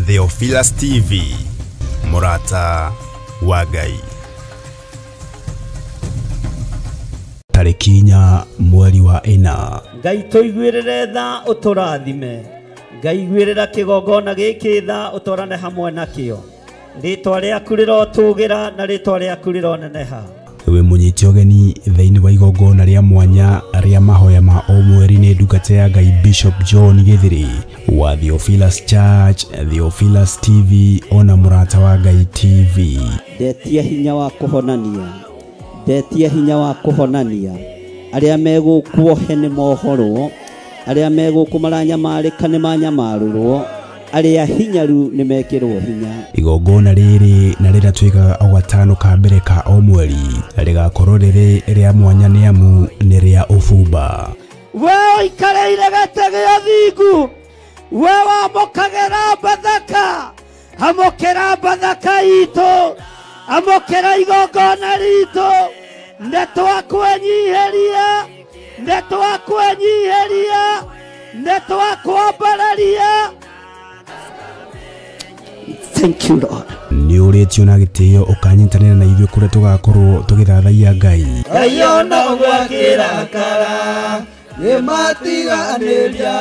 Theophilus TV, Murata wa Ngai. Tarĩki 4 mweri wa 4. Ngai tũiguĩrĩre tha ũtũrathime. Ngai iguĩrĩra kĩgongona gĩkĩ tha ũtwarane hamwe nakĩo. Rĩtwa rĩaku rĩrotũgĩra na rĩtwa rĩaku rĩroneneha. Wĩ mũnyite ũgeni thĩinĩ wa igongona rĩa mwanya rĩa mahoya ma o mweri nĩ ndungata ya Ngai Bishop John Githiri wa Theophilus Church, Theophilus TV ona Murata wa Ngai TV. Ndetia hinya wa kũhonania, ndetia hinya wa kũhonania. Arĩa megũkuohe nĩ mohorwo, arĩa megũkũ maranyamarĩka nĩ manyamarũrwo, arĩa hinyaru nĩ mekĩrwo hinya. Igongona rĩrĩ na rĩrĩa twĩkaga o gatano ka mbere ka o mweri rĩgakorwo rĩrĩ rĩa mwanya nĩ amu nĩ rĩa ũbumba. We ũikarĩire gĩtĩ gĩa thingu, we wamũkagĩra Bathaka, amũkĩra Bathaka itũ, amũkĩra igongona ritũ. Nĩ twakwenyiheria, nĩ twakwenyiheria, nĩ twakwambararia. Thank you, Lord. Nĩ ũrĩtio na gĩtĩo ũkanyitanĩra na ithuĩ kũrĩa tũgakorwo tũgĩthathaiya Ngai. Ngai ona ũguo akĩrakara nĩmatiganĩria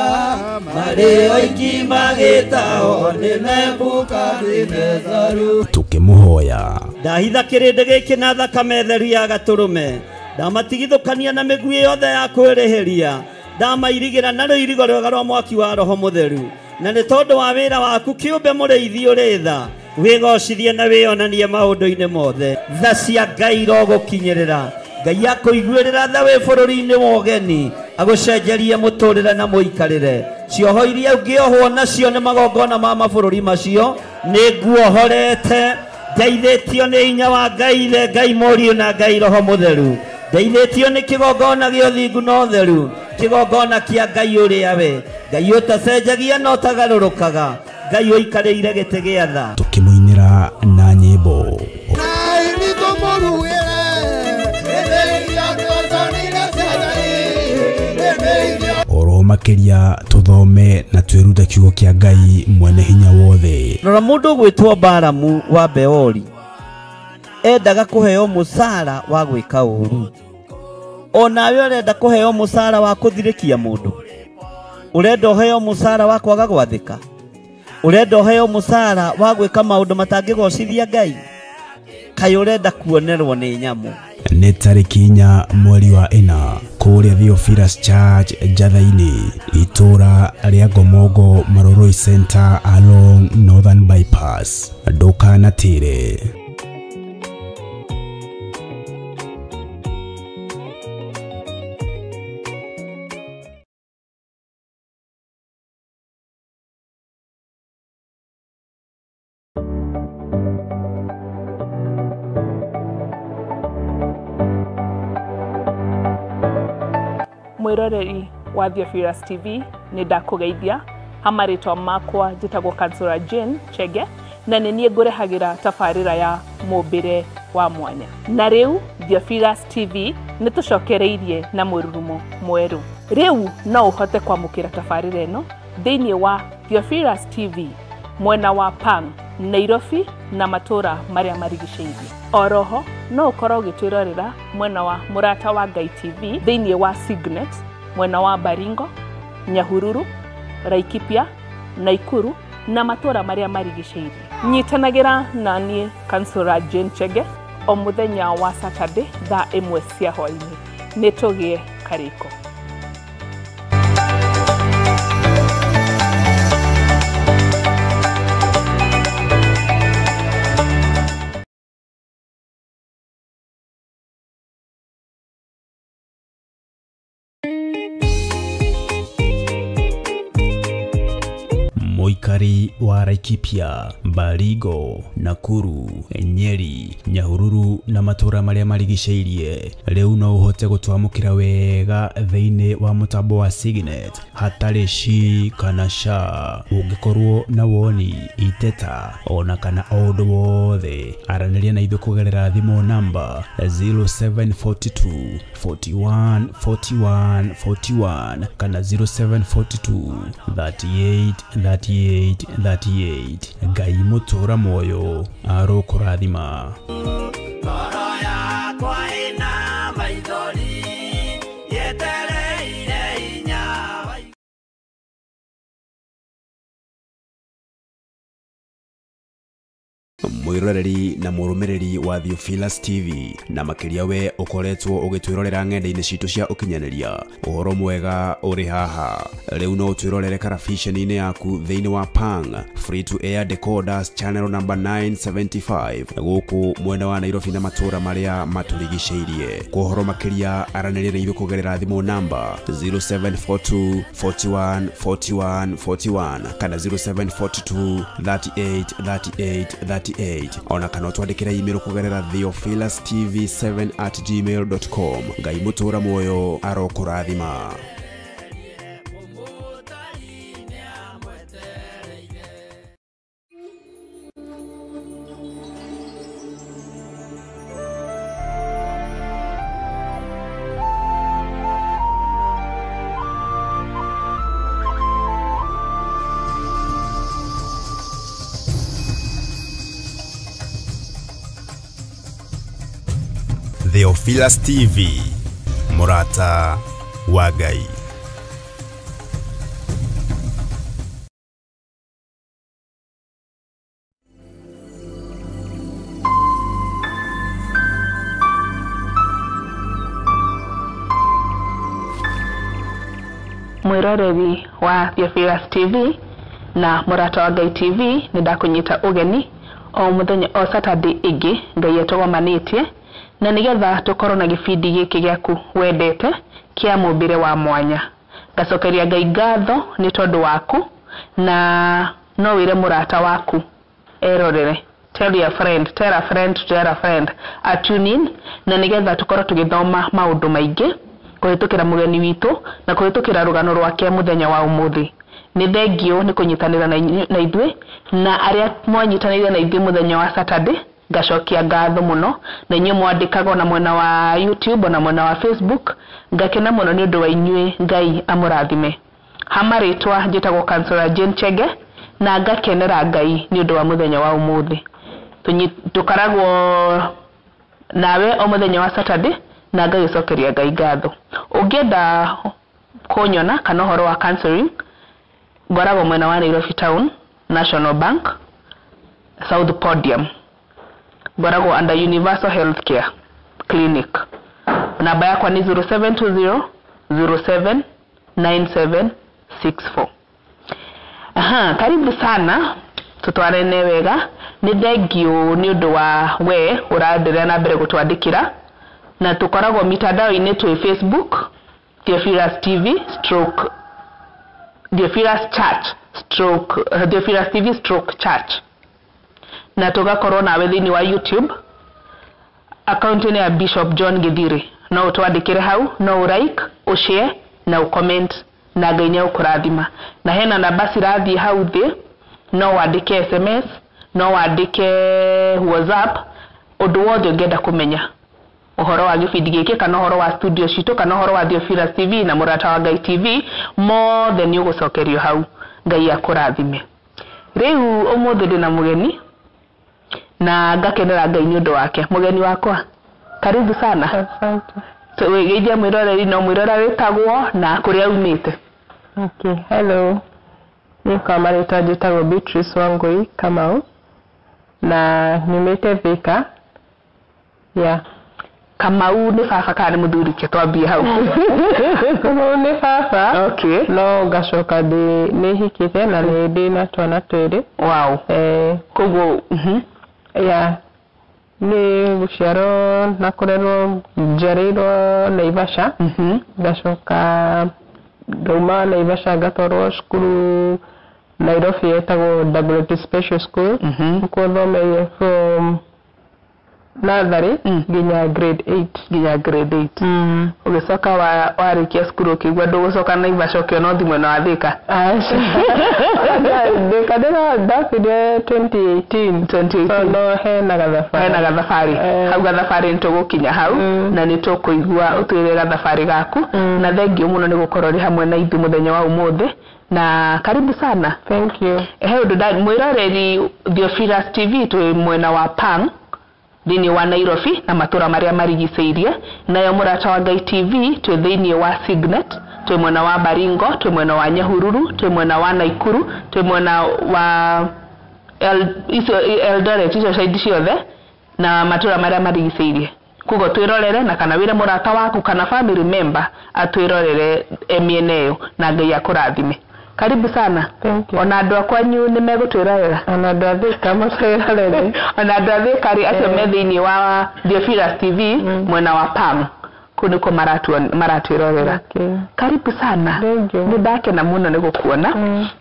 marĩ oiki magĩtahwo nĩ Nebukadinezaru. Tũkĩmũhoya. Ndahitha kĩrĩndĩ gĩkĩ na thakame theru ya gatũrũme, ndamatigithũkania na mĩguĩ yothe ya kwĩrĩhĩria, ndamairigĩra na rũirigo rwega rwa mwaki wa Roho Mũtheru. Na nĩ tondũ wa wĩra waku kĩũmbe mũrĩithi ũrĩ tha, wĩgocithie na wĩonanie maũndũ-inĩ mothe. Tha cia Ngai irogũkinyĩrĩra. Ngai akũiguĩrĩra tha wĩ bũrũri-inĩ wa ũgeni, agũcenjerie mũtũrĩre na mũikarĩre. Cioho iria ũngĩohwo nacio nĩ magongona ma mabũrũri macio, nĩ nguohorete. Ndeithĩtio nĩ hinya wa Ngai Ithe, Ngai Mũriũ na Ngai Roho Mũtheru. Ndeithĩtio nĩ kĩgongona gĩa ũthingu na ũtheru, kĩgongona kĩa Ngai ũrĩa we Ngai ũtacenjagia na ũtagarũrũkaga, Ngai ũikarĩire gĩtĩ gĩa tha. Tũkĩmũinĩra na nyĩmbo. Oro makĩria tũthome na twĩrute kiugo kĩa Ngai mwene hinya wothe. Rora mũndũ ũgwĩtwo Balamu wa Beori endaga kũheo mũcara wa gwĩka ũru. Onawe ũrenda kũheo mũcara wa kũthirĩkia mũndũ, ũrenda ũheo mũcara wa kwaga gwathĩka, ũrenda ũheo mũcara wa gwĩka maũndũ matangĩgocithia Ngai, kaĩ ũrenda kuonerwo nĩ nyamũ. Nĩ tarĩki 4 mweri wa 4 kũrĩa Theophilus Church Njatha-inĩ, itũra rĩa Ngomongo, Maroroi Center along Northern Bypass. Ndũkanatĩre. Mwiroreri wa Theophilus TV nĩ ndakũgeithia ha marĩtwa makwa njĩtagwo Kansura Jane Chege na nĩ niĩ ngũrehagĩra tabarĩra ya mũmbĩre wa mwanya. Na rĩu Theophilus TV nĩ tũcokereirie na mũrurumo mwerũ. Rĩu no ũhote kwamũkĩra tabarĩra ĩno thĩinĩ wa Theophilus TV mwena wa Pang, Nairobi na matũra marĩa marigicĩirie. Oroho no ũkorwo ũgĩtwĩrorera mwena wa Mũrata wa Ngai TV thĩinĩ wa Signet mwena wa Baringo, Nyahururu, Laikipia, Naikuru na matũra marĩa marigicĩirie. Nyitanagĩra na niĩ Kansura Jane Chege o mũthenya wa Saturday thaa 1 cia hwaĩ-inĩ. Nĩ tũgĩe karĩko. Mũikari wa Laikipia, Baringo, Nakuru, Nyeri, Nyahururu na matũra marĩa marigicĩirie rĩu no ũhote gũtwamũkĩra wega thĩinĩ wa mũtambo wa Signet hatarĩ shi kana sha. Ũngĩkorwo na woni, iteta ona kana o ũndũ wothe, aranĩria na ithuĩ kũgerera thimũ namba 0742 41 41 41 kana 0742 38 38 38. Ngai mũtũra muoyo arokũrathima. Ngoro yakwa ĩna maithori yetereire hinya wa Mwiroreri na mũrũmĩrĩri wa Theophilus TV na makĩria we ũkoretwo ũgĩtwĩrorera ng'enda-inĩ citũ cia ũkinyanĩria, ũhoro mwega ũrĩ haha. Rĩu no ũtwĩrorere karabiceni-inĩ yaku thĩinĩ wa Pang Free to Air Decoders channel number 975 gũkũ mwena wa Nairobi na matũra marĩa matũrigicĩirie. Kwa ũhoro makĩria aranĩria na ithuĩ kũgerera thimũ namba 0742 41 41 41 kana 0742 38 38 38 ona kana ũtwandĩkĩre email kũgerera theophilustv7@gmail.com. Ngai mũtũra muoyo arokũrathima. Mũmũtari nĩamwetereire. Theophilus TV, mũrata wa Ngai. Mwiroreri wa Theophilus TV na mũrata wa Ngai TV, nĩ ndakũnyita ũgeni o mũthenya o Saturday ĩngĩ Ngai atũgomanĩtie, na nĩgetha tũkorwo na gĩbindi gĩkĩ gĩaku wendete kĩa mũmbĩre wa mwanya. Ngacokeria Ngai ngatho nĩ tondũ waku, na no wĩre mũrata waku erorere. Tell your friend, tell a friend, tell a friend, a tune in, na nĩgetha tũkorwo tũgĩthoma maũndũ maingĩ kũhĩtũkĩra mũgeni witũ na kũhĩtũkĩra rũgano rwake mũthenya wa ũmũthĩ. Nĩ thengio nĩ kũnyitanĩra na ithuĩ, na arĩa mwanyitanĩire na ithuĩ mũthenya wa Saturday ngacokia ngatho mũno, na inyuĩ mwandĩkaga ona mwena wa YouTube ona mwena wa Facebook, ngakena mũno nĩ ũndũ wa inyuĩ. Ngai amũrathime. Hama rĩtwa njĩtagwo Counselor Jane Chege, na ngakenera Ngai nĩ ũndũ wa mũthenya wa ũmũthĩ. Tũkaragwo nawe o mũthenya wa Saturday, na ngagĩcokeria Ngai ngatho. Ũngĩenda kũnyona kana ũhoro wa counseling, ngoragwo mwena wa Nairobi Town, National Bank, South Podium. Ngoragwo under Universal Healthcare Clinic. Namba yakwa nĩ 0720 07 9764. Aha, karibu sana, tutwarane wega. Nĩ thengio nĩ ũndũ wa we ũraenderea na mbere gũtwandĩkĩra, na tũkoragwo mitandao-inĩ twĩ Facebook Theophilus TV stroke Theophilus Church stroke Theophilus TV stroke Church, na tũgakorwo nawe thĩinĩ wa YouTube akaunti-inĩ ya Bishop John Githiri. No ũtwandĩkĩre hau, no ũ-like, ũ-share na ũ-comment, na Ngai nĩegũkũrathima. Na hena namba cirathiĩ hau thĩ, no wandĩke SMS, no wandĩke WhatsApp, ũndũ wothe ũngĩenda kũmenya ũhoro wa gĩbindi gĩkĩ kana ũhoro wa studio citũ kana ũhoro wa Theophilus TV na mũrata wa Ngai TV, mothe nĩ ũgũcokerio hau. Ngai akũrathime. Rĩu ũmũthĩ ndĩna mũgeni na ngakenera Ngai nĩ ũndũ wake. Mũgeni wakwa, karibu sana. Asante. Wĩgeithie mwĩroreri no mwĩrora wĩtagwo na kũrĩa umĩte. Okay, hello. Niĩ kwa marĩtwa njĩtagwo Beatrice Wangui Kamau na nyumĩte Thika. Yeah. Kamau nĩ baba kana nĩ mũthuri ke? Twambie hau. Kamau nĩ baba. Okay. No ngacoka ndĩ nĩ hikĩte na nĩ ndĩ na twana twĩrĩ. Wow. Koguo Yeah. Nĩ gũciarwo na kũrerwo njiarĩirwo Naivasha. Ngacoka ngauma Naivasha ngatwarwo cukuru Nairobi etagwo Dagoretti Special School. Nĩkuo thomeire from nursery nginya grade 8. Nginya grade 8. Ũgĩcoka warĩkia cukuru ũkĩigua ndũgũcoka Naivasha, ũkĩona ũthiĩ mwena wa Thika? Aca, Thika ndĩra ndakire 2018. 2018. So no hena gathabarĩ. Hena gathabarĩ. Hau gathabarĩ nĩ tũgũkinya hau na nĩ tũkũigua ũtwĩre gathabarĩ gaku. Na thengiũ mũno nĩ gũkorwo ũrĩ hamwe na ithuĩ mũthenya wa ũmũthĩ, na karibu sana. Thank you. He ũndũ mwĩroreri Theophilus TV, twĩ mwena wa Pang thĩinĩ wa Nairobi na matũra marĩa marigicĩirie. Nayo Mũrata wa Ngai TV twĩ thĩinĩ wa Signet, twĩ mwena wa Baringo, twĩ mwena wa Nyahururu, twĩ mwena wa Naikuru, twĩ mwena wa icio Eldoret, icio side ciothe na matũra marĩa marigicĩirie. Koguo twĩrorere na kana wĩre mũrata waku kana family member atwĩrorere e mĩena ĩyo, na Ngai akũrathime. Karibu sana. Thank you. Ona andũ a kwanyu nĩ megũtwĩrorera? Ona andũ a Thika matwĩrorere. Ona andũ a Thika rĩ, acio me thĩinĩ wa Theophilus TV mwena wa Pam, kũu nĩkuo maratwĩrorera. Okay. Karibu sana. Thank you. Nĩ ndakena mũno nĩ gũkuona.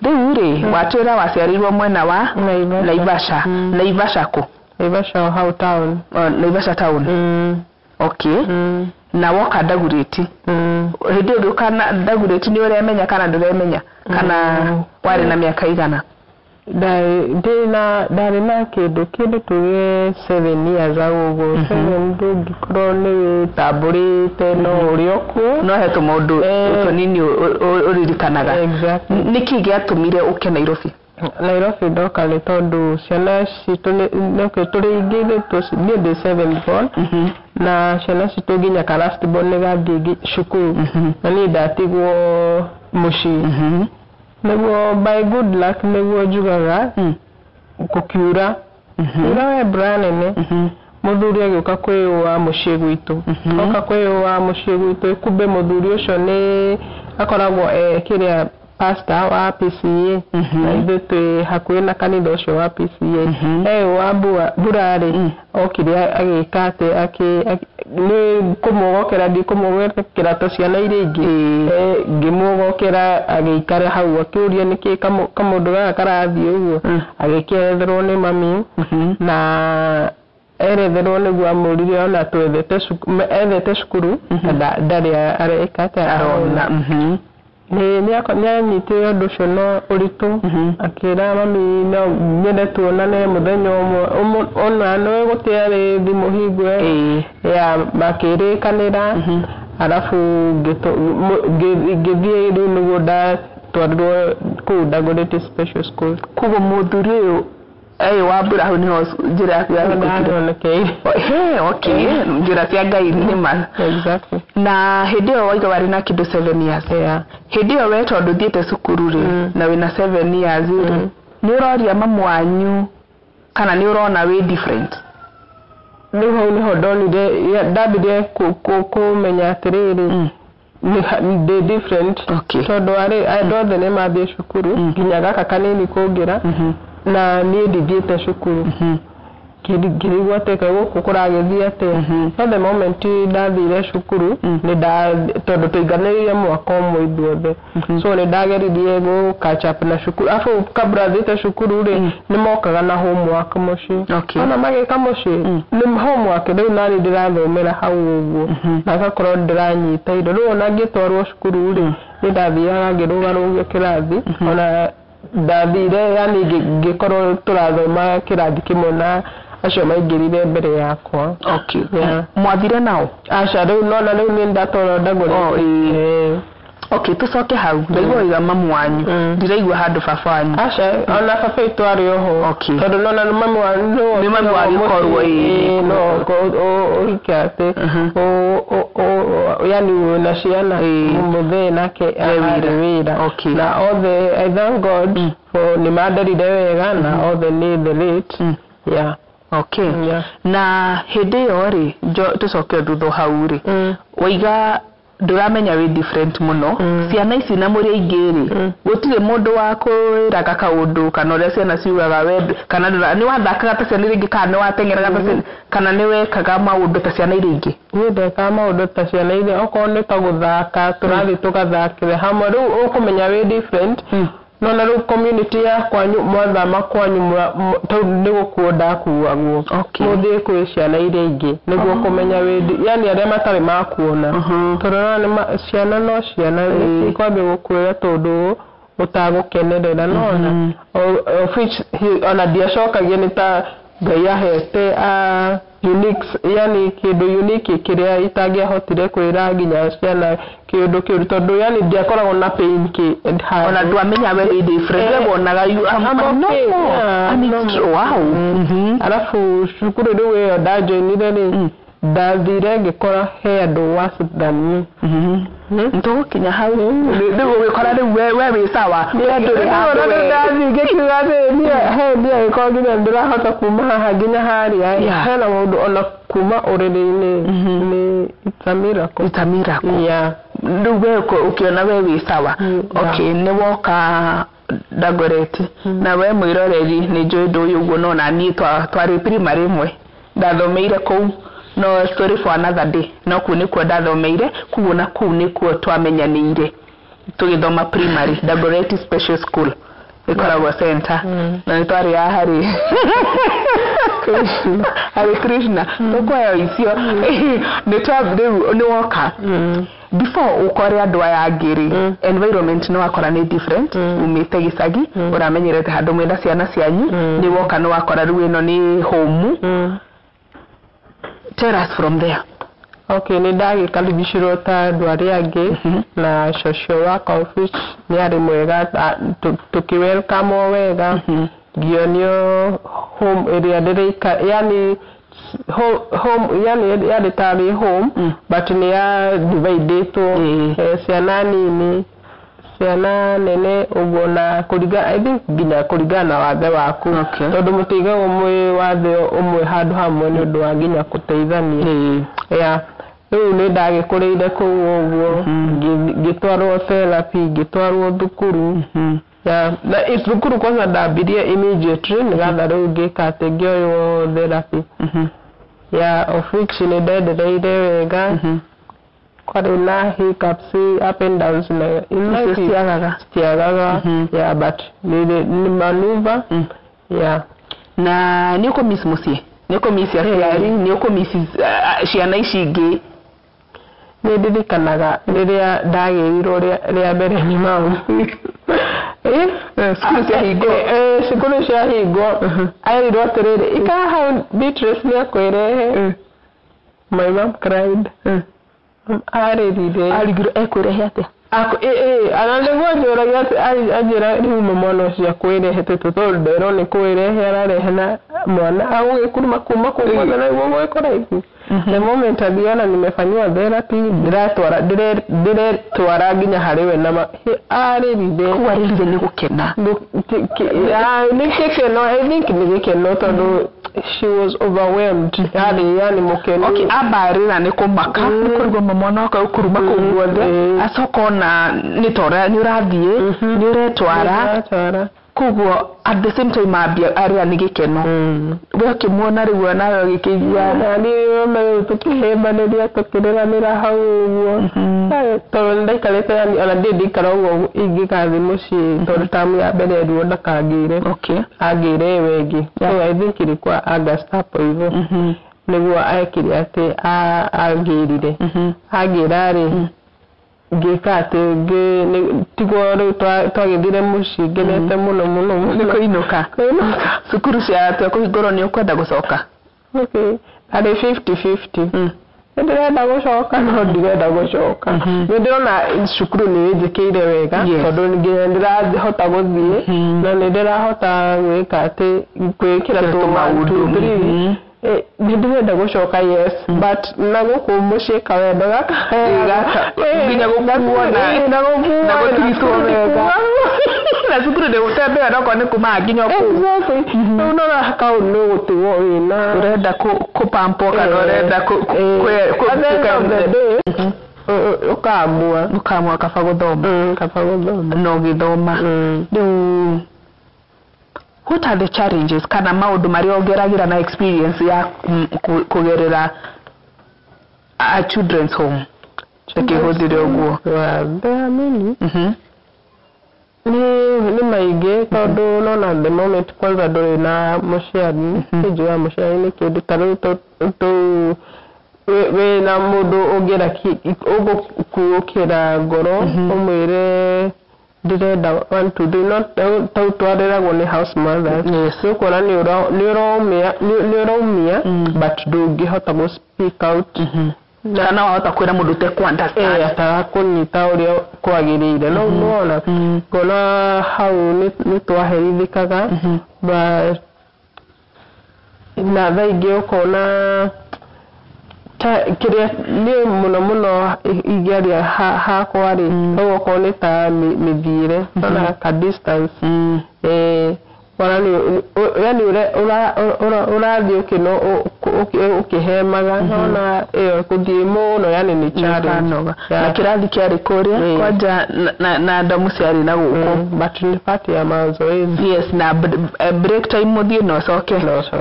Rĩu rĩ, watwĩra waciarirwo mwena wa Naivasha. Naivasha. Naivasha kũ? Naivasha o hau town. O, Naivasha town. Okay. Na woka Dagoretti, hĩndĩ ĩyo ũgĩũka na Dagoretti nĩ ũremenya kana ndũremenya, kana warĩ na mĩaka igana? Ndĩna ndarĩ na kĩndũ tuge 7 years au ũguo, 7, ndũngĩkorwo nĩ wĩtambũrĩte no ũrĩ o kuo. No he tũmaũndũ tũnini ũririkanaga. Exactly. Nĩkĩ gĩatũmire ũke Nairobi? Nairobi ndoka nĩ tondũ ciana citũ okay, tũrĩ aingĩ niĩ ndĩ seventh born, na ciana citũ nginya ka last born nĩ gathiĩ cukuru na niĩ ndatigwo mũciĩ. Nĩguo by good luck, nĩguo njugaga, gũkiura ura we mbura nene, mũthuri agĩũka kwĩyũa mũciĩ gwitũ. Oka kwĩyũa mũciĩ gwitũ, kumbe mũthuri ũcio nĩ akoragwo e kĩrĩa, pastor wa PCA, na ithuĩ twĩ hakuhĩ na kanitha ũcio wa PCA. Eyũa mbura rĩ, okire agĩka atĩ nĩ kũmũgokera, ndikũmũgokera ta ciana iria ingĩ. Ngĩmũgokera, agĩikara hau akĩũria nĩkĩ kamũndũ gaka karathiĩ ũguo. Agĩkĩetherwo nĩ mami, na eretherwo nĩguo amũririe ona twethete ethete cukuru na ndarĩ areka atĩa arona. Nĩ anyitire ũndũ ũcio na ũritũ, akĩra mami no nyende tuonane mũthenya ũmwe. Ona nĩ gũtiarĩ thimũ hingo ĩyo ya makĩrĩkanĩra. Arabu ngĩthiĩ rĩu nĩguo ndatwarirwo kũu Dagoretti Special School. Koguo mũthuri ũyũ eyũ wa mbura, hau nĩho njĩra yaku yahingũkire? Ndahonokeire. He, okay, njĩra cia Ngai nĩ ma. Exactly. Na hĩndĩ ĩyo waiga warĩ na kĩndũ 7 years? Yeah. Hĩndĩ ĩyo we tondũ ũthiĩte cukuru rĩ, na wĩna 7 years rĩ, nĩ ũroria mamu wanyu kana nĩ ũrona wĩ different? Rĩu hau nĩho ndonire ndambirie kũmenya atĩrĩrĩ, ndĩ different, tondũ arĩ andũ othe nĩ mathiĩ cukuru nginya gaka kanini kũngĩra, na niĩ ndithiĩte cukuru. Ngĩrigwo atĩ kaĩ gũkũ kũragĩthiĩ atĩa. No the moment ndathire cukuru, nĩ nda tondũ tũiganĩrĩire mwaka ũmwe ithuothe, so nĩ ndageririe gũ catch up na cukuru. Afu kabla thiĩte cukuru rĩ, nĩ mokaga na homework mũciĩ. Ona magĩka mũciĩ nĩ homework, rĩu nani ndĩrathomera hau ũguo na ngakorwo ndĩranyita indo. Rĩu ona ngĩtwarwo cukuru rĩ, nĩ ndathiaga ngĩrũgarũgia kĩrathi. Ona ndathire yani ngĩkorwo tũrathoma kĩrathi kĩmwe na acio maingĩrire mbere yakwa. Yeah. Mwathire nao? Aca, rĩu nona rĩu nĩ ndatwarwo Oh, Dagoretti. ĩĩ. Okay, tũcoke hau. Ndaigua waiga mamu wanyu, ndiraigua handũ baba wanyu. Aca, ona baba witũ arĩ oho. Tondũ nona nĩ mami wa Nĩ mami wagĩkorwo, ĩĩ. No ũhike atĩ yani wĩna ciana, mũthee nake wĩra. Arĩ wĩra. Na othe, I thank God for nĩ manderire wega, na othe nĩ the late, yeah. Yeah. Na hĩndĩ ĩyo rĩ, tũcoke thutha hau rĩ, waiga ndũramenya wĩ different mũno. Ciana ici na mũrĩ aingĩ rĩ, gũtirĩ mũndũ wa kwĩraga kaũndũ kana ũrĩa ciana ciugaga we kana nĩ wathakaga ta ciana iria ingĩ, kana nĩ wateng'eraga ta ciana, kana nĩ wekaga maũndũ ta ciana iria ingĩ? Niĩ ndekaga maũndũ ta ciana iria, okorwo nĩ ta gũthaka tũrathiĩ tũgathakĩra hamwe. Rĩu ũkũmenya wĩ different. No na rĩu community ya kwanyu mwathama kwanyu tondũ nĩ gũkuo ndakuagwo. Okay. Mũthiĩ kwĩ ciana iria ingĩ nĩguo kũmenya wĩndi, yani arĩa matarĩ makuona. Tondũ ona ciana no ciana cikwambia gũkwĩra tondũ ũtagũkenerera nona. Of which ona ndiacokagia nĩ ta Ngai ahete unique, yani kĩndũ unique kĩrĩa itangĩahotire kwĩra nginya ciana kĩũndũ kĩũru tondũ yani ndiakoragwo na pain kĩ handũ. Ona ndwamenya we wĩ different. We wonaga you I'm, I'm I'm okay, normal. yeah, And it's normal. true. Wow. Arabu cukuru rĩu ĩyo ndajoinire rĩ, ndathire ngĩkora he andũ worse than me. Tũgũkinya hau rĩu ũgĩkora rĩu we wĩ sawa, we ndũrĩ handũ we. Ndathiĩ ngĩkiuga atĩ niĩ he niĩ angĩkorwo nginya ndĩrahota kuma haha nginya harĩa. Yeah. Hena maũndũ ona kuma ũrĩrĩ-inĩ nĩ it's a miracle. It's a miracle. Yeah. Rĩu we ũkĩona we wĩ sawa. Yeah. Okay, nĩ woka Dagoretti na we mwĩroreri nĩ njũĩ ndũ ũyũ ũguo no na niĩ twarĩ primary ĩmwe ndathomeire kũu, no story for another day, no kũu nĩkuo ndathomeire koguo na kũu nĩkuo twamenyanĩire tũgĩthoma primary Dagoretti Special School ĩkoragwo center na nĩ twarĩ ya harĩ Krishna tũkwoya icio nĩ twa rĩu nĩ woka before ũkore andũ aya angĩ rĩ, environment nĩ wakora nĩ different, umĩte gĩcagi ũramenyerete handũ mwĩna ciana cianyu, nĩ woka nĩ wakora rĩu ĩno nĩ home. Tell us from there. Okay, nĩ ndagĩkaribicirwo ta andũ arĩa angĩ na social worker of which nĩ arĩ mwega, tũkĩ-welcome wega, ngĩonio home ĩrĩa ndĩraikara, yani home yani yarĩ tarĩ home but nĩ ya dividĩtwo ciana nini, ciana nene ũguo na kũringa I think nginya kũringana na wathe waku. Tondũ mũtigagwo mwĩ wathe ũmwe handũ hamwe nĩ ũndũ wa nginya gũteithania. Yeah. Rĩu nĩ ndagĩkũrĩire kũu ũguo, ngĩtwarwo therapy, ngĩtwarwo thukuru. Yeah. Na thukuru kwanza ndambirie immediately nĩgetha rĩu ngĩka atĩ ngĩoywo therapy. Yeah, of which nĩ ndendereire wega. Kwarĩ na hiccups, up and downs na in life citiagaga. Citiagaga. Yeah, but nĩ maneuver. Yeah. Na nĩ ũkũmiss mũciĩ, nĩ ũkũmiss aciari, nĩ ũkũmiss ciana ici ingĩ? Nĩ ndirikanaga rĩrĩa ndagĩrirwo rĩa mbere nĩ mamu. Cukuru ciahingwo. Cukuru ciahingwo arirwo atĩrĩrĩ, ikara hau Beatrice nĩ akwĩrehe. My mom cried, arĩrire. Arigirwo ekwĩrehe atĩa? Ana nĩguo anjũragia atĩ anjĩra rĩu ma mwana ũcio akwĩrehe tũtũ tondũ nderwo nĩ kwĩrehe ararehe na mwana agũgĩkuruma kuma kũu guothe na nĩguo gwĩ kũraihu. The moment aliona nimefanyiwa therapy, ndĩratwara ndĩretwara nginya harĩ we na arĩrire. Koguo arĩrire nĩ gũkena? Nĩ gĩkeno, I think nĩ gĩkeno tondũ she was overwhelmed, yarĩ yani mũkenu. Okay, amba arĩra nĩ kũmaka nĩ kũrigwo ma mwana wakwa ũkuruma kũu guothe, acoka ona nĩ tora nĩ ũrathiĩ nĩ ũretwara. Ndĩratwara. Koguo at the same time ambia arĩra nĩ gĩkeno, we ũkĩmuona rĩu nawe ũgĩkĩigua? Na niĩ rĩu tũkĩhĩmbanĩria tũkĩrĩranĩra hau ũguo. Tondũ nĩndaikarĩte yani ona ndirĩ ndaikara ũguo ingĩgathiĩ mũciĩ tondũ tamu ya mbere erirwo ndakangĩre. Angĩre ĩyo ĩngĩ, so I think ilikuwa August hapo hivyo nĩguo ekire atĩ angĩrire angĩra rĩ ngĩka atĩ tiguo rĩu twagĩthire mũciĩ ngenete mũno mũno mũno. Nĩ kũinũka. Kũinũka. Cukuru cia kũhingũrwo nĩ ũkwenda gũcoka? Okay, arĩ 50-50. Nĩ ndĩrenda gũcoka no ndirenda gũcoka. Nĩ ndĩrona cukuru nĩ ĩnjĩkĩire wega tondũ nginya ndĩrahota gũthiĩ na nĩ ndĩrahota gwĩka atĩ gwĩkĩra Tũmaũndũ. Tũ three. Nĩ ndĩrenda gũcoka, yes, but na gũkũ mũciĩ kawendo gaka Gaka, nginya gũkuo na gũkuo na gũtiritwo wega na cukuru nĩ gũtembea nokorwo nĩ kuma nginya kũu. Exactly, rĩu nona kau nĩ ũgũtigwo wĩna Ũrenda kũpampwo kana ũrenda At the end of the day, ũkamua. Ũkamua kaba gũthoma. Kaba gũthoma. Na ũgĩthoma rĩu, what are the challenges kana maũndũ marĩa ũgeragĩra na experience ya kũgerera a children's home, reke hũthĩre ũguo? Well, there are many. Nĩ maingĩ tondũ nona the moment kwanza ndũrĩ na mũciari, kĩnjũ ya mũciari nĩ kĩndũ ta rĩu tũu wĩna mũndũ ũngĩra ũgũkuũkĩra ngoro ũmwĩre ndĩrenda 1 2 3, no tau twareragwo nĩ house mothers. Nĩ ũkuona nĩ ũraumia but ndũngĩhota gũ speak out. Kana wahota kwĩra mũndũ ũtekũ understand. Atarakũnyita ũrĩa kwagĩrĩire. No nĩwona ngona hau nĩ twaherithĩkaga, but na thaa ingĩ ũkona ta kĩrĩa niĩ mũno mũno ingĩaria hakwa rĩ, no okorwo nĩ ta mĩthiĩre ona ka distance, ona yani ũrathiĩ ũkĩhemaga, nona ĩyo gũthiĩ mũno yani nĩ challenge. Na kĩrathi kĩarĩ kũrĩa kwanja na ndamu ciarĩ na gũkũ, but nĩ part ya mazoezi. Yes, na break time ũthiĩ na ũcoke,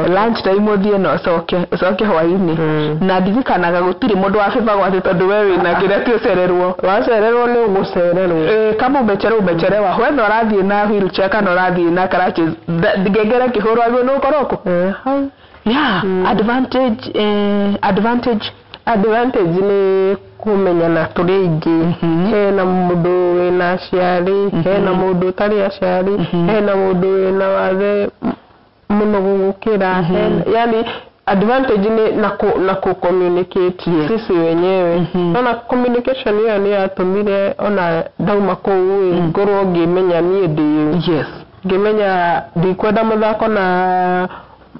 lunch time ũthiĩ na ũcoke, ũcoke hwaĩ-inĩ. Na ndirikanaga gũtirĩ mũndũ wabĩbagwo atĩ tondũ we wĩna kĩrĩa ti ũcererwo. Wacererwo nĩ ũgũcererwo. Kama umechelewa umechelewa, whether ũrathiĩ na wheelchair kana ũrathiĩ na crutches, ngengere kĩhũrwo agĩrĩirwo nĩ gũkorwo kũ. Yeah, advantage advantage Advantage nĩ kũmenyana tũrĩ aingĩ. Hena mũndũ wĩna aciari, hena mũndũ ũtarĩ aciari, hena mũndũ wĩna wathe mũno gũgũkĩra. Yani advantage nĩ na kũ communicate sisi wenyewe. Ona communication ĩyo nĩ yatũmire ona ndauma kũu ĩ, ngorwo ngĩmenya niĩ ndĩ ngĩmenya ndikwenda mũthako na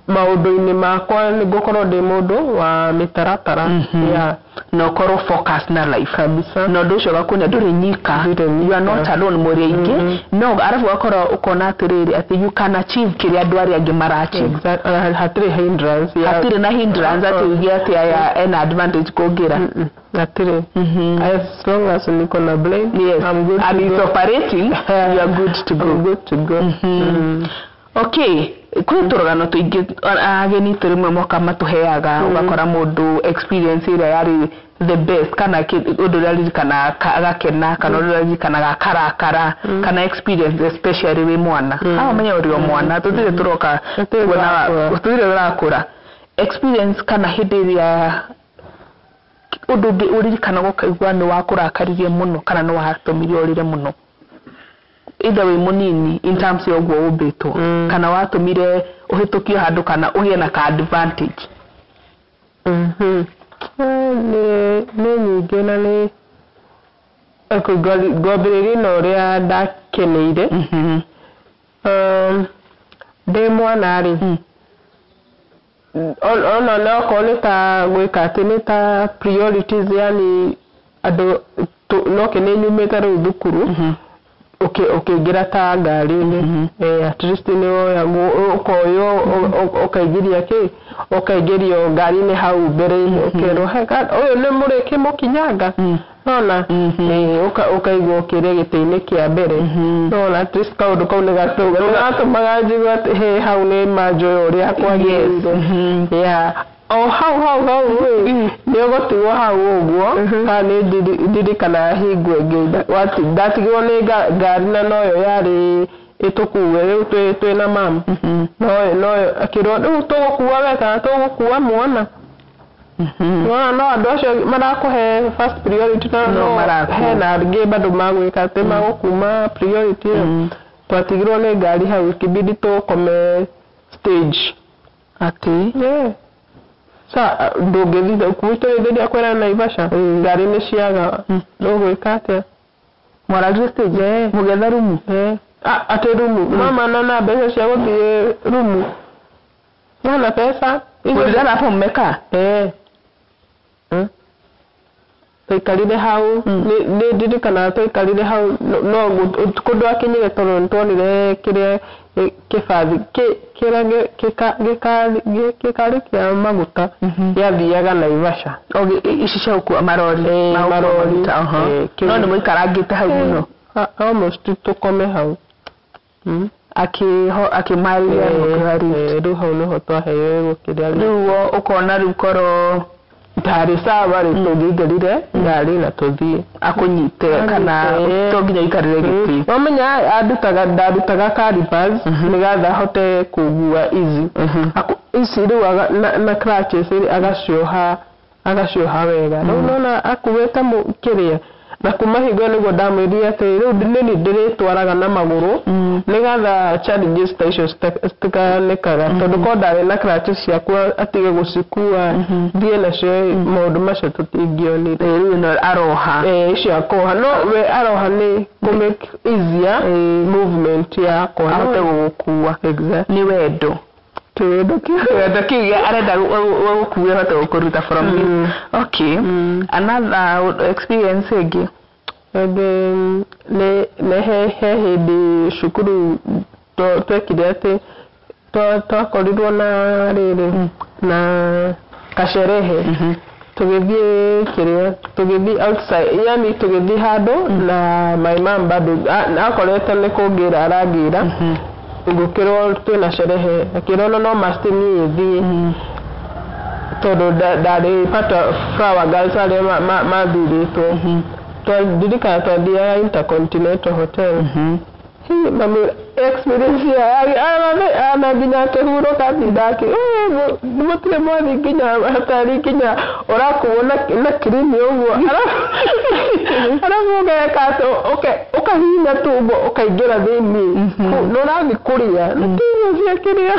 maũndũ-inĩ makwa, nĩ ngũkorwo ndĩ mũndũ wa mĩtaratara. Yeah. Na ũkorwo focus na life kabisa. Na ũndũ ũcio ũgakuonia ndũrĩ nyika, you are not alone, mũrĩ aingĩ. No arabu ũgakorwo ũkona atĩrĩrĩ atĩ you can achieve kĩrĩa andũ arĩa angĩ mara achieve. Hatirĩ hindrance. Hatirĩ na hindrance atĩ uge atĩ aya ena advantage kũngĩra. Hatirĩ. As long as niko na brain, I'm good and to it's go. Operating, you are good to go. I'm good to go. Okay, kwĩ tũrũgano tũingĩ ageni tũrĩ moka matũheaga, ũgakora mũndũ experience ĩrĩa yarĩ the best kana ũndũ ũrĩa aririkanaga agakena kana ũndũ ũrĩa aririkanaga akarakara kana experience especially wĩ mwana. Haha ũmenye ũrĩ o mwana, tũtirĩ tũroka kuona tũtirĩ tũrakũra. Experience kana hĩndĩ ĩrĩa ũndũ ũngĩ ũririkanaga ũkaigua nĩ wakũrakaririe mũno kana nĩ watũmire ũrĩre mũno, either wĩ mũnini in terms ya ũguo ũmbĩtwo kana watũmire ũhĩtũkio handũ kana ũgĩe na ka advantage. Nĩ nyingĩ na nĩ ngwambĩrĩria na ũrĩa ndakeneire. Ndĩ mwana rĩ, ona okorwo nĩ ta gwĩka atĩ nĩ ta priorities, yani andũ no kĩ nĩ nyumĩte rĩu thukuru, ũkĩingĩra ta ngari-inĩ, at least nĩ woyagwo ũkoywo ũkaingĩria kĩ ũkaingĩrio ngari-inĩ hau mbere-inĩ, ũkerwo ũyũ nĩ mũrĩkĩmũkinyanga nona ũkaigwo ũkĩrĩa gĩtĩ-inĩ kĩa mbere, nona at least kaũndũ kau nĩ gatũmaga njigue atĩ hĩ hau nĩ manjoya ũrĩa kwagĩrĩire. Yeah, o hau hau hau ĩ nĩ ũgũtigwo hau ũguo. Kana nĩ ndirikanaga hingo ĩngĩ ndatigirwo nĩ ngari na noyo yarĩ ĩtũkue rĩu twĩna mamu, noyo akĩrwo rĩu tũgũkua we kana tũgũkua mwana. Nĩwona no andũ acio marakũhe first priority no hena angĩ bado magwĩka atĩ magũkuma priority ĩyo. Twatigirwo nĩ ngari hau, ikibidi tũkome stage. Atĩ Yeah. Sa ndũngĩthiĩ gwitũ kwĩra Naivasha ngari nĩ ciaga, ũgwĩka atĩa? Mwararire stage mũgĩetha rumu? Atĩ rumu mama na mbeca cia gũthiĩ rumu nana pesa. Mũrirara hapo mmekaa? Twaikarire hau, nĩ ndirikanaga twaikarire hau no ũtukũ ndwakinyire tondũ nĩtwonire kĩrĩa kĩbathi kĩrĩa gĩkari kĩa maguta gĩathiaga Naivasha. Ici cia gũkua marori? Marori. No nĩ mũikarangĩte hau mũno? Almost tũkome hau. Akĩmarĩria. Rĩu hau nĩho twaheo gũkĩrĩa. Rĩu ũkona rĩu korwo Ndarĩ sawa rĩ, tũngĩingĩrire ngari na tũthiĩ. Akũnyite kana to nginya ũikarĩre gĩtĩ? Wamenya andutaga, ndarutaga calipers nĩgetha ahote kũgua easy. Ici rĩu na crutches rĩ, agacioha wega. Rĩu nona akuĩte kĩrĩa, na kuma hingo ĩyo nĩguo ndamwĩrire atĩ rĩu nĩniĩ ndĩrĩtwaraga na magũrũ, nĩgetha challenges ta icio citikanĩkaga, tondũ korwo ndarĩ na crutches ciakwa atige gũcikua thiĩ nacio, maũndũ macio tũtingĩonire. Rĩu ĩno aroha. Icio akoha, no we aroha nĩ kũ make easier movement yakwa. Ahote gũgũkua. Exactly. Nĩ wendo. Kĩwendo kĩu. Wendo kĩu arenda gũgũkua ahote gũkũruta from this. Okay, another experience ĩngĩ? Ĩngĩ nĩ he hĩndĩ cukuru twekire atĩ twakorirwo na rĩrĩ na kasherehe, tũgĩthiĩ kĩrĩa, tũgĩthiĩ outside, yani tũgĩthiĩ handũ, na my mom bado akorete nĩ kũngĩra arangĩra, ngũkĩrwo twĩna sherehe, akĩrwo no must niĩ thiĩ, tondũ ndarĩ part of flower girls arĩa mathurĩtwo. Ndirikana twathiaga Intercontinental Hotel. Hi, mami experience ya ana nginya akĩhurũka, atinda akĩ mũtirĩ mwathi nginya hatari, nginya ũrakuo na kirini ũguo, arabu ũgeka atĩ ũkahihinya tu ũguo ũkaingĩra thĩiniĩ, nĩ ũrathiĩ kũrĩa, na ti irio cia kĩrĩa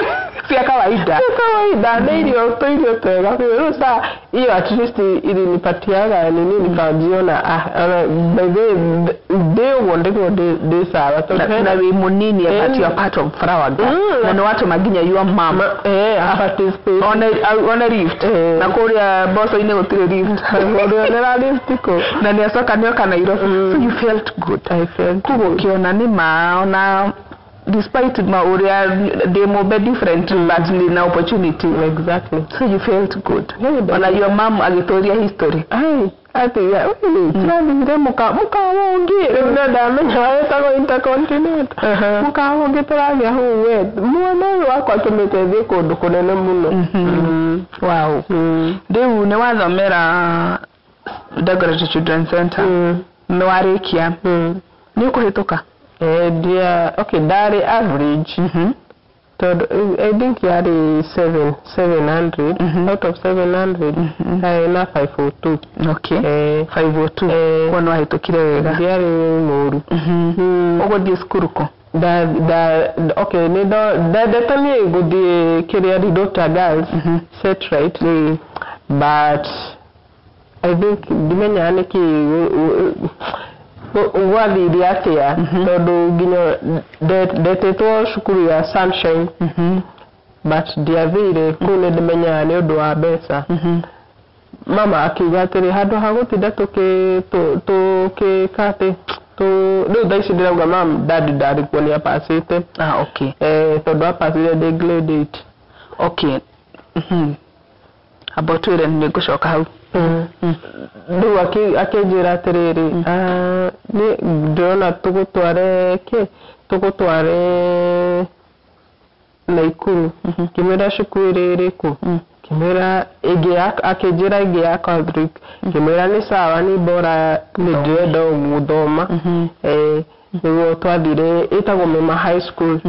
cia kawaida. Cia kawaida, nĩ irio tũirio twega biũ. Rĩu saa hiyo at least ilinipatiaga nini, nikajiona, ah, by the way ndĩ ũguo ndĩguo ndĩ sawa tondũ na wĩ mũnini, but you are part of flower girl, na nĩ watũma nginya your mom participate one lift, na kũrĩa mboco-inĩ gũtirĩ lift. Ũrĩonera lift kũ? Na nĩ acoka nĩoka Nairobi, so you felt good. I felt Koguo ũkĩona nĩ ma ona despite ma ũrĩa ndĩ mũmbe different, but ndĩ na opportunity. Exactly. So you felt good. Hey, ona your mom agĩtũria history. Ai, atĩ tũrathire mũkawa ũngĩ, rĩu no ndamenya wetagwo Intercontinental, mũkawa ũngĩ tũrathiĩ hau, we mwana ũyũ wakwa atũmĩte thiĩ kũndũ kũnene mũno. Wow. Rĩu nĩ wathomera Dagoretti Children Center, nĩ warĩkia, nĩ ũkũhĩtũka? Ndia, okay, ndarĩ average, tondũ I think yarĩ 700 out of 700, ndarĩ na 502. Okay, 502. Koguo nĩ wahĩtũkire wega. Ndiarĩ mũru. Ũgũthiĩ cukuru kũ? Da da okay, nĩ ndendete niĩ gũthiĩ kĩrĩa, Ridota Girls, set right, but I think ndimenyaga nĩkĩ gwathire atĩa, tondũ nginya ndetĩtwo cukuru ya Sunshine, but ndiathire kũu, nĩ ndĩmenyaga nĩ ũndũ wa mbeca. Mama akiuga atĩrĩ, handũ ha gũtinda tũkĩka atĩ rĩu thaa ici ndĩrauga mam dadi ndarĩ kuo, nĩ apacĩte. Ah, okay. Tondũ apacire ndĩ grade 8. Okay. Amba ũtwĩre, nĩ ngũcoka hau. Rĩu akĩnjĩra atĩrĩrĩ, nĩ ndĩrona tũgũtware kĩ, tũgũtware Naikuru. Ngĩmwĩra cukuru ĩrĩ ĩrĩkũ? Ngĩmwĩra ĩngĩ ya, akĩnjĩra ĩngĩ ya Catholic. Ngĩmwĩra nĩ sawa, ni bora nĩ ndĩrenda gũthoma. Nĩguo twathire, ĩtagwo Mema High School.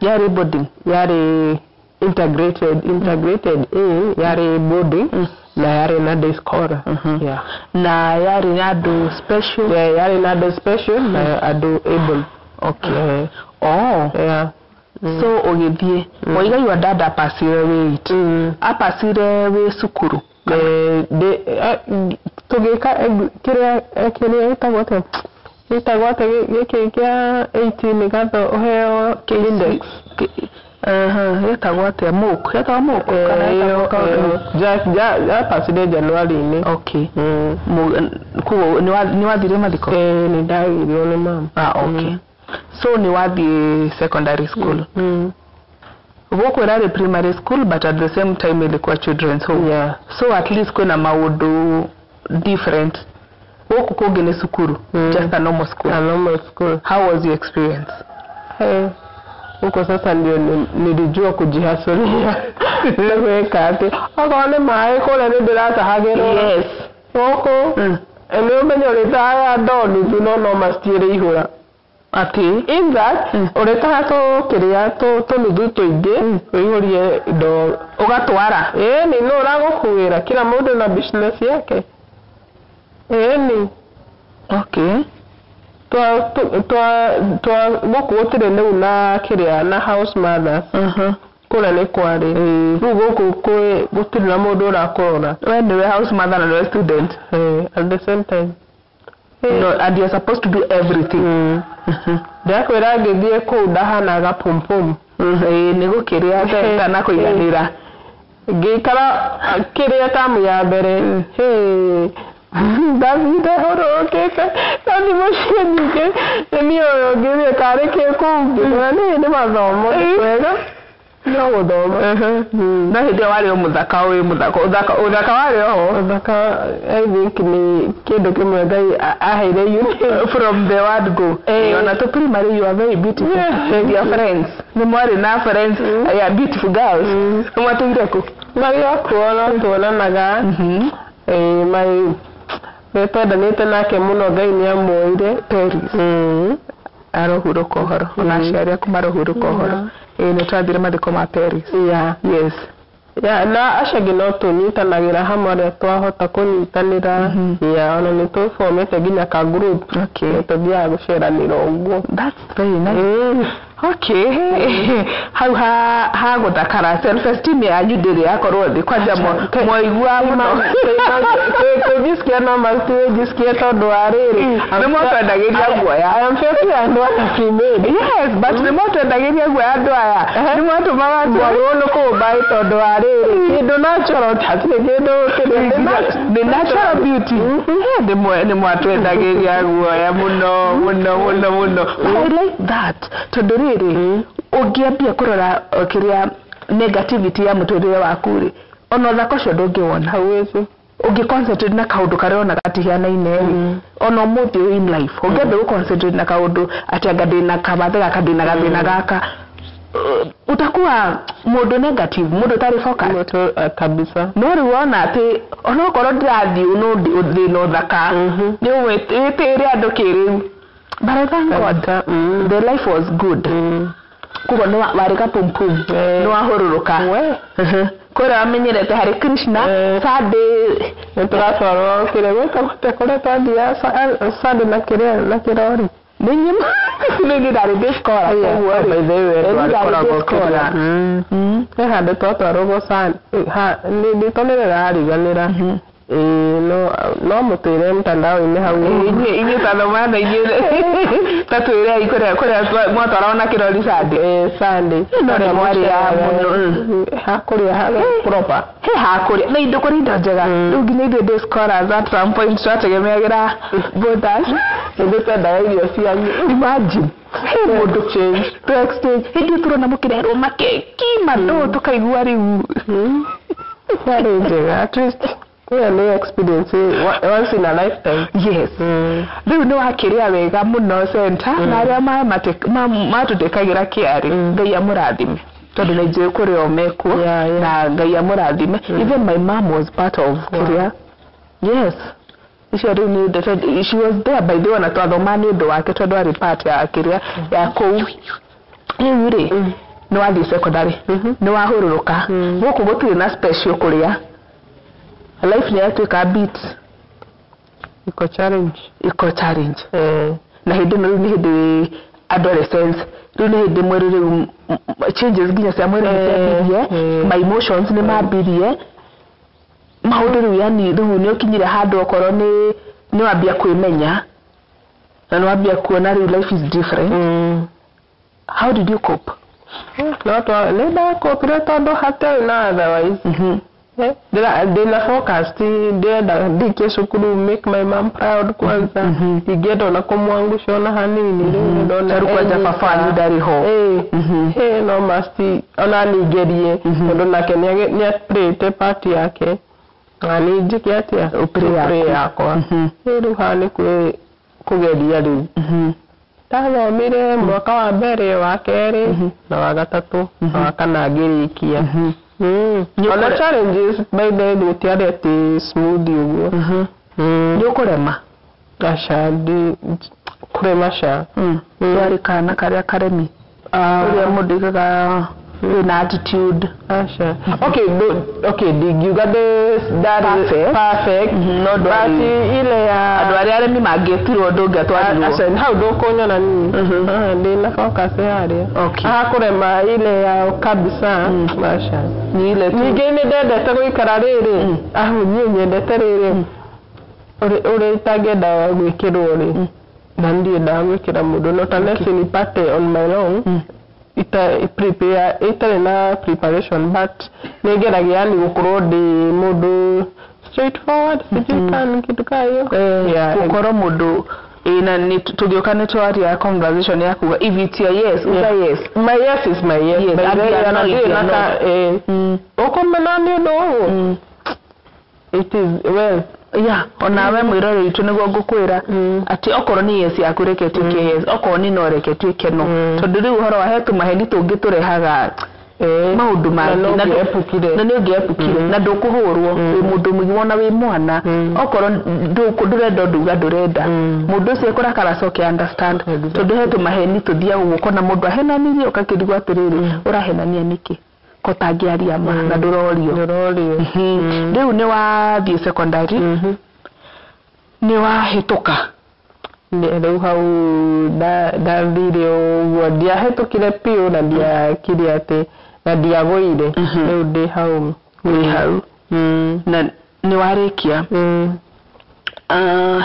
Yarĩ boarding? Yarĩ integrated A, yarĩ boarding na yarĩ na day scholar, yeah. Na yarĩ na andũ special? Yeah, yarĩ na andũ special na andũ able. Okay. Oh. Yeah. So ũgĩthiĩ, waiga your dad apacire wĩ 8, apacire wĩ cukuru? Tũgĩka kĩrĩa ĩtagwo atĩa, gĩkĩ kĩa 18 nĩgetha ũheo index. Gĩtagwo atĩa, mock, gĩtagwo mock kana gĩtagwo kaũndũ? Yapacire January-inĩ. Okay. Koguo nĩ wathire mathiko? Nĩ ndagĩirwo nĩ mama. Ah, okay. So nĩ wathiĩ secondary school. Gũkũ ĩrarĩ primary school, but at the same time ilikuwa children's home. Yeah. So at least kwĩna maũndũ different, gũkũ kũngĩ nĩ cukuru, just a normal school. A normal school. How was your experience? Hey. Huko sasa ndio nilijua kujihasulia. Na gwĩka atĩ okorwo nĩ maĩ kũrĩa nĩ ndĩratahagĩrwo. Yes. Gũkũ nĩ ũmenye ũrĩtahaga ndoo nuthu no no macitirĩ ihũra. Atĩ In that ũrĩtaha tũkĩrĩa tũnuthu tũingĩ ũihũrie ndoo ũgatwara. Ĩni nũ ũragũkuĩra kila mũndũ na business yake. Ĩni. Okay. Twa gũkũ gũtirĩ rĩu na kĩrĩa na house mothers. Kũrĩa nĩ kwarĩ. Rĩu gũkũ gũtirĩ na mũndũ ũrakũrora. We nĩwe house mother na nĩwe student. At the same time. No, and you're supposed to do everything. Ndakwĩra ngĩthiĩ kũu ndahanaga pum pum. Ĩĩ nĩ gũkĩrĩa kana kũiganĩra. Ngĩikara kĩrĩa tamu ya mbere. Ndathire hũrũrũkĩte na thimũ ciĩ nyingĩ nĩ ũyũ ngĩthiĩ karĩ kĩ kũu ngĩmwĩra nĩ nĩ mathomo wega no gũthoma. No hĩndĩ ĩyo warĩ o mũthaka wĩ mũthaka ũthaka warĩ oho. Ũthaka I think nĩ kĩndũ kĩmwe Ngai aheire unique. From the word go. Ona to primary you are very beautiful. Yeah. Your friends. Nĩ mwarĩ na friends. Yeah, beautiful girls. Nĩ mwatũire kũ? Marĩ o kuo no tuonanaga. My nĩ twendanĩte nake mũno Ngai nĩ amuoire. Paris. Arohurũka ũhoro. Ona aciari aku marohurũka ũhoro. Ĩĩ nĩ twathire mathiko ma Paris. Yeah. Yes. Yeah, na acio angĩ no tũnyitanagĩra hamwe arĩa twahota kũnyitanĩra. Yeah, ona nĩ tũbomete nginya ka group. Okay. Nĩ tũthiaga gũceranĩra ũguo. That's very nice. Okay. Hau ha gũthakara self esteem yanyu ndĩrĩ yakorwo thĩ kwanja mwaigua mũno. Kwĩjisikia no matiwĩjisikie tondũ wa rĩrĩ. Nĩ mwatwendagĩria guoya. I am filthy and wonderfully made. Yes, but nĩ mwatwendagĩria guoya andũ aya. Nĩ mwatũmaga Mwarĩrwo nĩ kũmbaĩ tondũ wa rĩrĩ kĩndũ natural hatirĩ kĩndũ kĩrĩa nĩ natural beauty. Nĩ mwatwendagĩria guoya mũno mũno mũno mũno. But I like that tondũ rĩrĩ ũngĩambia kũrora kĩrĩa negativity ya mũtũrĩre waku rĩ ona ũthaka ũcio ndũngĩwona. Hauwezi. Ũngĩ concentrate na kaũndũ karĩa ona gatihanaine rĩ ona ũmũthĩ ũyũ in life ũngĩambia gũ concentrate na kaũndũ atĩ anga ndĩna kamathe gaka ndĩna gathĩna gaka utakuwa mũndũ negative mũndũ ũtarĩ focus. Mũtũ kabisa. No rĩu wona atĩ onokorwo ndĩrathiĩ no thĩna ũthaka nĩ wĩtĩre andũ kĩrĩu. But I thank God the life was good. Koguo nĩ warĩ gapumpum nĩ wahũrũrũka. Kũrĩa wamenyerete Hare Krishna Sunday Nĩ tũratwarwo kĩrĩa gwĩtagwo atĩa kũrĩa twathiaga Sunday na kĩrĩa na kĩrori. Nĩ nyima nĩ niĩ ndarĩ day scholar koguo rĩ By the way, Nĩ niĩ ndarĩ twarĩkoragwo day scholar. kĩrĩa. He handũ twatwaragwo rĩtwa nĩ rĩrariganĩra. Ĩĩ no mũtwĩre mtandao-inĩ hau. Inyuĩ tathoma na inyuĩ ta twĩrei kũrĩa mwatwaragwo na kĩrori Sunday. Ĩĩ Sunday. No nĩ mwarĩaga mũno. Hakũrĩa harĩa proper. He hakũrĩa na indo kũrĩ indo njega rĩu nginya ithuĩ day scholars at some point twategemeagĩra bodas. Nĩ twendaga irio cianyu. Imagine he mũndũ Exchange. to exchange hĩndĩ ĩyo tũrona mũkĩreherwo makeki mandũ tũkaigua rĩu Yarĩ njega at least ĩyo nĩ experience once in a lifetime. Yes. Rĩu nĩ wakĩrĩa wega mũno center na arĩa matũtĩkagĩra kĩarĩ Ngai amũrathime tondũ nĩ njũĩ kũrĩ o mekuo na Ngai amũrathime. Even my mom was part of kĩrĩa. Yes. Icio rĩu nĩ ndeto she was there by the way ona twathoma nĩ ũndũ wake tondũ arĩ part ya kĩrĩa ya kũu. Rĩu rĩ nĩ wathiĩ secondary nĩ wahũrũrũka gũkũ gũtirĩ na special kũrĩa life nĩ yatuĩka beat Iko challenge. Iko challenge. Na hĩndĩ ĩno rĩu nĩ hĩndĩ wĩ adolescence rĩu nĩ hĩndĩ mwĩrĩ rĩu changes nginya cia mwĩrĩ nĩ ciambirie my emotions nĩ mambirie maũndũ rĩu yani rĩu nĩ ũkinyire handũ okorwo nĩ wambia kwĩmenya na nĩ wambia kuona rĩu life is different. How did you cope? No nĩ ndakopire tondũ hatarĩ na otherwise. Ndĩna focus ndĩrenda ndĩkie cukuru make my mom proud kwanza. Ndingĩenda ona kũmwangusha ona hanini rĩu ndona. Tarĩu kwanja baba wanyu ndarĩ ho. Ĩĩ no must ona ningerie tondũ nake nĩ aplayĩte part yake na niĩ njĩke atĩa Ũplay yakwa. Rĩu haha nĩ kũgeria rĩu. Ndathomire mwaka wa mbere, wa kerĩ na wa gatatũ na wa kana ngĩrĩkia. Ona challenges by the way gũtiarĩ atĩ smooth ũguo. Nĩ ũkũrema? Aca, ndi kũrema ca. Ndwarĩ kana karĩa karemi ũrĩa mũndũ aigaga wĩna attitude? Aca, okay, okay, ndingiuga ndarĩ Perfect. perfect, No but ndwarĩ ile ya andũ arĩa aremi mangĩetirwo ndũngĩatwarirwo. Aca, hau ndũkũnyona niĩ. Ah, ndĩna focus harĩa. Okay. Haha kũrema ile ya kabisa, aca. Ni ile tu. Ningĩ nĩ ndendete gũikara rĩrĩ ahu niĩ nyendete rĩrĩ ũrĩa itangĩenda gwĩkĩrwo rĩ, na ndiendaga gwĩkĩra mũndũ, not unless nipate on my own ita prepare, itarĩ na preparation, but nĩ ngeragia yani gũkorwo ndĩ mũndũ straightforward, sijui kana nĩ kĩndũ kaa hiyo. Yeah, Gũkorwo mũndũ ĩ na nĩ tũgĩũka nĩ twaria conversation ya kuga if it's your yes, uga yes. My yes is my yes. Yes, By and the way, you are ona no if ndirĩ you are na ka ũkũmena nĩ ũndũ ũguo, it is well. Yeah, onawe mwĩrore witũ nĩguo ngũkwĩra atĩ okorwo nĩ yes yaku reke tuĩke yes, okorwo nĩ no reke tuĩke no, tondũ rĩu ũhoro wa he tũmaheni tũngĩ tũrehaga maũndũ mangĩ. Na no Na ũngĩepukire. Na nĩ ũngĩepukire na ndũkũhũrwo wĩ mũndũ mũgima ona wĩ mwana. Okorwo ndũrenda ũndũ uga ndũrenda, mũndũ ũcio ekũrakara acoke understand, tondũ he tũmaheni tũthiaga ũguo ũkona mũndũ ahenanirie ũgakĩrigwo atĩrĩrĩ, ũrahenania nĩkĩ ko tangĩaria ma na ndũrorio? Ndũrorio. Rĩu nĩ wathiĩ secondary, nĩ wahĩtũka? Rĩu hau ndathire ũguo, ndiahĩtũkire biũ na ndiakire atĩ na ndiagũire, rĩu ndĩ hau. Wĩ hau na nĩ warĩkia.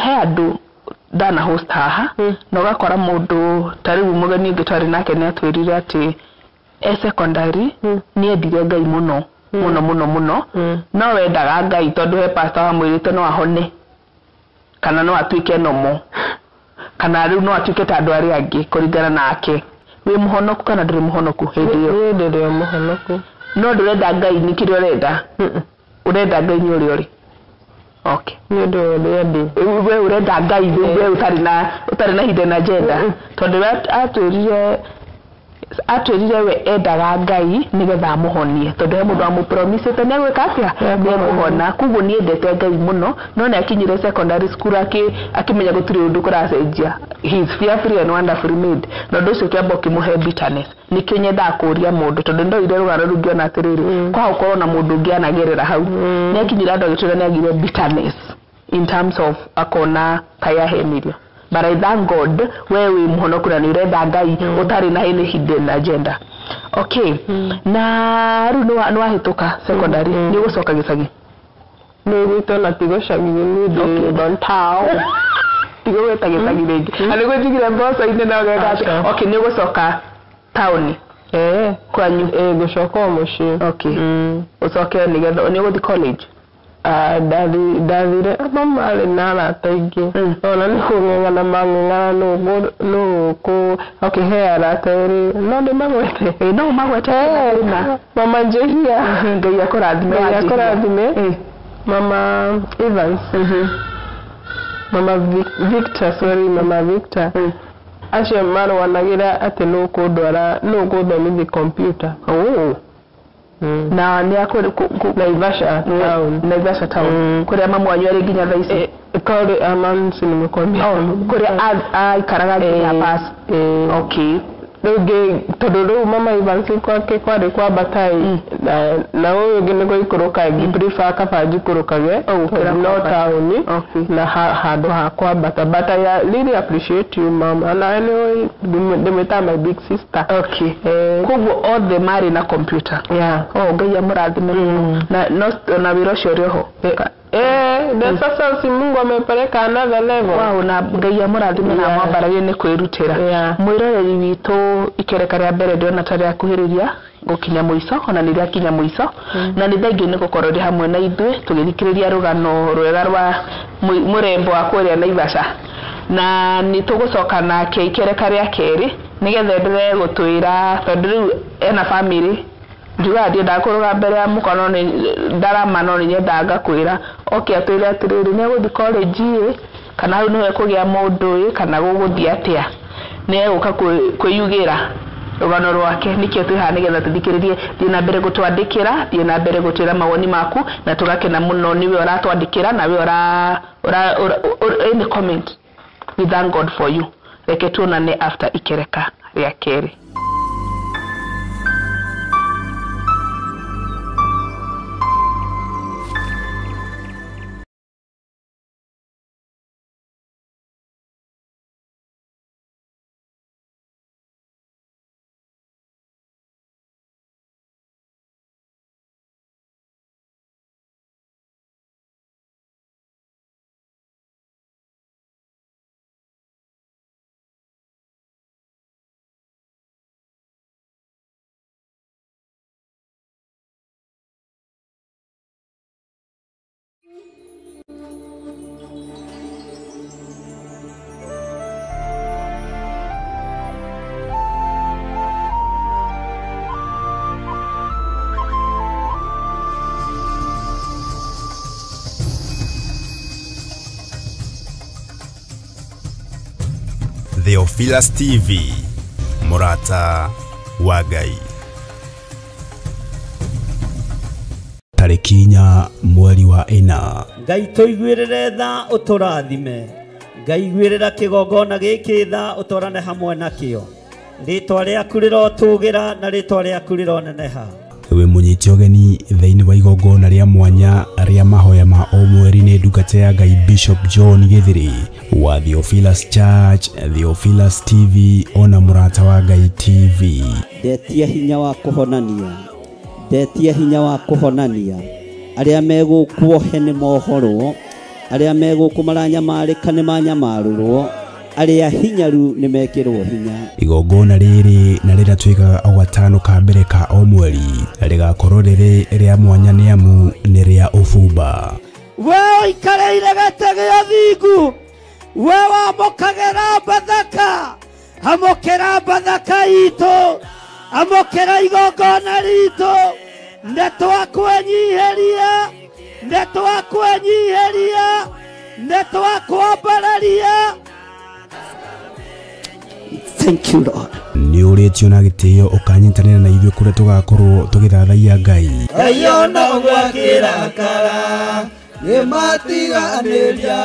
He andũ ndana host haha na ũgakora mũndũ ta rĩu mũgeni ũngĩ twarĩ nake nĩ atwĩrire atĩ e secondary nĩ endire Ngai mũno mũno mũno mũno, no wendaga Ngai tondũ he pastor wamwĩrĩte no ahone kana no atuĩke nomo kana rĩu no atuĩke ta andũ arĩa angĩ kũringana nake. Wĩ mũhonoku kana ndũrĩ mũhonoku hĩndĩ ĩyo? Niĩ ndĩrĩ o mũhonoku. No ndũrenda Ngai nĩ kĩrĩa ũrenda? Ũrenda Ngai nĩ ũrĩa ũrĩ, okay. Nĩ ũndũ wa ũrĩa ndĩ. We ũrenda Ngai rĩu we ũtarĩ na hidden agenda, tondũ we atwĩrire we endaga Ngai nĩgetha amũhonie, tondũ he mũndũ wamũpromisĩte nĩ egwĩka atĩa, nĩ ekũhona. Koguo nĩ endete Ngai mũno, no nĩ akinyire secondary school akĩmenya gũtirĩ ũndũ kũracenjia. He is fearfully and wonderfully made, na ũndũ ũcio ũkĩamba ũkĩmũhe bitterness. Nĩkĩo nyendaga kũũria mũndũ, tondũ nĩndoire rũgano rũu ngĩona atĩrĩrĩ, kwaga gũkorwo na mũndũ ũngĩ anagerera hau. Nĩ akinyire andũ agĩtwĩra nĩ agire bitterness in terms of akona kaĩ ahenirio. But I thank God we wĩ mũhonoku na nĩ ũrenda Ngai ũtarĩ na any hidden agenda. Okay, na rĩu nĩ wahĩtũka secondary, nĩ ũgũcoka gĩcagi? Nĩ gwitũ na ti gũcagi, niĩ ndĩ downtown. Tigũgwĩta gĩcagi rĩngĩ na nĩguo njigire mboco-inĩ na ũgeka atĩ Aca. Okay, nĩ ũgũcoka taũni kwanyu? Ĩĩ, ngũcoka o mũciĩ. Okay, ũcoke nĩgetha nĩ ũgũthiĩ college? Ah, ndathire mama arĩ na arata aingĩ, ona nĩ kũng'eng'ana mang'eng'ana nũ kũ okay, he arata erĩ no ndĩmagwete. Ĩĩ, no ũmagwete na Mama Njehia. Ngai akũrathime. Ngai Wanjihia. akũrathime. Mama Evans, mama Victor, sorry, mama Victor, acio marũanagĩra atĩ nũ kũndwara, nũ kũthomithia computer. Oh. Na nĩ akũ Naivasha town. Naivasha town, kũrĩa mamu wanyu arĩ nginya thaa ici? Kore amansi nimekwambia. Kũrĩa aikaraga nginya pass? Okay. Rĩu tondũ rĩu mama Evans kwake kwarĩ kwambata ĩ, na ũyũ ũngĩ nĩ gũikũrũka, ngĩ prefer kaba njikũrũkage gũkĩra tondũ no kwambata. taũni Okay. na handũ ha kwambata. But I really appreciate you, mom, and I know ndĩmwĩtaga my big sister. Okay, koguo othe marĩ na computer? Yeah. Oh, Ngai amũrathime mũno. Na no na wĩra ũcio ũrĩ oho? Eh, na sasa si Mungu amepeleka another level. Wow, na Ngai amũrathime na amwambararie nĩ kwĩrutĩra. Mwĩroreri witũ, ikereka rĩa mbere ndĩrona ta rĩakuhĩrĩria gũkinya mũico, ona nĩ rĩakinya mũico, na nĩ thengiũ nĩ gũkorwo rĩ hamwe na ithuĩ tũgĩthikĩrĩria rũgano rwega rwa mũrembo wa kũrĩa Naivasha, na nĩ tũgũcoka nake ikereka rĩa kerĩ nĩgetha enderee gũtwĩra, tondũ rĩu ena bamĩrĩ. Njugaga ndiendaga kũrũga mbere ya mũka, no nĩ ndarama, no nĩ nyendaga ngakwĩra oke atwĩre atĩrĩrĩ, nĩ egũthiĩ college ĩ, kana hau nĩwe kũgĩa mũndũ ĩ, kana gũgũthiĩ atĩa. Nĩ egũka kwĩyugĩra rũgano rwake nĩkĩo twĩ haha nĩgetha tũthikĩrĩrie. Thiĩ na mbere gũtwandĩkĩra, thiĩ na mbere gũtwĩra mawoni maku, na tũgakena mũno nĩwe ũratwandĩkĩra na we ũra any comment. We thank God for you. Reke tuonane after ikereka rĩa kerĩ. Theophilus TV, Murata wa Ngai. Tarĩki 4 mweri wa 4. Ngai tũiguĩrĩre tha ũtũrathime. Ngai iguĩrĩra kĩgongona gĩkĩ tha ũtwarane hamwe nakĩo. Rĩtwa rĩaku rĩrotũgĩra na rĩtwa rĩaku rĩroneneha. Wĩ mũnyite ũgeni thĩinĩ wa igongona rĩa mwanya rĩa mahoya ma o mweri nĩ ndungata ya Ngai Bishop John Githiri wa Theophilus Church, Theophilus TV ona Mũrata wa Ngai TV. Ndetia hinya wa kũhonania, ndetia hinya wa kũhonania. Arĩa megũkuohe nĩ mohorwo, arĩa megũkũ maranyamarĩka nĩ manyamarũrwo, arĩa hinyaru nĩ mekĩrwo hinya. Igongona rĩrĩ na rĩrĩa twĩkaga o gatano ka mbere ka o mweri rĩgakorwo rĩrĩ rĩa mwanya nĩ amu nĩ rĩa ũbumba. We ũikarĩire gĩtĩ gĩa thingu, we wamũkagĩra Bathaka, amũkĩra Bathaka itũ, amũkĩra igongona ritũ. Nĩ twakwenyiheria, nĩ twakwenyiheria, nĩ twakwambararia. Thank you, Lord. Nĩ ũrĩtio na gĩtĩo ũkanyitanĩra na ithuĩ kũrĩa tũgakorwo tũgĩthathaiya Ngai. Ngai ona ũguo akĩrakara nĩmatiganĩria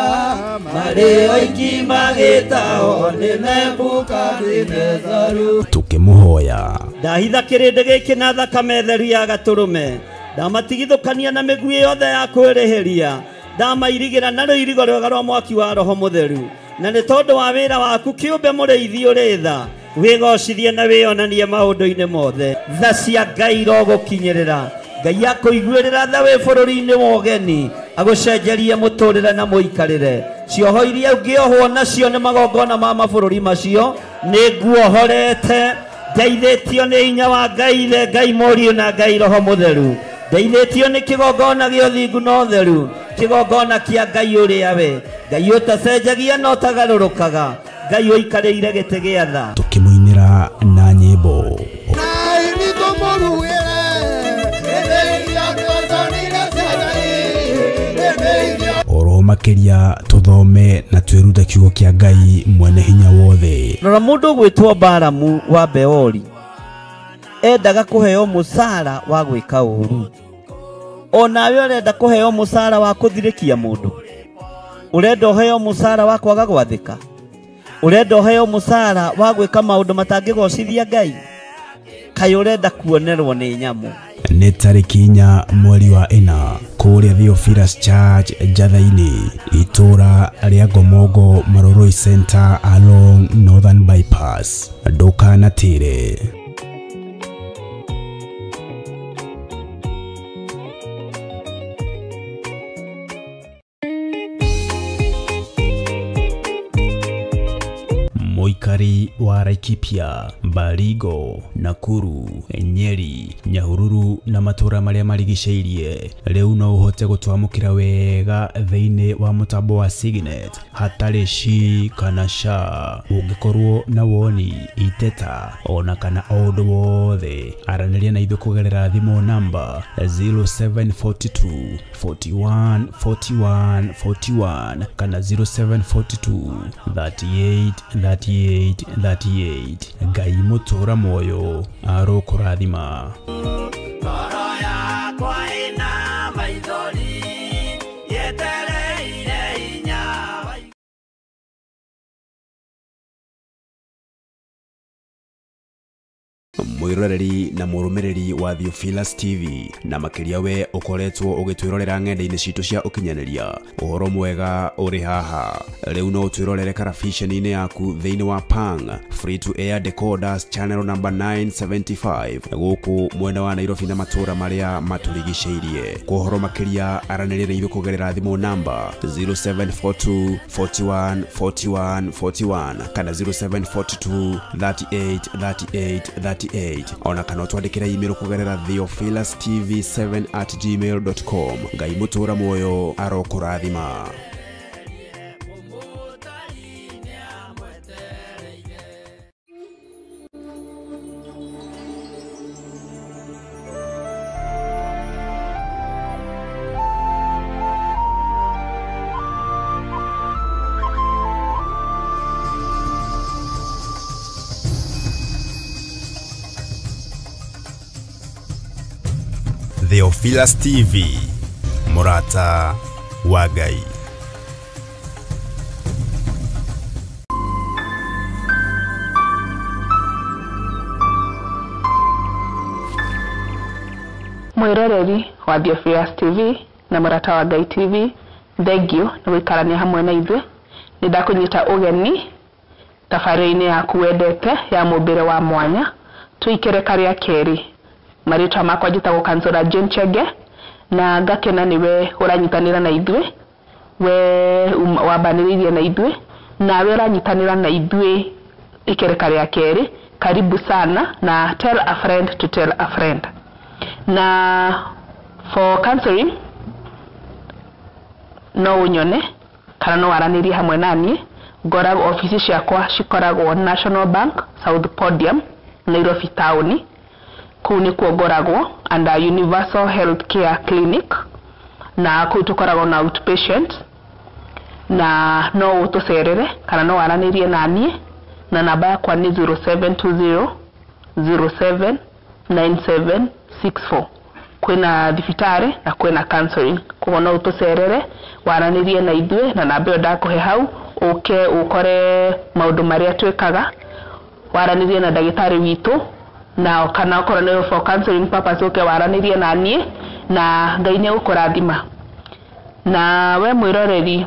marĩ oiki magĩtao nĩ Nebukadinezaru. Tũkĩmũhoya. Ndahitha kĩrĩndĩ gĩkĩ na thakame theru ya gatũrũme, ndamatigithũkania na mĩguĩ yothe ya kwĩrĩhĩria, ndamairigĩra na rũirigo rwega rwa mwaki wa Roho Mũtheru. Na nĩ tondũ wa wĩra waku kĩũmbe mũrĩithi ũrĩ tha, wĩgocithie na wĩonanie maũndũ-inĩ mothe. Tha cia Ngai irogũkinyĩrĩra. Ngai akũiguĩrĩra tha wĩ bũrũri-inĩ wa ũgeni, agũcenjerie mũtũrĩre na mũikarĩre. Cioho iria ũngĩohwo nacio nĩ magongona ma mabũrũri macio, nĩ nguohorete. Ndeithĩtio nĩ hinya wa Ngai Ithe, Ngai Mũriũ na Ngai Roho Mũtheru. Ndeithĩtio nĩ kĩgongona gĩa ũthingu na ũtheru, kĩgongona kĩa Ngai ũrĩa we Ngai ũtacenjagia na ũtagarũrũkaga, Ngai ũikarĩire gĩtĩ gĩa tha. Tũkĩmũinĩra na nyĩmbo. Oro makĩria tũthome na twĩrute kiugo kĩa Ngai mwene hinya wothe. Rora mũndũ ũgwĩtwo Balamu wa Beori endaga kũheo mũcara wa gwĩka ũru. Onawe ũrenda kũheo mũcara wa kũthirĩkia mũndũ, ũrenda ũheo mũcara wa kwaga gwathĩka, ũrenda ũheo mũcara wa gwĩka maũndũ matangĩgocithia Ngai, kaĩ ũrenda kuonerwo nĩ nyamũ. Nĩ tarĩki 4 mweri wa 4 kũrĩa Theophilus Church Njatha-inĩ, itũra rĩa Ngomongo Maroroi Center along Northern Bypass. Ndũkanatĩre. Mũikari wa Laikipia, Baringo, Nakuru, Nyeri, Nyahururu na matũra marĩa marigicĩirie rĩu no ũhote gũtwamũkĩra wega thĩinĩ wa mũtambo wa Signet hatarĩ shi kana sha. Ũngĩkorwo na woni, iteta ona kana o ũndũ wothe, aranĩria na ithuĩ kũgerera thimũ namba 0742 41 41 41 kana 0742 38 38 38 38. Ngai mũtũra muoyo arokũrathima. Ngoro yakwa ĩna maithori yetereire hinya wa Mwiroreri na mũrũmĩrĩri wa Theophilus TV, na makĩria we ũkoretwo ũgĩtwĩrorera ng'enda-inĩ citũ cia ũkinyanĩria, ũhoro mwega ũrĩ haha. Rĩu no ũtwĩrorere karabiceni-inĩ yaku thĩinĩ wa Pang Free to Air Decoders channel number 975 gũkũ mwena wa Nairobi na matũũra marĩa matũrigicĩirie. Kwa ũhoro makĩria aranĩria na ithuĩ kũgerera thimũ namba 0742 41 41 41 kana 0742 38 38 38, ona kana ũtwandĩkĩre email kũgerera theophilustv7@gmail.com. Ngai mũtũra muoyo arokũrathima. Theophilus TV, mũrata wa Ngai. Mwiroreri wa Theophilus TV na mũrata wa Ngai TV, thengio nĩ gũikarania hamwe na ithuĩ. Nĩ ndakũnyita ũgeni tabarĩra-inĩ yaku wendete ya mũmbĩre wa mwanya, tũikere karĩa kerĩ. Marĩtwa makwa njĩtagwo Kansora Jane Chege, na ngakena nĩwe ũranyitanĩra na ithuĩ, we wambanĩrĩirie na ithuĩ, nawe ũranyitanĩra na ithuĩ ikereka rĩa kerĩ. Karibu sana na tell a friend to tell a friend. Na for counseling no ũnyone kana no waranĩrie hamwe naniĩ. Ngoragwo obici ciakwa cikoragwo National Bank South Podium, Nairobi town. Kũu nĩkuo ngoragwo under Universal Health Care Clinic, na kũu tũkoragwo na outpatient, na no ũtũcerere kana no waranĩrie naniĩ, na namba yakwa nĩ 0720 07 9764. Kwĩna thibitarĩ na kwĩna counseling, koguo no ũtũcerere waranĩrie na ithuĩ, na namba ĩyo ndakũhe hau ũke ũkore maũndũ marĩa twĩkaga, waranĩrie na ndagĩtarĩ witũ, na kana okorwo nĩ for counseling purpose ũke waranĩrie na niĩ, na Ngai nĩ egũkũrathima. Na we mwĩroreri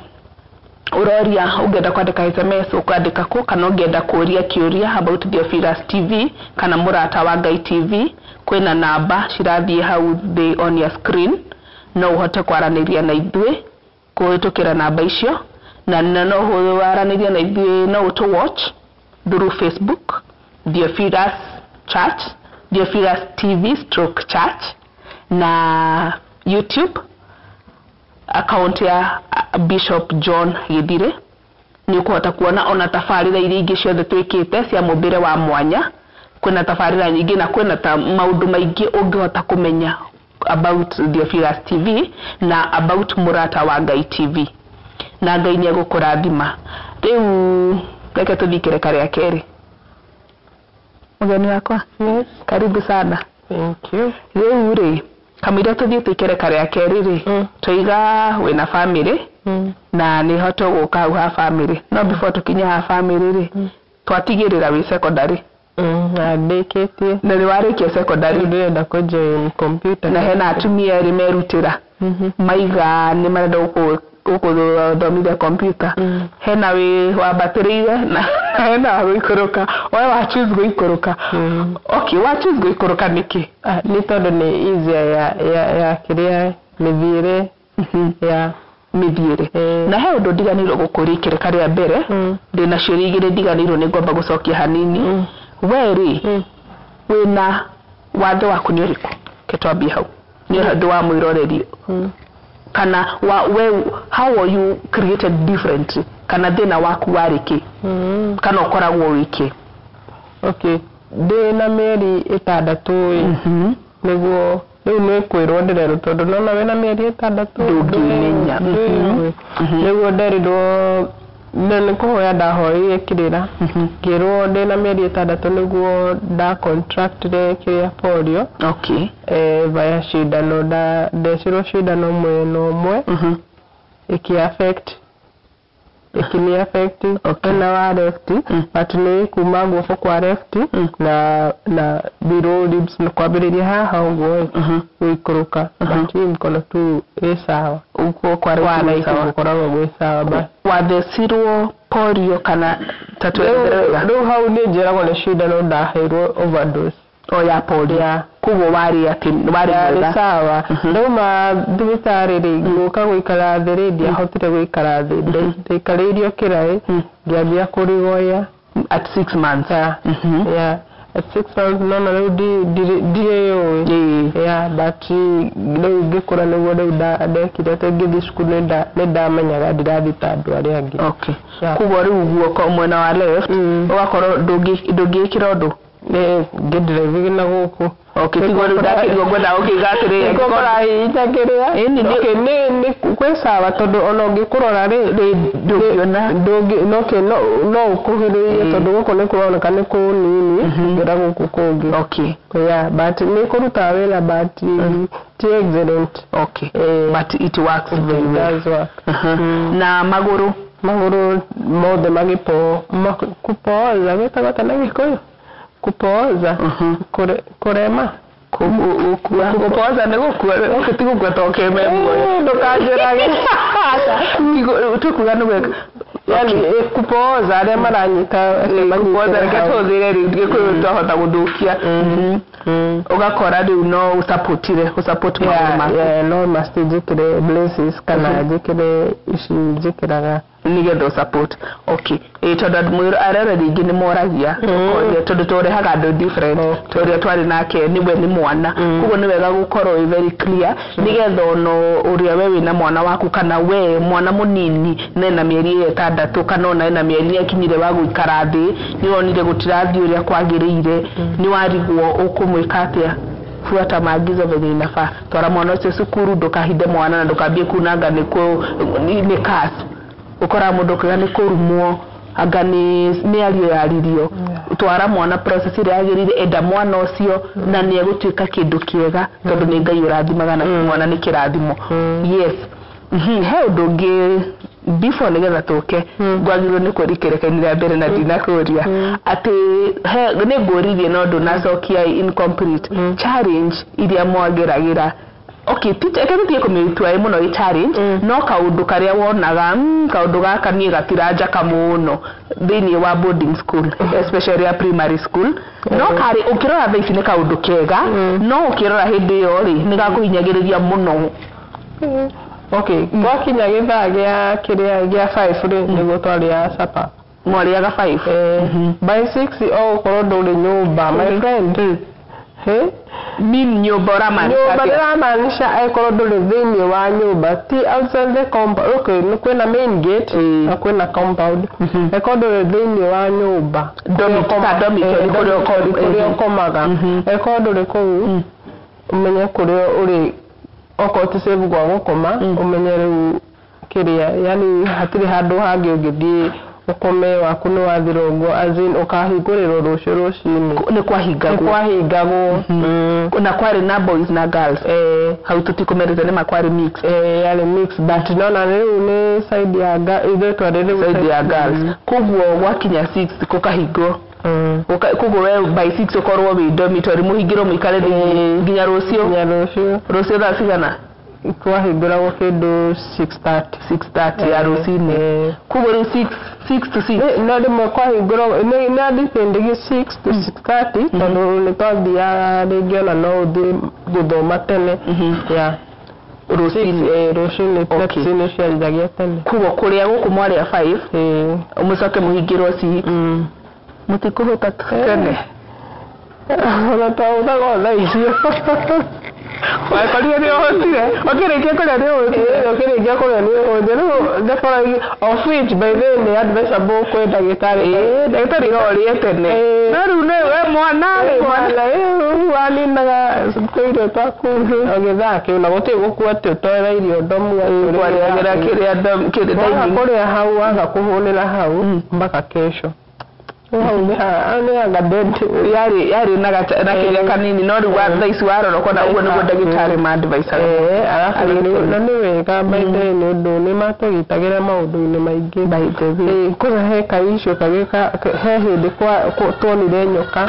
ũroria ũngĩenda kwandĩka SMS ũkandĩka kũ, kana ũngĩenda kũria kĩũria about Theophilus TV kana mũrata wa Ngai TV, kwĩna namba cirathiĩ hau thĩ on your screen, no ũhote kwaranĩria na ithuĩ kũhĩtũkĩra namba icio, na no waranĩrie na ithuĩ, no ũtũ watch through Facebook Theophilus Church, Theophilus TV stroke Church, na YouTube account ya Bishop John Githire. Nĩ ũkũhota kuona ona tabarĩra iria ingĩ ciothe twĩkĩte cia mũmbĩre wa mwanya. Kwĩna tabarĩra nyingĩ na kwĩna ta maũndũ maingĩ ũngĩhota kũmenya about Theophilus TV na about mũrata wa Ngai TV, na Ngai nĩ egũkũrathima. Rĩu reke tũthiĩ kĩreka rĩa kerĩ. Mũgeni wakwa, Yes. karibu sana. Thank you. Rĩu rĩ, kamũira tũthiĩte ikereka rĩa kerĩ rĩ, twaiga wĩna famĩlĩ na nĩ hote gũka hau ha famĩlĩ, no before tũkinye ha famĩlĩ rĩ, twatigĩrĩra wĩ secondary. Na ndĩkĩtie. Na nĩ warĩkia secondary. Ndĩrenda kũ join computer. Na hena atumia erĩ merutĩra maiga nĩ marenda gũkũthomithia computer. Hena wĩ wambatĩrĩire na hena wa gũikũrũka. We wa choose gũikũrũka. Okay, wa choose gũikũrũka nĩkĩ? Nĩ tondũ nĩ easier ya kĩrĩa mĩthiĩre ya mĩthiĩre. Na he ũndũ ndiganĩirwo gũkũria ikereka rĩa mbere, ndĩna ciũria igĩrĩ ndiganĩirwo nĩ ngwamba gũcokia hanini. We rĩ, wĩna wathe waku nĩ ũrĩkũ? Ke twambie hau nĩ ũndũ wa mwĩroreri, kana wa we, how are you created differently, kana thĩna waku warĩ kĩ, kana ũkoragwo wĩ kĩ? Okay, ndĩ na mĩeri 6 ĩ, nĩguo rĩu nĩ kwĩrwo ndĩrerwo, tondũ nona wĩna mĩeri 6 ndũngĩmenya. Ndũĩ. Nĩguo nderirwo Na nĩ kũhoya ndahoire kĩrĩra, ngĩrwo ndĩna mĩeri 6 nĩguo nda contractire kĩrĩa polio. Via cindano, ndecirwo cindano mwena ũmwe, ĩkĩ affect, ĩkĩnĩ affect mwena wa left, but nĩ kuma guoko kwa left na below ribs, nĩ kwambĩrĩria haha ũguo ĩ gũikũrũka, but hii mkono tu ĩ sawa. Uko kwa Kwa right right sawa. Gũkoragwo gwĩ sawa, but Wathecirwo polio kana tatuethere wega? Rĩu hau nĩ njĩragwo nĩ cindano ndaheirwo overdose. O ya polio? Yeah. Koguo warĩ atĩ warĩ Yarĩ mwega? Sawa. Ndauma thibitarĩ rĩ, ngũka gũikara thĩ rĩ, ndiahotire gũikara thĩ. Ndaikarĩirio kĩraĩ, ngĩambia kũrigoya. At 6 months? Yeah. Yeah. At 6 months, nona rĩu ndirĩyũĩ. Yeah, but rĩu ngĩkũra nĩguo rĩu ndekire atĩ ngĩthiĩ cukuru nĩ ndamenyaga ndirathiĩ ta andũ arĩa angĩ. Yeah. Koguo rĩu guoko mwena wa left ũgakorwo ndũngĩkĩra ũndũ? Nĩ ngĩndrive na gũkũ. Okay, tiguo rĩu ndakĩrigwo ngwenda gũkiuga atĩrĩrĩ. Nĩkuo kũrahihinya kĩrĩa. Ĩni, Okay, nĩ kwĩ sawa tondũ ona ũngĩkũrora rĩ, ndũngĩona. Ndũngĩ no okay, no ũkuhĩrĩrie tondũ gũkũ nĩ kũroneka nĩ kũnini gũkĩra gũkũ kũngĩ. Yeah, but nĩ kũrutaga wĩra, but ti excellent. But it works very It well. does work. Na magũrũ? Magũrũ mothe magĩpo kupooza, gwĩtagwo atĩa na Gĩkũyũ? Kupooza. Kũrema. Gũkua, gũpoza nĩ gũkua. Okay, ti gũkua to keme muoyo. Eh, ndũkanjĩrage. Tũkuga nĩ gwĩka. Yani kupooza arĩa maranyita Kupoza, reke manyitĩre hau. tũhũthĩre rĩu Gĩkũyũ twahota gũthũkia. Ũgakora rĩu no ũsapotire ũsapoti magũrũ maku? Yeah, no must njĩkĩre braces kana njĩkĩre ici njĩkĩraga. Nĩgetha ũsupport. Okay, ĩ tondũ andũ arereri aingĩ nĩ moragia, ũkoria tondũ tũrehaga andũ different. Ũrĩa twarĩ nake nĩwe nĩ mwana, koguo nĩ wega gũkorwo wĩ very clear nĩgetha ona ũrĩa we wĩna mwana waku kana we mwana mũnini na ena mĩeri ĩyo 6 kana ona ena mĩeri akinyire wa gũikara thĩ, nĩ wonire gũtirathiĩ ũrĩa kwagĩrĩire, nĩ warigwo ũkũmwĩka atĩa, fuata maagizo venye inafaa. Twara mwana ũcio cukuru, ndũkahithe mwana na ndũkambie kunanga nĩ nĩ curse. Ũkoraga mũndũ ũkiuga nĩ kũrumwo, anga nĩ mĩario yaririo. Twara mwana process ĩrĩa yagĩrĩire, enda mwana ũcio na nĩ egũtuĩka kĩndũ kĩega tondũ nĩ Ngai ũrathimaga na mwana nĩ kĩrathimo. Yes. He ũndũ ũngĩ before nĩgetha tũke ngwagĩrĩirwo nĩ kũria kĩrekainĩ rĩa mbere na ndinakũria atĩ nĩ ngũririe no ndũnacokia, incomplete challenge iria mwageragĩra. Okay, reke tũtige kũmĩtua ĩ mũno ĩ challenge, no kaũndũ karĩa wonaga, kaũndũ gaka niĩ gatiranjaka mũno thĩinĩ wa boarding school, especially ya primary school, no karĩ ũkĩrora thaa ici nĩ kaũndũ kega, no ũkĩrora hĩndĩ ĩyo rĩ, nĩ gakũhinyagĩrĩria mũno. Okay, twakinya gĩthaa gĩa kĩrĩa gĩa 5 rĩ, nĩguo twarĩaga supper. Mwarĩaga 5? Eh, by 6 o ũkorwo ndũrĩ nyũmba, my friend. Hey? Mean nyũmba ũramaanisha Nyũmba atĩa? ndĩramaanisha angĩkorwo ndũrĩ thĩinĩ wa nyũmba, ti outside the compound. Okay, nĩ kwĩna main gate na kwĩna compound. Angĩkorwo ndũrĩ thĩinĩ wa nyũmba, Ta dormitory, kũrĩa kũrĩa ũkomaga, angĩkorwo ndũrĩ kũu, ũmenye kũrĩa ũrĩ, okorwo ti safe gwa gũkoma, ũmenye rĩu kĩrĩa, yani hatirĩ handũ hangĩ ũngĩthiĩ ũkome, waku nĩ wathira ũguo, as in ũkahingũrĩrwo rũciũ rũcinĩ. Nĩ Nĩ kwahingagwo? Kwahingagwo. Na kwarĩ na boys na girls? Eh. Hau tũtikũmerĩte nĩ ma kwarĩ mix? Eh, yarĩ mix, but nona rĩu nĩ side ya ithuĩ twarĩ rĩu Side ya girls. Koguo gwakinya 6 gũkahingwo? Koguo we by 6 ũkorwo wĩ dormitory, mũhingĩrwo mũikare thĩinĩ nginya rũciũ? Nginya rũciũ. Rũciũ thaa cigana? Twahingũragwo kĩndũ 6:30. 6:30 ya rũcinĩ? Koguo rĩu 6, 6 to 6? No rĩmwe kwahingũragwo nĩ depend 6 to 6:30 tondũ nĩ twathiaga rĩngĩ ona no ũthiĩ gũthoma tene, yeah. Rũcinĩ? Eh, rũcinĩ. Steps nĩ cianjagia tene. Koguo kũrĩa gũkũ mwarĩa 5, mũcoke mũhingĩrwo 6, mũtikũhũta tene? Ona twahũthaga o thaa icio. Wakorire nĩ ũhũtire, ũkĩrĩkia kũrĩa nĩ ũhũtire? Ũkĩrĩkia kũrĩa nĩ ũhũtire. Rĩu the following of which by the way nĩ advisable kwĩ ndagĩtarĩ. Ĩĩ, ndagĩtarĩ no ũrĩe tene, no rĩu nĩ we mwana rĩ, mwana mwana rĩu. Rĩu waninaga tũirio twaku o gĩthaa kĩu na gũtirĩ gũkua atĩ ũtware irio ndomu atĩ ũrĩe Kwarĩagĩra kĩrĩa kĩrĩ waga dining. kũrĩa hau, waga kũhũnĩra hau mpaka kesho. Rĩu hau nĩ anga dead. Yarĩ na na kĩrĩa kanini, no rĩu thaa ici warora ũkona ũguo nĩguo ndagĩtarĩ ma-advisaga. Arabu na nĩ wega by the way, nĩ ũndũ nĩ matũgitagĩra maũndũ-inĩ maingĩ. By the way. Kwanza he kaissue kagĩ he hĩndĩ tuonire nyoka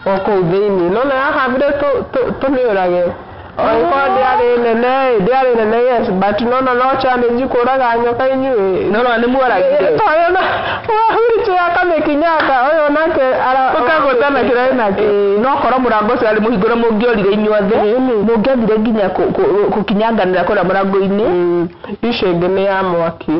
o kũu thĩinĩ, nona yahavire tũmĩũrage. Oĩkorwo ndĩarĩ nene ĩ, ndĩarĩ nene, yes, but nona no challenge kũraga nyoka inyuĩ. No no nĩ muoragire? Toyona wahuricho akamĩkinyanga ũyũ nake Ũkagũthana kĩrĩa wĩnakĩo. No korwo mũrango ũcio warĩ mũhingũre, mũngĩorire inyuothe, mũngĩathire nginya gũkinyanganĩra kũrĩa mũrango-inĩ. Icio ĩngĩ nĩ ya mwaki.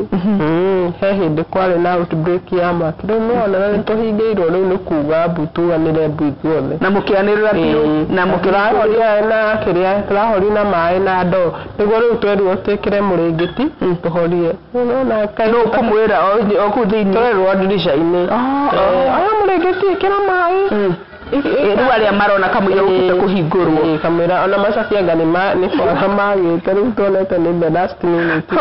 He hĩndĩ kwarĩ na outbreak ya mwaki, rĩu nĩwona nĩ tũhingĩirwo, rĩu nĩ kuga mbu tuganĩre mbu ithuothe. Na mũkĩanĩrĩra biũ na Tũrahoria na kĩrĩa, tũrahoria na maĩ na ndoo, nĩguo rĩu twerirwo twĩkĩre mũrĩngĩti tũhorie. Rĩu nĩwona Nũ kũmwĩra o kũu thĩinĩ? Tũrerwo ndirica-inĩ. "Oya mũrĩngĩti, ĩkĩra maĩ." Rĩu arĩa marona kamũira ũkĩte kũhingũrwo. Kamũira ona macabi anga nĩ kwaga magĩte, rĩu tuonete nĩ the last minute.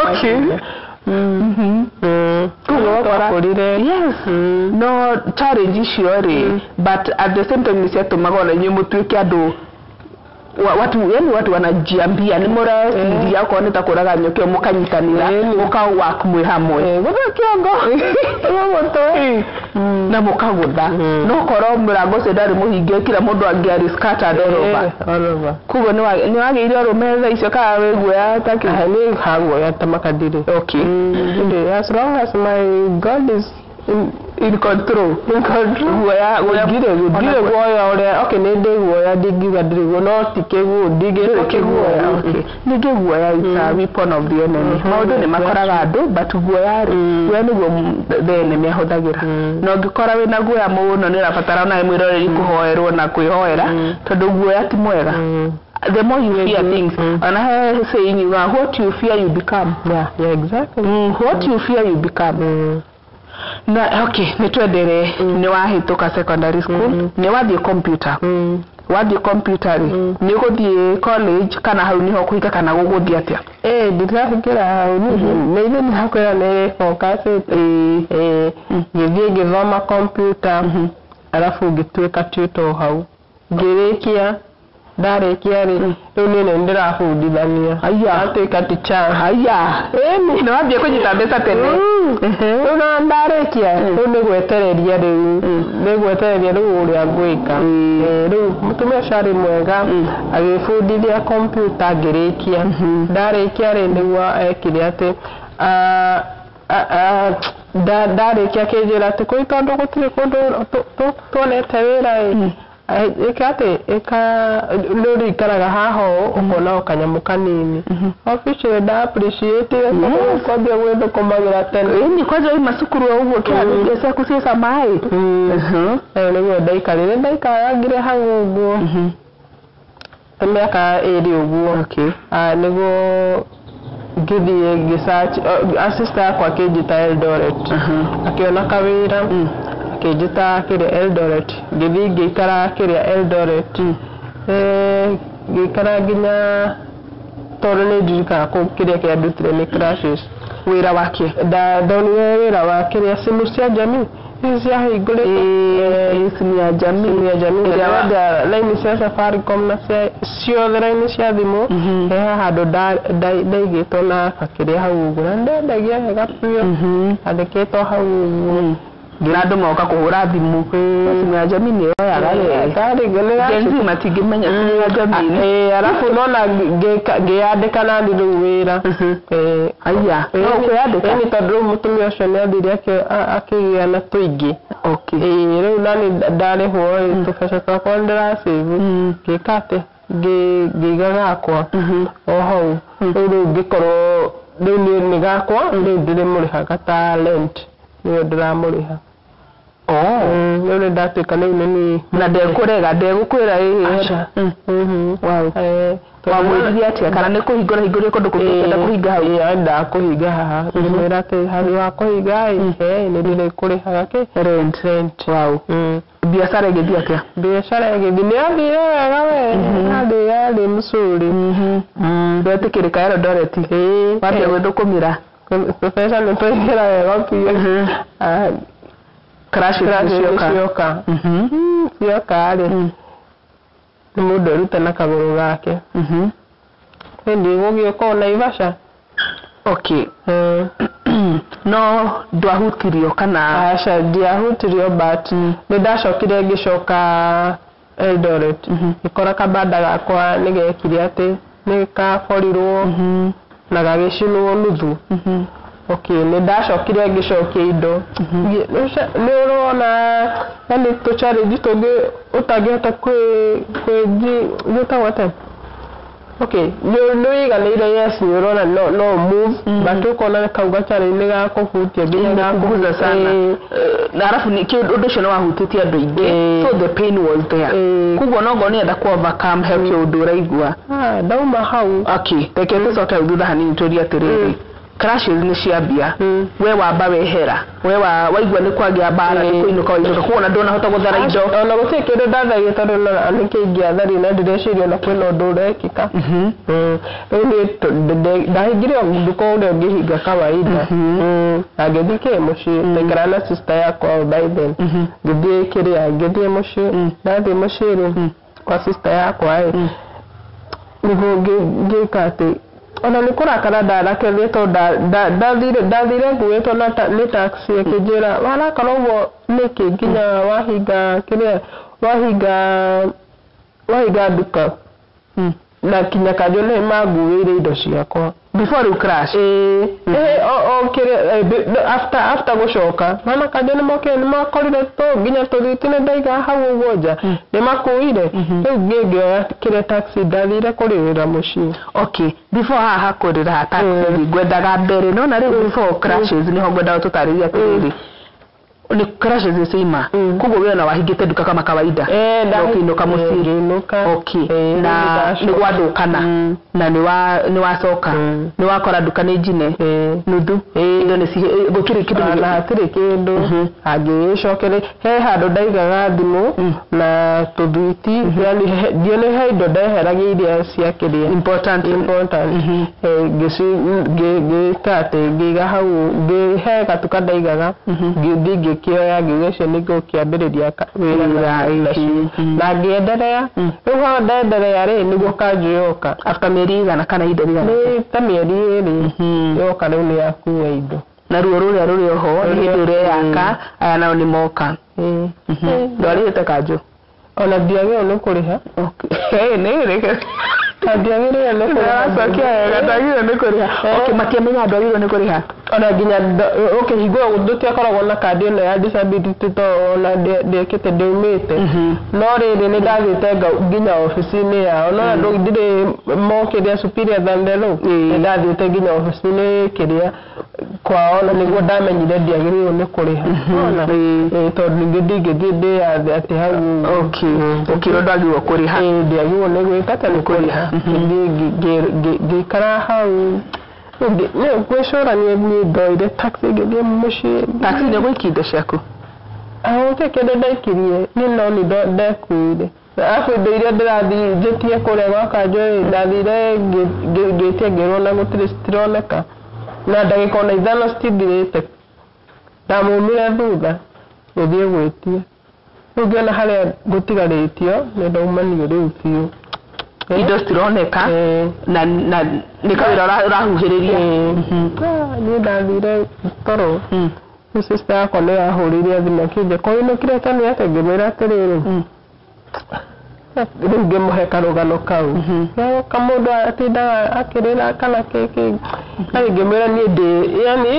Koguo twakũrire. Yes, no challenge icio rĩ, but at the same time nĩ ciatũmaga ona inyuĩ mũtuĩke andũ watu, yani watu wanajiambia, nĩ mũreciria okorwo nĩ ta kũraga nyoka ĩyo, mũkanyitanĩra, mũka work mwĩ hamwe. Gũtha kĩongo, mũtwe. Na mũkagũtha. No korwo mũrango ũcio ndarĩ mũhinge, kila mũndũ angĩarĩ scattered all over. All over. Koguo nĩ wagĩire ũrũme thaa icio kana wĩ guoya ta kĩ? Niĩ haguoya ta makandirĩ. Ndirĩ, as long as my God is in control. In control. Guoya guoya Ndirĩ guoya ũrĩa, okay, nĩ ndĩ guoya, ndingiuga ndĩrĩ guo, no ti kĩguũ, ndingĩtwo kĩguoya. Okay. Ningĩ guoya is a weapon of the enemy. Maũndũ nĩ makoraga andũ, but guoya rĩ, guoya nĩguo the enemy ahũthagĩra. Na ũngĩkora wĩna guoya mũno, nĩ ũrabatara onawe mwĩroreri kũhoerwo na kwĩhoera, tondũ guoya ti mwega. The more you fear things, ona he saying yuga, "What you fear, you become." Yeah, exactly. What you fear, you become. Na okay, nĩ twendere, nĩ wahĩtũka secondary school, nĩ wathiĩ computer. Wathiĩ computer rĩ, nĩ ũgũthiĩ college kana hau nĩho kũhika kana gũgũthiĩ atĩa? Ndĩrahingĩra hau nĩ ithe ndĩrakwĩra nĩ focusĩte. Ngĩthiĩ ngĩthoma computer, arabu ngĩtuĩka tutor hau. Ngĩrĩkia, ndarĩkia rĩ, rĩu niĩ nĩ ndĩrabundithania. Aya. Ndatuĩka teacher. Aya, nĩ wambia kũnyita mbeca tene. Rĩu na ndarĩkia, rĩu nĩ gwetereria, rĩu nĩ gwetereria rĩu ũrĩa ngwĩka. Rĩu mũtumia ũcio arĩ mwega, agĩbundithia computer ngĩrĩkia. Ndarĩkia rĩ, nĩguo ekire atĩ ndarĩkia akĩnjĩra atĩ kũi tondũ gũtirĩ kũndũ tuonete wĩra ĩ, ĩka atĩ ĩka nĩ ũrĩikaraga haha ũũ ũkona o kanyamũ kanini. Officially nda appreciate tondũ kwambia gwĩthũkũmagĩra tene. Ĩni kwanja uma cukuru o ũguo kĩhathithia ciaku ciĩ maĩ. Nĩguo ndaikarire, ndaikarangire hau ũguo ta mĩaka 2 ũguo. Nĩguo ngĩthiĩ ngĩsearch, sister yakwa akĩnjĩta Eldoret, akĩona kawĩra, akĩnjĩta kĩrĩa Eldoret, ngĩthiĩ ngĩikara kĩrĩa Eldoret. Ngĩikara nginya, tondũ nĩ ndirikanaga kũu kĩrĩa kĩandutire nĩ crashes. Wĩra wake? Ndonire wĩra wa kĩrĩa simu cia jamii ici ciahingũrĩtwo. Simu ya jamii. Simu ya jamii. Ĩrĩa Ndĩrenda raini cia Safaricom na cia ciothe raini cia thimũ. He handũ ndaigĩtwo na bakĩrĩa hau ũguo, na ndendagia wega biũ, andĩkĩtwo hau ũguo. Na andũ moka kũhũra thimũ. Simu ya jamii nĩ yoyaga. Gen Z matingĩmenya simu ya jamii. Arabu nona ngĩyandĩka nani rĩu wĩra. Aya, no kwĩyandĩka? Ĩni, tondũ rĩu mũtumia ũcio nĩ athire akĩgĩa na tũingĩ. Rĩu nani ndarĩhwo ĩ, tũbeca twakwa nĩndĩracĩbu, ngĩka atĩ ngĩiga gakwa o hau. Rĩu ngĩkorwo rĩu nĩ gakwa, rĩu ndĩrĩmũrĩhaga ta rent, nĩyo ndĩramũrĩha. Rĩu nĩ ndatuĩka rĩu nĩ niĩ. Na ndekũrega ndegũkwĩra ĩĩ. Aca. Wow. Wamwĩrire atĩa kana nĩ kũhingũra hingũrire kũndũ kũngĩ ũkĩenda kũhinga hau? Ĩĩ endaga kũhinga haha. Ngĩmwĩra atĩ handũ ha kũhinga ĩ, nĩ ndĩrĩkũrĩhaga kĩ? Rent. Rent. Wow. Biacara ĩgĩthiĩ atĩa? Biacara ĩgĩthiĩ nĩ yathire wega we. Yarĩ yarĩ mzuri. Ndwetĩkĩrĩka Eldoret. Wambia gwĩthũkũmĩra. Mbeca nĩ twaingĩra wega biũ. Crashes Crashes nĩcioka. cioka. Cioka rĩ, nĩ mũndũ eruta na kagũrũ gake. Hĩndĩ gũgĩũka o Naivasha. Okay. No ndwahutirio kana? Aca, ndiahutirio, but nĩ ndacokire ngĩcoka Eldoret. Ngĩkora kabanda gakwa nĩ gekire atĩ nĩ kaborirwo na gagĩcinwo nuthu. Okay, nĩ ndacokire ngĩcokia indo. Nĩ ũrona yani tũ challenge tũngĩ ũtangĩhota kwĩ gwĩtagwo atĩa? Okay, nĩ ũiganĩire, yes, nĩ ũrona no move, but ũkona kau ga challenge nĩ gakũhutia nginya Gakũguza sana. Ĩĩ. Na arabu nĩ ũndũ ũcio nĩ wahutĩtie andũ aingĩ. So the pain was there. Koguo no ngorwo nĩenda ku overcome he kĩũndũ ũraigua. Ah, ndauma hau. Okay, reke tũcoke hau thutha hanini tũrie atĩrĩrĩ. Crashes nĩ ciambia. We wamba wehera. We waigua nĩ kwagĩa mbara nĩ kũinũka wainũka. Koguo ona ndũnahota gũthara indo. Ona gũtirĩ kĩndũ ndatharie tondũ ona nĩkĩ ingĩatharie na ndĩreciria ona kwĩna ũndũ ũrekĩka. Rĩu niĩ ndahingire o nduka ũrĩa ũngĩhinga kawaida. Na ngĩthiĩ kĩ mũciĩ, ndaikaraga na sister yakwa by then. Ngĩthiĩ kĩrĩa, ngĩthiĩ mũciĩ, ndathiĩ mũciĩ rĩ, kwa sister yakwa ĩ, nĩguo ngĩka atĩ ona nĩ kũrakara ndarakarire tondũ ndathire nguĩtwo nĩ taxi ĩkĩnjĩra warakara ũguo nĩkĩ nginya wahinga kĩrĩa wahinga nduka na kinya kanjũ nĩ manguĩire indo ciakwa. Before you crash. Ĩĩ, o kĩrĩa after gũcoka mana kanjũ nĩ mokire nĩ makorire tũ nginya tũthiti nĩ ndaiga hau ũguo nja nĩ makuire. Rĩu niĩ ngĩoya kĩrĩa taxi ndathire kũrĩrĩra mũciĩ. Okay, before haha kũrĩra ha taxi ngwendaga mbere no na rĩu before crashes nĩho ngwendaga tũtarĩrie atĩrĩrĩ. Nĩ crashes nĩ ciaima. Koguo we ona wahingĩte nduka kama kawaida. Na ũkĩinũka mũciĩ. Ngĩinũka. Okay. Na nĩ gwathũkana. Na nĩ wacoka. Nĩ wakora nduka nĩ njine. Nuthu. Indo nĩ gũtirĩ kĩndũ. Na hatirĩ kĩndũ. Angĩgĩcokere he handũ ndaigaga thimũ na tũthwiti, yani ndione he indo ndeheragia iria cia kĩrĩa Important. Important. Ngĩka atĩ ngĩiga hau he gatuka ndaigaga ngĩthiĩ ngĩkĩoya ngiuga icio nĩ ngũkĩambĩrĩria wĩra nacio na ngĩenderea. Rĩu haha ndenderea rĩ nĩguo kanjũ yoka. After mĩeri igana kana ihinda rĩigana? Nĩ ta mĩeri 2 yoka rĩu nĩ yakua indo. Na ruo rũrĩa rũrĩ oho nĩ hĩndĩ ũreyaka aya nao nĩ moka. Ndwarĩhĩte kanjũ? Ona ndiagĩrĩirwo nĩ kũrĩha. Ndiagĩrĩirwo nĩ kũrĩha. Aracokia wega ndwagĩrĩirwo nĩ kũrĩha. Okay, matiamenya ndwagĩrĩirwo nĩ kũrĩha. Ona nginya ũkĩhingũra tũtiakoragwo na kandi ĩno ya disability tondũ ona ndiĩkĩte ndiumĩte. No rĩrĩ nĩ ndathiĩte nginya obici-inĩ yao. No ndirĩ mokĩria superior than the law. Nĩ ndathiĩte nginya obici-inĩ kĩrĩa kwao na nĩguo ndamenyire ndiagĩrĩirwo nĩ kũrĩha. Tondũ ningĩ ndingĩthiĩ ndĩyathe atĩ hau. Okay. Ũkĩrwo ndwagĩrĩirwo kũrĩha. Ndiagĩrĩirwo nĩ gwĩka atĩ nĩ kũrĩha. Ngĩikara hau gwĩcũrania niĩ ndoire taxi ngĩthiĩ mũciĩ. Taxi nĩ ũgũikia indo ciaku? Gũtirĩ kĩndũ ndaikirie, niĩ no nĩ ndekuire. Arabu indo iria ndĩrathiĩ njĩtie kũrĩa gwa kanjũ rĩ, ndathire ngĩtia ngĩrwo na gũtirĩ citironeka. Na ndagĩka ona 5 citithirĩte. Ndamumire thutha gũthiĩ gwĩtia. Rĩu ngĩona harĩa ngũtigarĩtio nĩ ndaumanio rĩu biũ. Indo citironeka na nĩ kawĩra ũrahuhĩrĩria. Niĩ ndathire toro. Rĩu sister yakwa nĩ yahũrĩire thimũ akĩnjĩra ko wĩinũkire tene atĩa, ngĩmwĩra atĩrĩrĩ rĩu ngĩmũhe karũgano kau. Kamũndũ atindaga akĩrĩra kana kĩkĩ. Arĩ ngĩmwĩra niĩ ndĩ yani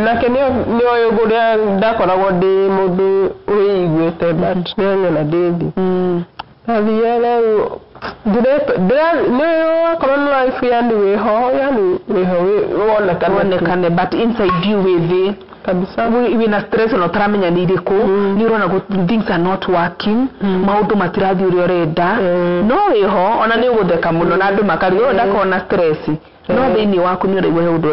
nake nĩoĩ ũrĩa ndakoragwo ndĩ mũndũ wĩiguĩte but nĩanyona ndĩ thĩ. Ndathire rĩu nĩ wakorwo nĩ life yani wĩho yani wĩho wonekane wonekane but inside you wĩ thĩ. Kabisa. Wĩna stress ona ũtaramenya nĩ irĩkũ, nĩ ũrona things are not working, maũndũ matirathiĩ ũrĩa ũrenda, no wĩho ona nĩ ũgũtheka mũno na andũ makarigwo ũyũ ndakona stress, no thĩinĩ waku nĩ ũraigua he ũndũ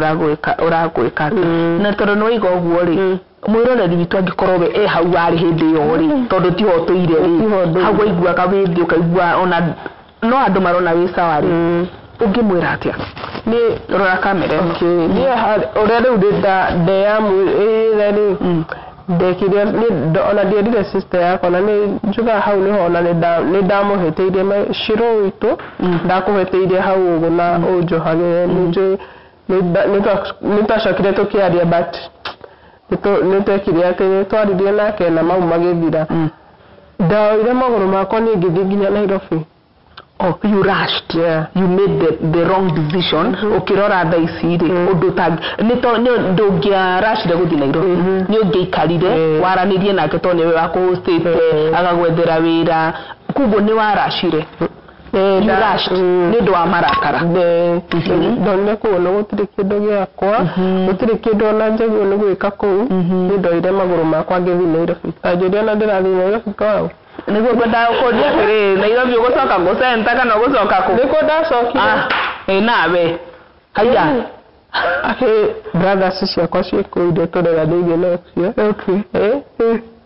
ũragwĩka atĩ. Na tondũ nĩ waiga ũguo rĩ, mwĩroreri witũ angĩkorwo we e hau warĩ hĩndĩ ĩyo rĩ, tondũ tiho ũtũire rĩ, hau waiguaga wĩ thĩ ũkaigua ona no andũ marona wĩ sawa rĩ, ũngĩmwĩra atĩa? Niĩ Rora kamera ĩno. Okay, niĩ ũrĩa rĩu ndeyamwĩrire rĩ, ndekire niĩ ona ndierire sister yakwa, na nĩ njugaga hau nĩho ona nĩ ndamũhĩtĩirie Shiro witũ, ndakũhĩtĩirie hau ũguo na ũnjohagĩre. Nĩ njũĩ nĩ twacokire tũkĩaria, but nĩ twekire atĩ nĩ twaririe nake na mau magĩthira. Ndaoire magũrũ makwa niĩ ngĩthiĩ nginya Nairobi. Oh, you rushed. Yeah. You made the wrong decision. Ũkĩrora thaa ici rĩ, ũndũ nĩ to nĩ ndũngĩarashire gũthiĩ Nairobi, nĩ ũngĩaikarire waranĩrie nake tondũ nĩwe wakũhostĩte agagwethera wĩra, koguo nĩ warashire. You rushed nĩ ũndũ wa marakara. Ndonire kũu ona gũtirĩ kĩndũ gĩakwa, gũtirĩ kĩndũ ona njagĩrĩirwo nĩ gwĩka kũu. Nĩ ndoire magũrũ makwa ngĩthiĩ Nairobi. Ta njũria ona ndĩrathiĩ Nairobi kwao. Nĩguo ngwendaga gũkũria atĩrĩrĩ, Nairobi ũgũcoka gũcenta kana ũgũcoka kũ? Nĩkuo ndacokire. Ĩ nawe haiya. Akĩ brothers ciakwa ciĩ kũu iria tũreranĩirie nacio. Okay.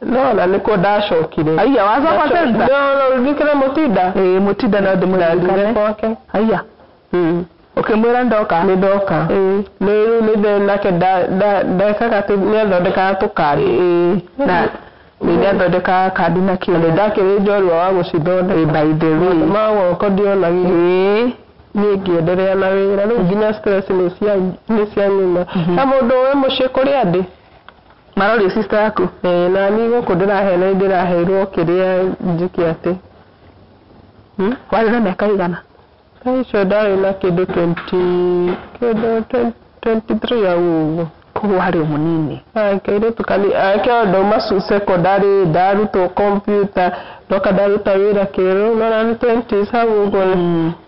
No na nĩkuo ndacokire. Haiya, wacoka center? No, ririkana Mũtinda. Ĩ, Mũtinda no Ndathire ndĩmũririkane. gwake. Haiya, ũkĩmwĩra ndoka? Nĩ ndoka. Nĩ rĩu nĩ nake ndekaga atĩ nĩ athondekaga tũkandi. Na nĩ athondekaga kandi na kĩ. Nĩ ndakĩrĩ njorua wa gũcithondeka. By the way. Ma guoko ndionagire. Niĩ ngĩenderea na wĩra rĩu nginya stress nĩ cianyuma. Na mũndũ wĩ mũciĩ kũrĩa ndĩ. Marorio sister yaku? Ĩĩ, na niĩ gũkũ ndĩraheana ndĩraheirwo kĩrĩa njĩke atĩ. Warĩ na mĩaka igana? Thaa icio ndarĩ na kĩndũ 20 kĩndũ 23 hau ũguo. Koguo warĩ o mũnini. Kairĩtu kanini ake ndauma secondary ndarutwo computer ndoka ndaruta wĩra kĩrũ nona nĩ 20s hau ũguo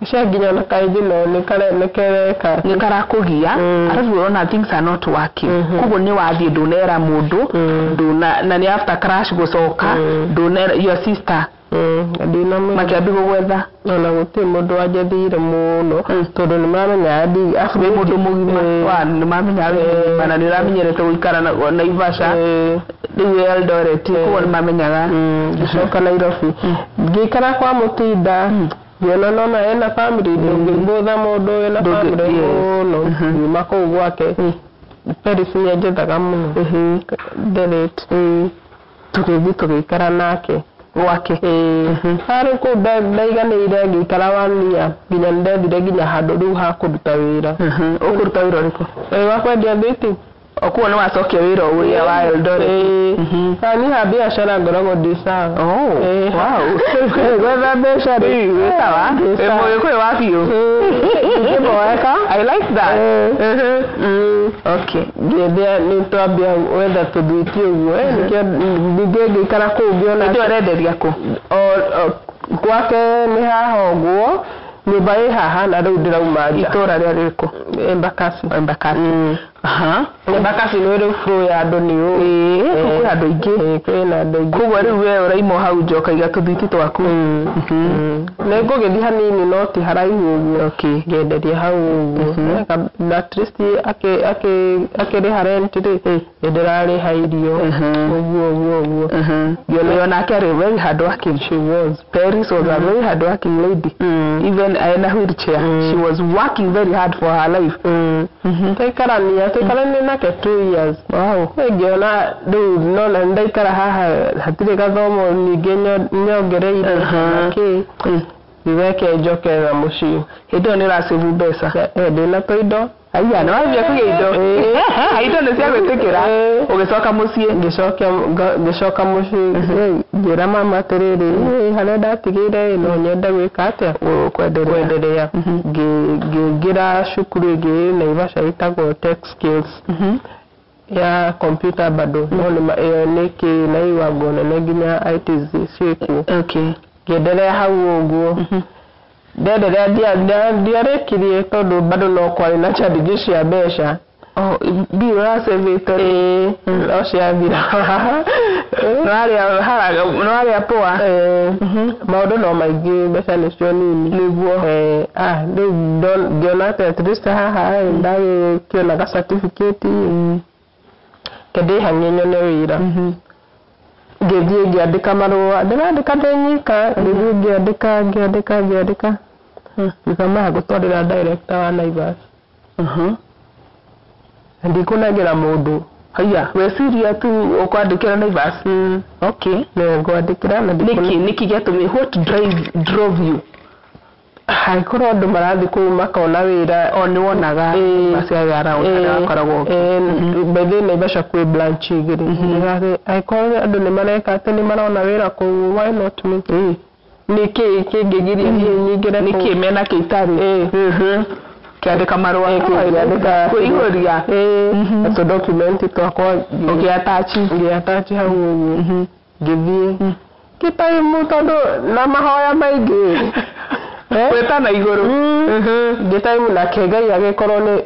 cia nginya na kaingĩ no nĩ kereka. Nĩ karakũgia arabu ũrona things are not working, koguo nĩ wathiĩ ndũnera mũndũ ndũna na nĩ after crash gũcoka ndũnera your sister Ndinamwĩra. Makĩambia gũgwetha. Ona gũtirĩ mũndũ wanjethire mũno tondũ nĩ maramenyaga wĩ mũndũ mũgima wa nĩ mamenya wĩ mũgima na nĩ ũramenyerete gũikara Naivasha rĩu wĩ Eldoret, koguo nĩ mamenyaga. Ngĩcoka Nairobi ngĩikara kwa Mũtinda, ngĩona nona ena family, ndũngĩbũtha mũndũ wĩna family mũno. Ngiuma kũu gwake, Paris nĩ anjethaga mũno the late, tũgĩthiĩ tũgĩikara nake gwake. Harĩ kũu ndaiganĩire ngĩikara one year nginya nĩndethire nginya handũ rĩu ha kũruta wĩra. Ũkũruta wĩra ũrĩkũ? Wa kwendia thwiti. Koguo nĩ wacokia wĩra ũrĩa wa Eldoret? Ĩĩ, niĩ ha biacara ngoragwo ndĩ sawa. Oh, wow. Gwetha mbeca rĩ, Wĩ sawa? Ndĩ Wĩ sawa. mũgĩkũyũ wa biũ. Ngĩboeka. I like that. Okay. Ngĩendia nĩ twambia gwetha tũthwiti ũguo, nĩkĩo ningĩ ngĩikara kũu ngĩona. Hĩndĩ ĩyo ũrenderia kũ? Gwake nĩ haha ũguo, nyũmba ĩ haha na rĩu ndĩrauma nja. Itũra rĩa rĩrĩkũ? Embakasi. Embakasi. Embakasi nĩ rĩu flow ya andũ nĩ ũũ. Ĩĩ, kwĩ andũ aingĩ. Ĩĩ, kwĩna andũ aingĩ. Koguo rĩu we ũraima hau nja ũkaiga tũthwiti twaku. Nĩ ngũgĩthiĩ hanini no ti haraihu ũguo. Okay. Ngenderia hau ũguo. Na at least akĩrĩha rent rĩ, nĩ ndĩrarĩha irio. Ũguo ũguo ũguo. Ngĩona nake arĩ very hard working. She was. Paris was a very hard working lady. Even in a wheelchair, she was working very hard for her life. Twaikarania twaikarania nake 2 years. Wow. Ngĩona rĩu nona ndaikara haha hatirĩ gathomo ningĩ nyongereire kĩ reke njoke na mũciĩ. Hĩndĩ ĩyo nĩ ũracĩbu mbeca? Ndĩna tũindo. Aya, nĩ wambia kũgĩa indo. Indo nĩ cia gwĩtĩkĩra. Ũgĩcoka mũciĩ? Ngĩcoka mũciĩ ngĩra mama atĩrĩrĩ, "Niĩ harĩa ndatigĩire no nyende gwĩka atĩa, Kwenderea. Kwenderea." Ngĩingĩra cukuru ĩngĩ Naivasha ĩtagwo Tech Skills ya computer bado, no nĩ ĩyo nĩ kĩ na iwango nene nginya IT ciĩkuo. Okay. Ngĩenderea hau ũguo ndenderea, ndiarĩkirie tondũ bado no kwarĩ na challenges cia mbeca. Oh, mbia ũracĩvĩte Ĩĩ, no ciathira. Nĩwarĩa poa. Maũndũ no maingĩ, mbeca nĩcio nini. Nĩguo. Rĩu ngĩona atĩ at least haha ĩ, ndagĩkĩona ga certificate ke ndĩhang'ie nyone wĩra. Ngĩthiĩ ngĩandĩka marũa, ndĩrandĩka ndĩ nyika, ngĩthiĩ ngĩandĩka ngĩandĩka ngĩandĩka, ngiuga maya ngũtwarĩra director wa Naivas. Na ndikũnengera mũndũ. Haya, weciria tu ũkwandĩkĩra Naivas. Okay. Nĩwe ngwandĩkĩra na Nĩkĩ nĩkĩ gĩatũmire, what drove you? Angĩkorwo andũ marathiĩ kũu makona wĩra. O nĩwonaga Naivas ya around harĩa wakoragwo. By the way, Naivasha kwĩ branch igĩrĩ. Angĩkorwo andũ nĩ mareka atĩ nĩ marona wĩra kũu, why not me? Nĩkĩ kĩngĩgiria niĩ nyingĩre kũu? Nĩkĩ mena kĩitarĩ? Kĩandĩka marũa. Kĩandĩka. Kũihũria. Ĩĩ, na tũ document twakwa Ũgĩatachi. Ngĩatachi hau ũguo, ngĩthiĩ ngĩtaimu tondũ na mahoya maingĩ. Gwĩtana igũrũ. Ngĩtaimu nake Ngai agĩkorwo nĩ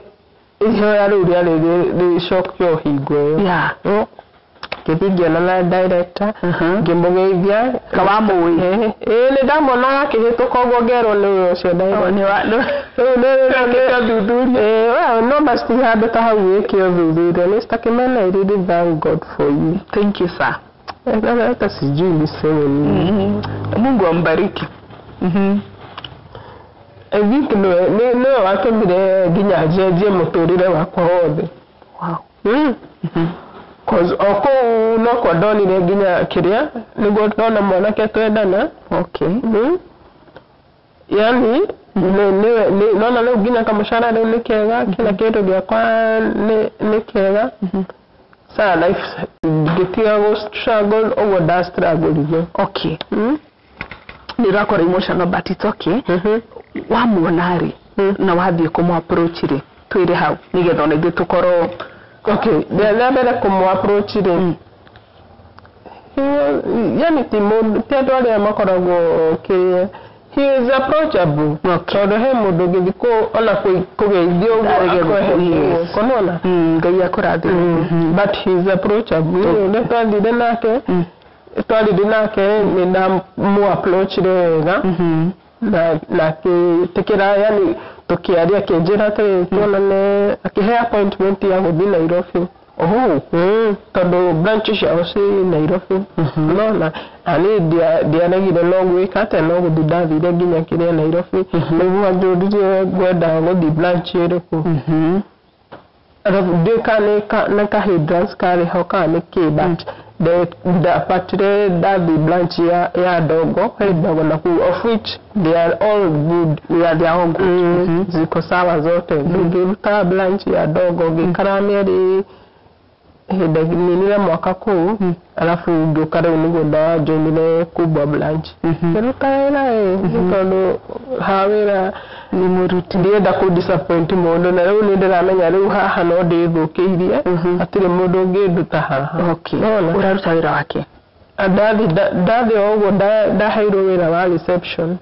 ihoya rĩu rĩarĩ rĩcokio hingo ĩyo. Ngĩthiĩ ngĩona na director, ngĩmũgeithia. Kawamũĩ? Ĩĩ, nĩ ndamuonaga akĩhĩtũka ũguo, ngerwo nĩwe ũcio director. Rĩu no must handũ ta hau wĩke ũthuthuria. Mr. Kimena, I really thank God for you. Thank you, sir. Hata sijui niseme nini. Mungu ambariki. I think nĩwe watũmire nginya njenjie mũtũrĩre wakwa wothe. Cause o kũu nokwo ndonire nginya kĩrĩa nĩguo ndona mwanake twendana. Yani nĩwe nona rĩu nginya kamũcara rĩu nĩ kega, kila kĩndũ gĩakwa nĩ kega. Saa life ngĩtiga gũ struggle ũguo nda struggle. Okay. Nĩ ũrakorwo emotional, but it's okay. Wamuona rĩ na wathiĩ kũmũ approach rĩ, twĩre hau nĩgetha ona ithuĩ tũkorwo. Okay, rĩa mbere kũmũ approach rĩ, yani ti mũndũ, ti andũ arĩa makoragwo kĩrĩa, he is approachable. Tondũ he mũndũ ũngĩthiĩ ona kũgeithio ũguo Arege akweherie yes. guoko, nĩwona? Ngai akũrathime. But he is approachable. Ũrĩa twathire nake, twarire nake, nĩ ndamũ approachire wega na akĩtĩkĩra, yani tũkĩaria, akĩnjĩra atĩrĩ tuonane, akĩhe appointment ya gũthiĩ Nairobi. Tondũ branch ciao ci Nairobi, nona na niĩ ndiaregire, no gwĩka atĩa, no gũthiĩ ndathire nginya kĩrĩa Nairobi, nĩguo anjũririe ngwenda gũthiĩ branch ĩrĩkũ. Arabu ndiũĩ kana nĩ ka hindrance karĩ ho kana nĩ kĩ, but ndapatire ndathiĩ branch ya Ndongo, he Ndongo na kũu, of which they are all good. Yeah, they are all good. Ziko sawa zote. Ngĩruta branch ya Ndongo, ngĩikara mĩeri hĩndĩ ninire mwaka kũu, alafu ngĩũka rĩu nĩguo ndajoinire Kubwa branch, ngĩruta wĩra ĩ, nĩ tondũ ha wĩra Nĩ mũruti. Ndienda kũ disappoint mũndũ, na rĩu nĩ ndĩramenya rĩu haha no ndĩthũkĩirie, hatirĩ mũndũ ũngĩnduta haha. Okay. Nĩwona? Ũraruta wĩra wake? Ndathi o ũguo ndaheirwo wĩra wa reception.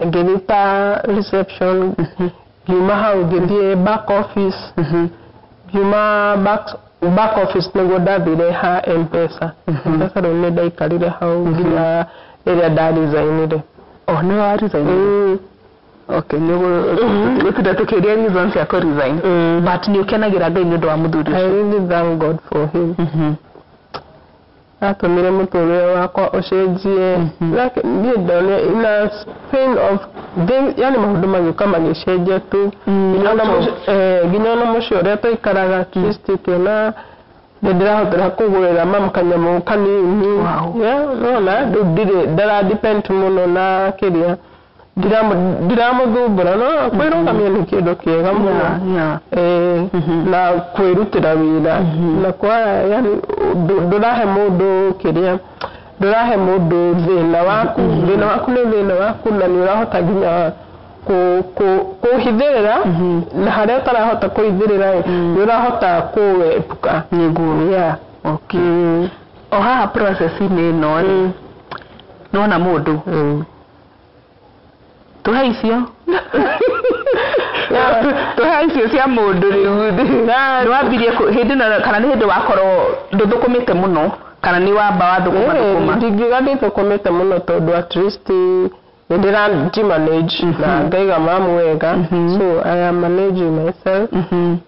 Ngĩruta reception, ngiuma hau ngĩthiĩ back office. Ngiuma back office nĩguo ndathire ha M-Pesa. M-Pesa rĩu nĩ ndaikarire hau nginya rĩrĩa ndaresignire. Oh, nĩ wa resign? Okay, nĩ gũtinda tũkĩũria reasons cia kũ resign. But nĩ ũkenagĩra Ngai nĩ ũndũ wa mũthuri I ũcio? really thank God for him. Atũmire mũtũrĩre wakwa ũcenjie. Like niĩ ndonire in a span of things, yani maũndũ magĩũka magĩcenjia tu. Nginya ona mũciĩ ũrĩa twaikaraga, at least ũkĩona nĩ ndĩrahotera kũgũrĩra mam kanyamũ kanini. Yeah, nona rĩu ndirĩ ndara depend mũno na kĩrĩa, ndiramũthumbũra, no kwĩrũgamia nĩ kĩndũ kĩega mũno. Na kwĩrutĩra wĩra na kwa yani ndũrahe mũndũ kĩrĩa, ndũrahe mũndũ thĩna waku, thĩna waku nĩ thĩna waku, na nĩ ũrahota nginya kũhithĩrĩra, na harĩa ũtarahota kũhithĩrĩra nĩ ũrahota kũepuka. Nĩguo. Yeah. Okay. O haha process-inĩ ĩno rĩ, nĩwona mũndũ tũhe icio. Tũhe icio cia mũndũ rĩu. Nĩ wambirie hĩndĩ ĩno kana nĩ hĩndĩ wakorwo ndũthũkũmĩte mũno kana nĩ wamba wathũkũma thũkũma? Ndingiuga ndithũkũmĩte mũno tondũ at least nĩ ndĩraji-manage na ngaiga mamu wega, so I am managing myself.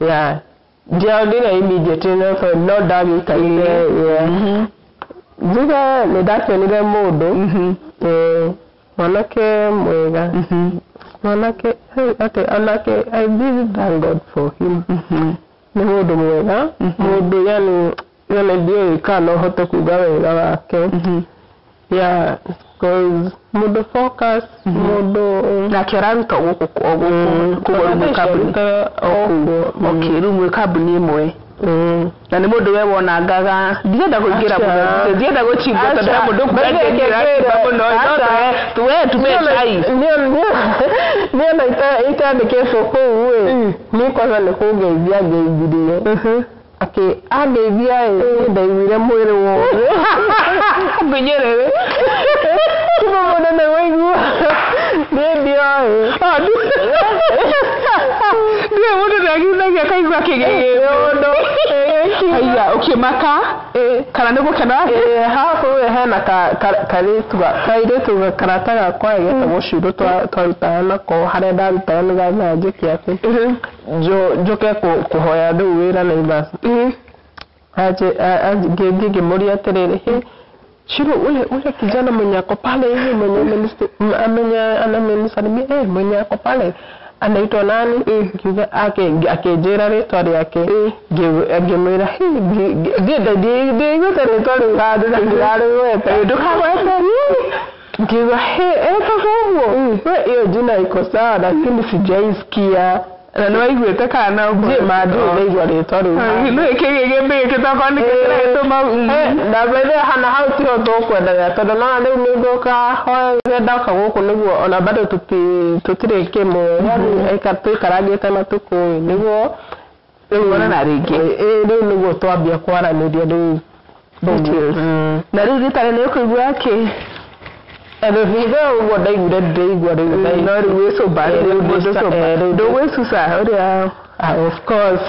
Yeah, ndiathire immediately, no tondũ no ndagĩikarire, yeah. Njuge nĩ ndakĩonire mũndũ, mwanake mwega, mwanake, hey, atĩ anake, I really thank God for him. Nĩ mũndũ mwega, mũndũ yani ndiũĩ kana no hote kuga wega wake. Yeah, 'cause mũndũ focus, mũndũ Nake ũraruta o gũkũ o gũkũ koguo rĩu mwĩ kambuni? O kũu. Okay, rĩu mwĩ kambuni ĩmwe na nĩ mũndũ we wonangaga ndirenda kũingĩra mũno, ndirenda gũchimba tondũ he mũndũ kuga ndĩrachimba mũno, no tuwe tupe chai. Niĩ ona itandĩkĩtwo kũu ĩ, niĩ kwanza nĩ kũngeithia ngeithirie, akĩ angeithia ĩ, niĩ ndaiguire mwĩrĩ wothe ngũnyerere. Kuma mũnene waigua niĩ ndioĩ. Ndiwe mũndũ nĩagithagia akaigua kĩgĩgĩ Ũndũ. Haiya, ũkĩmaka kana nĩ gũkena? Habu hena kairĩtu karata gakwa getagwo Ciurũ, twarutaga nako harĩa ndarutaga nĩgetha njĩke atĩ njũke kũhoya rĩu wĩra Naivas. Ngĩthiĩ ngĩmũria atĩrĩrĩ, "Hey, Shiro, ule kijana mwenye ako pale hivi, mwenye amenisalimia, mwenye ako pale anaitwa nani?" Ngiuga akĩnjĩra rĩtwa rĩake. Ngĩmwĩra, "Hey, ndiaiguĩte rĩtwa rĩu handũ na ndirarĩgweta." Ndũkagwete. Ngiuga, "Hey, etagwo ũguo? We, hiyo jina iko sawa lakini sijaisikia." Na nĩ waiguĩte kana no? Ndiĩ ma ndirĩ ndaigua rĩtwa rĩu handũ. Nĩ kĩgĩgĩ gĩkĩ tokorwo nĩkĩo kĩragĩtũma. Na bethe hana hau tiho tũkwendaga tondũ nona rĩu nĩ ngũka hoya ndoka gũkũ nĩguo ona bado tũtirĩ kĩmwe, yani tũikarangĩte matukũ nĩguo rĩu Kuonana rĩngĩ. Rĩu nĩguo twambia kwaranĩria rĩu Details. Mm. Na rĩu rita rĩrĩ ũkũigua kĩ? Rĩu ũguo ndaiguire ndĩraigua rĩu No rĩu wĩ sober, rĩu rĩu mũndũ sober. Rĩu Ndũgwĩcuca ũrĩa? Ah, of course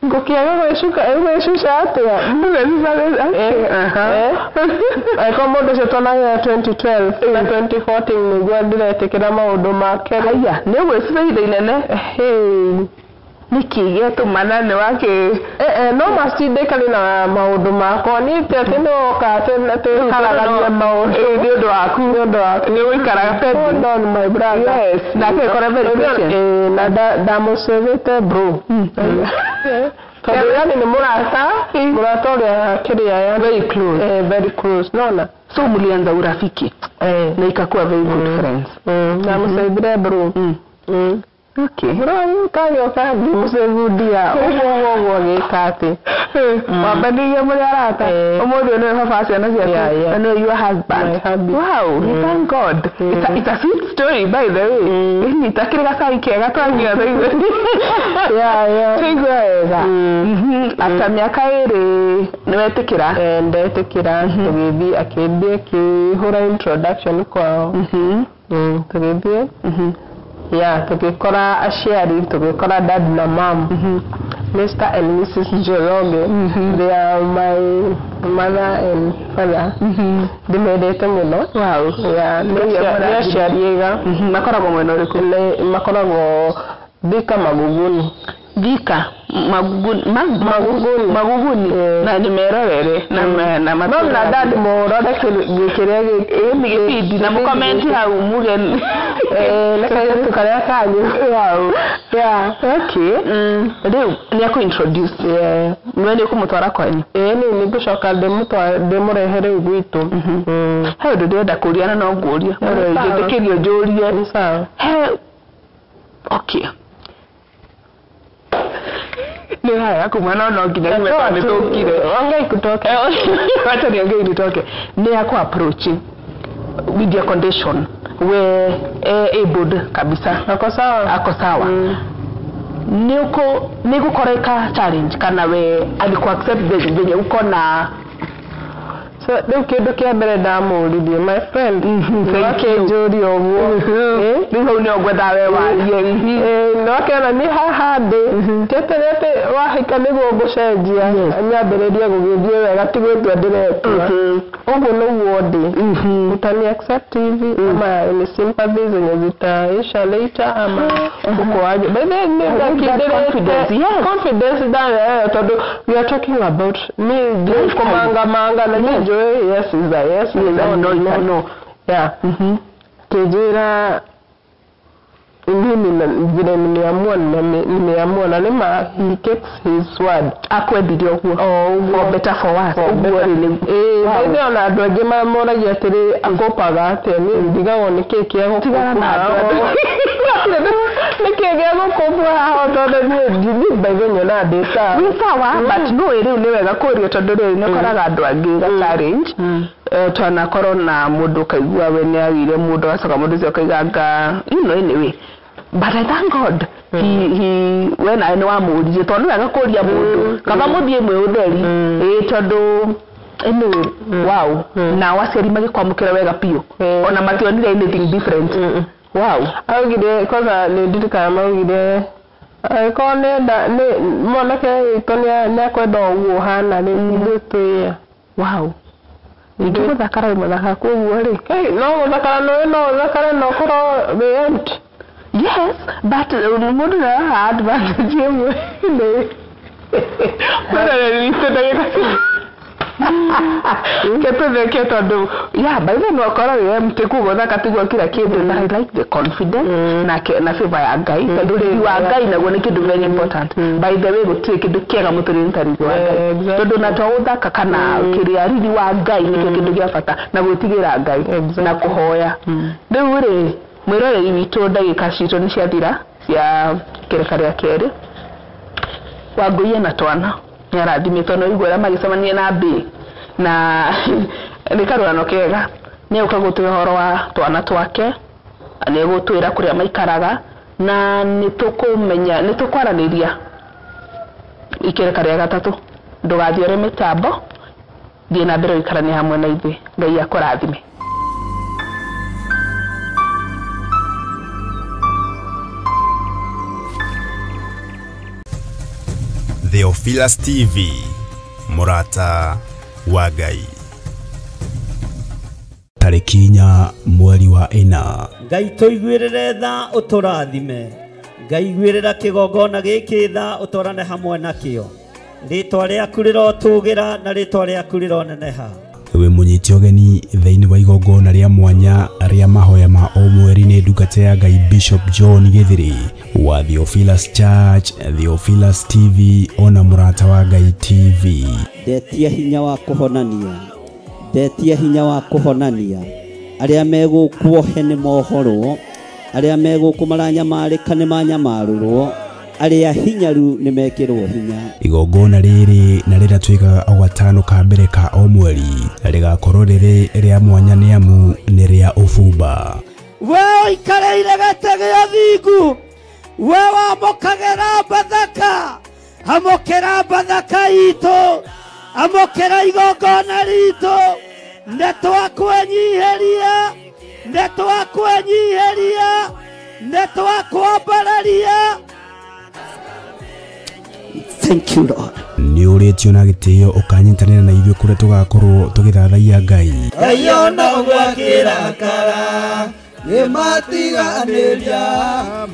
ngũkĩaga gwĩcuka gwĩcuca atĩa? Angĩkorwo mũndũ ũcio tuonagĩra 2012 na 2014 nĩguo ndĩretĩkĩra maũndũ make. Haiya, nĩ ũgwĩcuca ihinda inene? Hey. Nĩkĩ gĩatũma na nĩ wakĩ? No macindĩkani na maũndũ makwa niĩ ti atĩ nĩwoka atĩ karagania maũndũ. Nĩ ũndũ waku. Nĩ ũndũ waku. Nĩ ũgũikaraga pending. Hold on, my brother. Yes, nake ĩkorwo very patient. Na ndamũcĩvĩte bro tondũ yani nĩ mũrata ũrĩa kĩrĩa yani Very close. Very close, nona. So mlianza urafiki na ikakuwa very good friends. Ndamũcĩvire bro. Okay. Bro kagĩũka ngĩmũcĩvundia ũguo ũguo ũguo agĩka atĩ Wambanĩirie mũrĩ arata. Ũmũthĩ ũyũ nĩwe baba wa ciana ciaku Yeah. na nĩwe your husband. My hubby. Wow, thank God. It's a sweet story, by the way. Ĩni takĩrĩ gacai kega twanyua twaigua. Yeah. Twaigua wega. After mĩaka 2 nĩ wetĩkĩra? Ndetĩkĩra, tũgĩthiĩ akĩambia akĩhũra introduction kwao. Tũgĩthiĩ, yeah, tũgĩkora aciari, tũgĩkora dad na mom, Mr. and Mrs. Njoroge. They are my mother and father. Ndĩmendete mũno. Wow. Yeah, nĩ aciari ega. Makoragwo mwena ũrĩkũ? Makoragwo Thika Maguguni. Thika Maguguni. Maguguni. Maguguni. Na nĩ merorere na Mom na dad mũrore kĩrĩa Ĩĩ, nĩ gĩbindi na mũkomenti hau muge. Nĩ kairĩtu karĩa kanyu. Wow. Yeah. Okay. Rĩu nĩ akũ introduce. Yeah. We nĩ ũkũmũtwara kwanyu? Ĩĩ, nĩ ngũcoka ndĩmũrehe rĩu gwitũ. He ũndũ ndĩrenda kũria na no ngũria. Nĩ sawa. Njĩtĩkĩrio njũrie. Nĩ sawa. He okay. Nĩ haya kuma no nginya nyume tondũ nĩ tũkire. Ongei kutoke. Wacha niongee nitoke. Nĩ akũ approach with your condition, we abled kabisa? Ako sawa. Ako sawa. Nĩ ũkũ nĩ gũkoreka challenge kana we aliku accept venye uko na? So rĩu kĩndũ kĩa mbere ndamũririe my friend nĩwakĩnjũria ũguo. Rĩu hau nĩho ngwetha we warie. No akĩona niĩ haha ndĩ tietere atĩ wahika nĩguo ngũcenjia nyambĩrĩrie gũgĩthiĩ wega ti gwĩtua ndĩretua ũguo nĩguo ndĩ utani accept hivi ama ni sympathy zenye zitaisha later ama uko aje. By the way confidence, yes. Confidence ndanayo tondũ we are talking about me kũmanga manga na niĩ njũĩ yes is a yes, no no no no. Yeah. Kĩnjĩra mimi vile nimeamua nimeamua na nĩma he keeps his word. Akwendire ũguo for better for worse ũguo rĩ. By the way ona andũ aingĩ moragia atĩrĩ akũpaga atĩa niĩ ndigagwo nĩkĩĩ kĩa Tigana na andũ. Nĩkĩĩ gĩa gũkũbua haha tondũ niĩ by the way nyonaga ndĩ sawa. Wĩ sawa but no rĩu nĩ wega kũrio tondũ rĩu nĩ ũkoraga andũ angĩ ga challenge twanakorwo na mũndũ ũkaigua we nĩ agĩire mũndũ agacoka mũndũ ũcio akaiga nga you know anyway but I thank God he we nawe nĩ wamũririe tondũ nĩ wega kũria mũndũ kaba mũthiĩ mwĩ ũtheri ĩĩ tondũ anyway wow nao aciari magĩkwamũkĩra wega biũ ona mationire anything different. Wow. Augire kwanza nĩ ndirikana maugire angĩkorwo nĩenda nĩ mwanake witũ nĩakwenda ũguo ũhana rĩ ithuĩ twĩya. Wow. Ningĩ gũthakara wĩ mũthaka koguo rĩ no gũthakara nĩũĩ no ũthakare na ũkorwo wĩ empty. Yes, but mũndũ nĩaroha advantage ĩmwe nĩ mũroreri witũ ndagĩka ketũtheke tondũ yeah by then ũkorwo wĩ empty koguo thaka tiguo kila kĩndũ na I like the confidence na favor ya Ngai tondũ riri wa Ngai naguo nĩ kĩndũ very important. By the way gũtirĩ kĩndũ kĩega mũtũrĩre ta riri wa Ngai tondũ na to gũthaka kana kĩrĩa riri wa Ngai nĩkĩo kĩndũ gĩa bata na gwĩtigĩra Ngai na kũhoya. Rĩu rĩ mwĩroreri witũ ndagĩka citũ nĩ ciathira cia kĩreka rĩa kerĩ. Wangũi ena twana nĩ arathimĩtwo no igua ũrĩa magĩcemania na mbĩ na nĩ karũgano kega nĩ egũka gũtwĩra ũhoro wa twana twake nĩ egũtwĩra kũrĩa maikaraga na nĩ tũkũmenya nĩ tũkwaranĩria ikĩreka rĩa gatatũ. Ndũgathiĩ ũrĩ mĩtambo thiĩ na mbere ũikaranie hamwe na ithuĩ. Ngai akũrathime. Theophilus TV, mũrata wa Ngai. Tarĩki 4 mweri wa 4. Ngai tũiguĩrĩre tha ũtũrathime. Ngai iguĩrĩra kĩgongona gĩkĩ tha ũtwarane hamwe nakĩo. Rĩtwa rĩaku rĩrotũgĩra na rĩtwa rĩaku rĩroneneha. Wĩ mũnyite ũgeni thĩinĩ wa igongona rĩa mwanya rĩa mahoya ma o mweri nĩ ndungata ya Ngai Bishop John Gĩthiri wa Theophilus Church, Theophilus TV ona mũrata wa Ngai TV. Ndetia hinya wa kũhonania, ndetia hinya wa kũhonania arĩa megũkuohe nĩ mohorwo, arĩa megũkũ maranyamarĩka nĩ manyamarũrwo, arĩa hinyaru nĩ mekĩrwo hinya. Igongona rĩrĩ na rĩrĩa twĩkaga o gatano ka mbere ka o mweri rĩgakorwo rĩrĩ rĩa mwanya nĩ amu nĩ rĩa ũbumba. We ũikarĩire gĩtĩ gĩa thingu, we wamũkagĩra Bathaka, amũkĩra Bathaka itũ, amũkĩra igongona ritũ, nĩ twakwenyiheria, nĩ twakwenyiheria, nĩ twakwambararia. Thank you Lord. Nĩ ũrĩtio na gĩtĩo ũkanyitanĩra na ithuĩ kũrĩa tũgakorwo tũgĩthathaiya Ngai. Ngai ona ũguo akĩrakara nĩmatiganĩria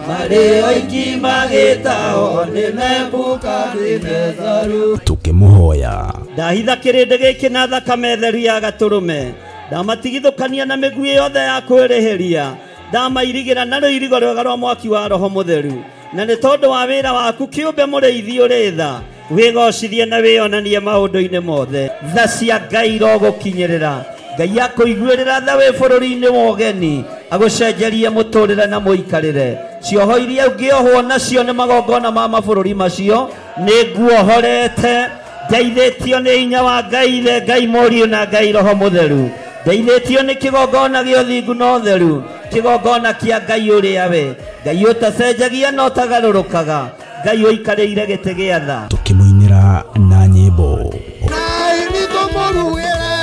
marĩ oiki magĩtahwo nĩ Nebukadinezaru. Tũkĩmũhoya. Ndahitha kĩrĩndĩ gĩkĩ na thakame theru ya gatũrũme, ndamatigithũkania na mĩguĩ yothe ya kwĩrĩhĩria, ndamairigĩra na rũirigo rwega rwa mwaki wa Roho Mũtheru. Na nĩ tondũ wa wĩra waku kĩũmbe mũrĩithi ũrĩ tha, wĩgocithie na wĩonanie maũndũ-inĩ mothe. Tha cia Ngai irogũkinyĩrĩra. Ngai akũiguĩrĩra tha wĩ bũrũri-inĩ wa ũgeni, agũcenjerie mũtũrĩre na mũikarĩre. Cioho iria ũngĩohwo nacio nĩ magongona ma mabũrũri macio, nĩ nguohorete. Ndeithĩtio nĩ hinya wa Ngai Ithe, Ngai Mũriũ na Ngai Roho Mũtheru. Ndeithĩtio nĩ kĩgongona gĩa ũthingu na ũtheru, kĩgongona kĩa Ngai ũrĩa we Ngai ũtacenjagia na ũtagarũrũkaga, Ngai ũikarĩire gĩtĩ gĩa tha. Tũkĩmũinĩra na nyĩmbo. Ngai nĩtũmũrugĩre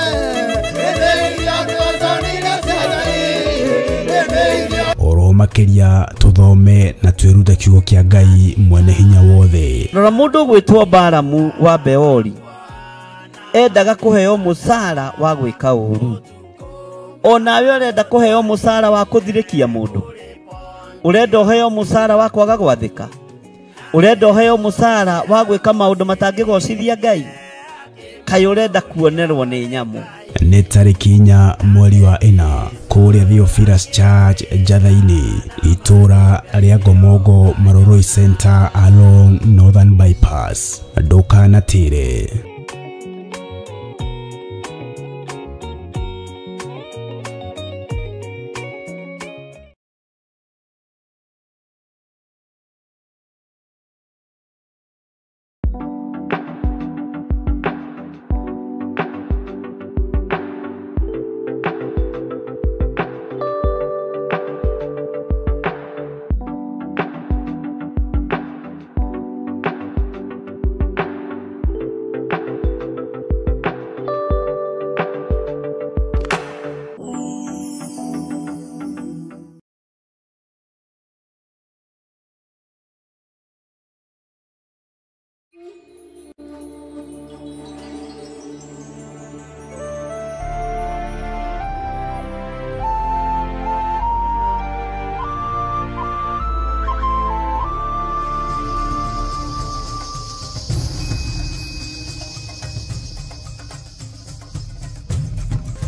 Makĩria tũthome na twĩrute kiugo kĩa Ngai mwene hinya wothe. Rora mũndũ ũgwĩtwo Balamu wa Beori endaga kũheo mũcara wa gwĩka ũru. Onawe ũrenda kũheo mũcara wa kũthirĩkia mũndũ, ũrenda ũheo mũcara wa kwaga gwathĩka, ũrenda ũheo mũcara wa gwĩka maũndũ matangĩgocithia Ngai, kaĩ ũrenda kuonerwo nĩ nyamũ. Nĩ tarĩki 4 mweri wa 4 kũrĩa Theophilus Church Njatha-inĩ, itũra rĩa Ngomongo, Maroroi Center along Northern Bypass. Ndũkanatĩre.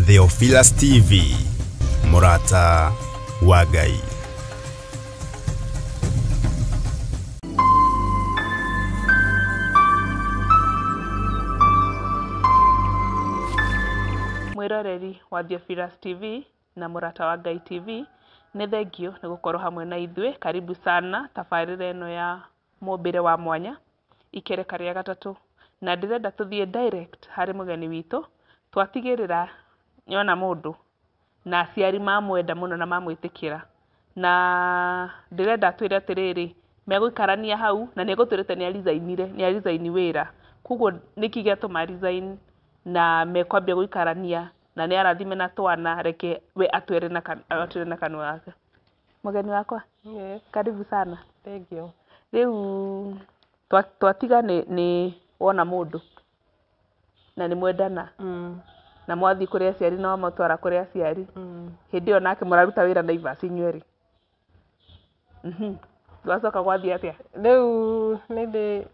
Theophilus TV, mũrata wa Ngai. Mwĩroreri wa Theophilus TV na mũrata wa Ngai TV, nĩ thengio nĩ gũkorwo hamwe na ithuĩ. Karibu sana tabarĩra ĩno ya mũmbĩre wa mwanya, ikereka rĩa gatatũ, na ndĩrenda tũthiĩ direct harĩ mũgeni witũ. Twatigĩrĩra nyona mũndũ na aciari mamwenda mũno na mamwĩtĩkĩra, na ndĩrenda twĩre atĩrĩrĩ, megũikarania hau na nĩegũtwĩrĩte nĩ arizaini wĩra, koguo nĩkĩ gĩatũma resign na mekwambia gũikarania na nĩ arathime na twana. Reke we atwĩre na kanua gake. Mũgeni wakwa, Yes. Karibu sana. Thank you. Rĩu twatiga nĩ wona mũndũ na nĩ mwendana na mwathiĩ kũrĩ aciari na wamũtwara kũrĩ aciari, hĩndĩ ĩyo nake mũraruta wĩra Naivas inyuerĩ. Gwacoka gwathiĩ atĩa? Rĩu nĩ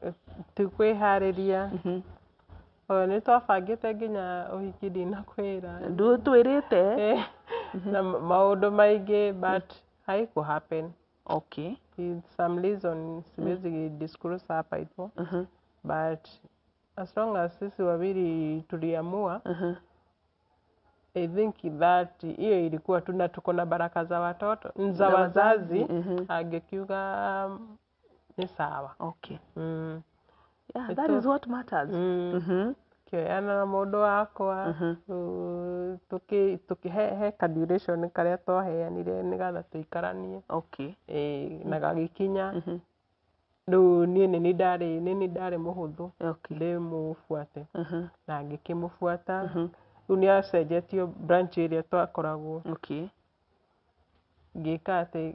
tũkwĩharĩria, o nĩ twabangĩte nginya ũhiki ndinakwĩra. Ndũtwĩrĩte. Na maũndũ maingĩ, but haikũ happen. Okay. In some reason siwezi disclose hapa hivyo, but as long as sisi wawili tuliamua, I think that hiyo ilikuwa tuna tuko na baraka za watoto za wazazi, angekiuga ni sawa. Okay. Yeah, that is what matters. Kĩoyana na mũndũ wakwa, he ka duration karĩa twaheanire nĩgetha tũikaranie. Okay. Na gagĩkinya rĩu niĩ nĩ ndarĩ mũhũthũ ndĩmũbuate, na ngĩkĩmũbuata. Rĩu nĩ acenjetio branch ĩrĩa twakoragwo. Okay. Ngĩka atĩ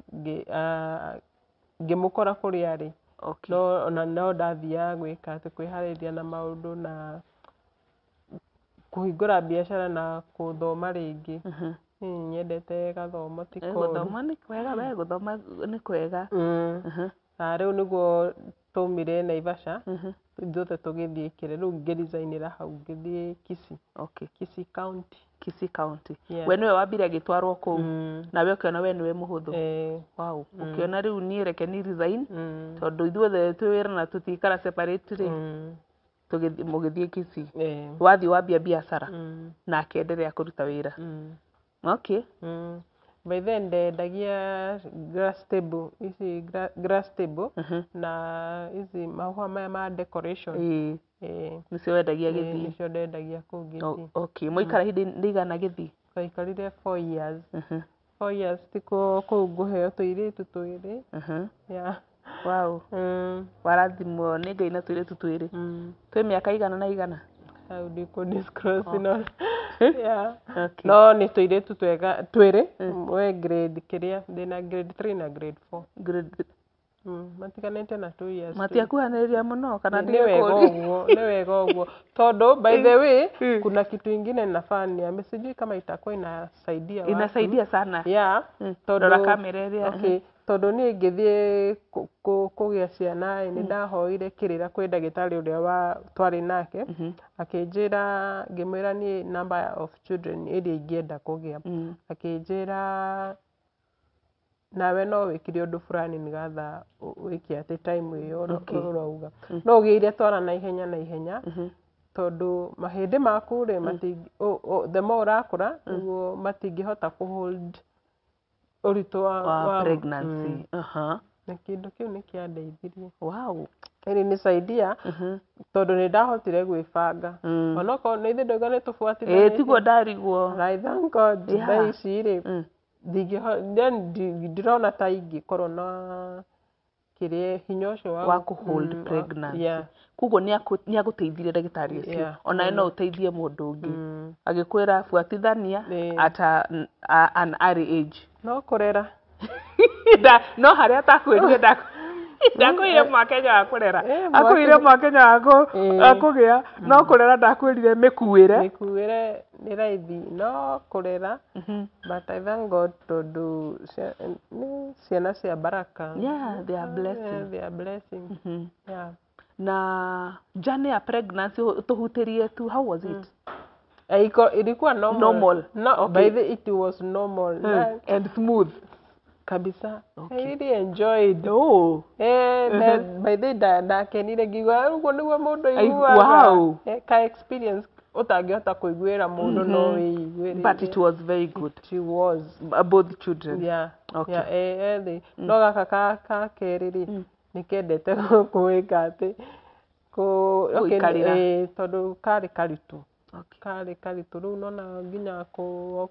ngĩmũkora kũrĩa arĩ. Okay. No ona no ndathiaga gwĩka atĩ kwĩharĩria na maũndũ na kũhingũra biacara na gũthoma rĩngĩ. Niĩ nyendete gathomo ti koru. Gũthoma nĩ kwega, we gũthoma nĩ kwega. Na rĩu nĩguo twaumire Naivasha, ithuothe tũgĩthiĩ kĩrĩa, rĩu ngĩricainĩra hau ngĩthiĩ Kisii. Okay. Kisii County. Kisii County. Yeah. We nĩwe wambire agĩtwarwo kũu, nawe ũkĩona we nĩwe mũhũthũ. Wow. Ũkĩona rĩu niĩ reke ni resign, tondũ ithuothe twĩ wĩra na tũtikara separate rĩ, mũgĩthiĩ Kisii. Wathiĩ wambia biacara na akĩenderea kũruta wĩra. Okay. By then ndendagia grass table, ici grass table na ici mahũa maya ma decoration. Nĩcio wendagia Gĩthii? Nĩcio ndendagia kũu Gĩthii. Okay. Mwaikara ihinda rĩigana Gĩthii? Twaikarire 4 years. 4 years ti kũu ngũheo tũirĩtu twĩrĩ. Yeah. Wow. Warathimwo nĩ Ngai na tũirĩtu twĩrĩ. Twĩ mĩaka igana na igana? Hau ndikũ disclose no yeah. Okay. No nĩ tũirĩtu twega twĩrĩ, we grade kĩrĩa ndĩna grade 3 na grade 4. Grade Matiganĩte na 2 years. Matiakuhanĩrĩria mũno kana Nĩ wega ndigĩkũria? ũguo, nĩ wega ũguo tondũ by the way kuna kitu ingine nafaa niambie, sijui kama itakuwa inasaidia watu. Inasaidia sana. Yeah, tondũ Rora kamera ĩrĩa. Okay, tondũ niĩ ngĩthiĩ kũgĩa ciana ĩ, nĩ ndahoire kĩrĩra kwĩ ndagĩtarĩ ũrĩa wa twarĩ nake, akĩnjĩra, ngĩmwĩra niĩ number of children ĩrĩa ingĩenda kũgĩa, akĩnjĩra nawe no wĩkire ũndũ fulani nĩgetha wĩke atĩ time ĩyo ũrauga no ũgĩire twana na ihenya na ihenya, tondũ mahĩndĩ maku rĩ, the more ũrakũra nĩguo matingĩhota kũhold ũritũ wa, Wa pregnancy. Aha. Na kĩndũ kĩu nĩ kĩandeithirie. Ilinisaidia tondũ nĩ ndahotire gwĩbanga, onokorwo nĩ ithuĩ ndauga nĩ Ĩĩ, tũbuatithanĩtie. Tiguo ndarigwo. And I thank God, thaa ici rĩ, then ndirona ta ingĩkorwo na kĩrĩa hinya ũcio wa kũhold pregnancy. Yeah. Koguo nĩ agũteithirie ndagĩtarĩ ũcio. Yeah. Onawe no ũteithie mũndũ ũngĩ agĩkwĩra buatithania at an early age. No kũrera. No harĩa atakwĩrire, ndakwĩrire mwakenya wa kũrera. Akwĩrire mwakenya wa wa kũgĩa, no kũrera ndakwĩrire mĩkuĩre. Mĩkuĩre nĩ raithi, no kũrera, but I thank God tondũ nĩ ciana cia baraka. Yeah, they are blessing. Yeah, they are blessing. Yeah. Na journey ya pregnancy tũhutĩrie tu, how was it? Ilikuwa normal. Normal. No, Okay. by the it was normal. And smooth. Kabisa. I really enjoyed. Oh. Eh, by the ndakenire ngigua ũguo nĩguo mũndũ aiguaga. Ka experience ũtangĩhota kũiguĩra mũndũ, no wĩiguĩre. But it was very good. It was. Both children. Yeah. Okay. Yeah, ethĩ. No gaka ka kerĩ rĩ, nĩ kendete gwĩka atĩ okay, Gũikarĩra. Tondũ karĩ karitũ. Okay. Karĩ karitũ rĩu nona nginya kũ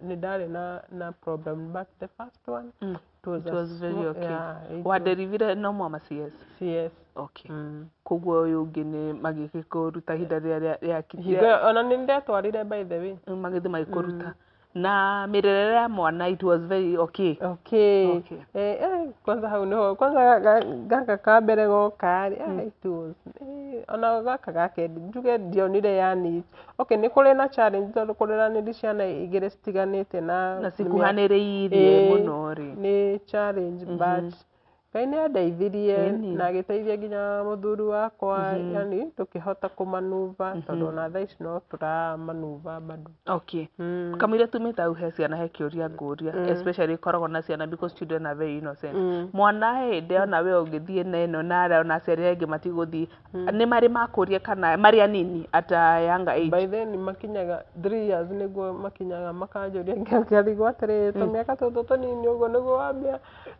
nĩ ndarĩ na problem, but the first one it was, It a was very okay. Yeah, it was Waderivire no mama CS? CS. Okay. Koguo ũyũ ũngĩ nĩ magĩgĩkũruta ihinda rĩrĩa rĩakinyire? Hingo ĩyo ona nĩ ndetwarire, by the way. Magĩthiĩ magĩkũruta. Na mĩrerere ya mwana, it was very okay? Okay. Okay. Kwanza hau niho kwanza gaka ka mbere goka rĩ, it was ona gaka gake njuge ndionire, yani okay, nĩ kũrĩ na challenge tondũ kũreranĩria ciana igĩrĩ citiganĩte na Na cikuhanĩrĩirie mũno rĩ. Nĩ challenge, but Ngai nĩ andeithirie na agĩteithia nginya mũthuri wakwa, yani tũkĩhota kũmanuva tondũ ona thaa ici no tũramanuva bado. Okay. Kamũira tumĩte hau he ciana, he kĩũria ngũria, especially ikoragwo na ciana, because children are very innocent. Mwana hĩndĩ ona we ũngĩthiĩ na ĩno na arĩa ona aciari angĩ matigũthiĩ, nĩ marĩ makũria kana marĩ anini at a younger age? By then makinyaga 3 years nĩguo makinyaga makanjũria, ngarigwo atĩrĩrĩ, tũmĩaka tũtũ tũnini ũguo nĩguo wambia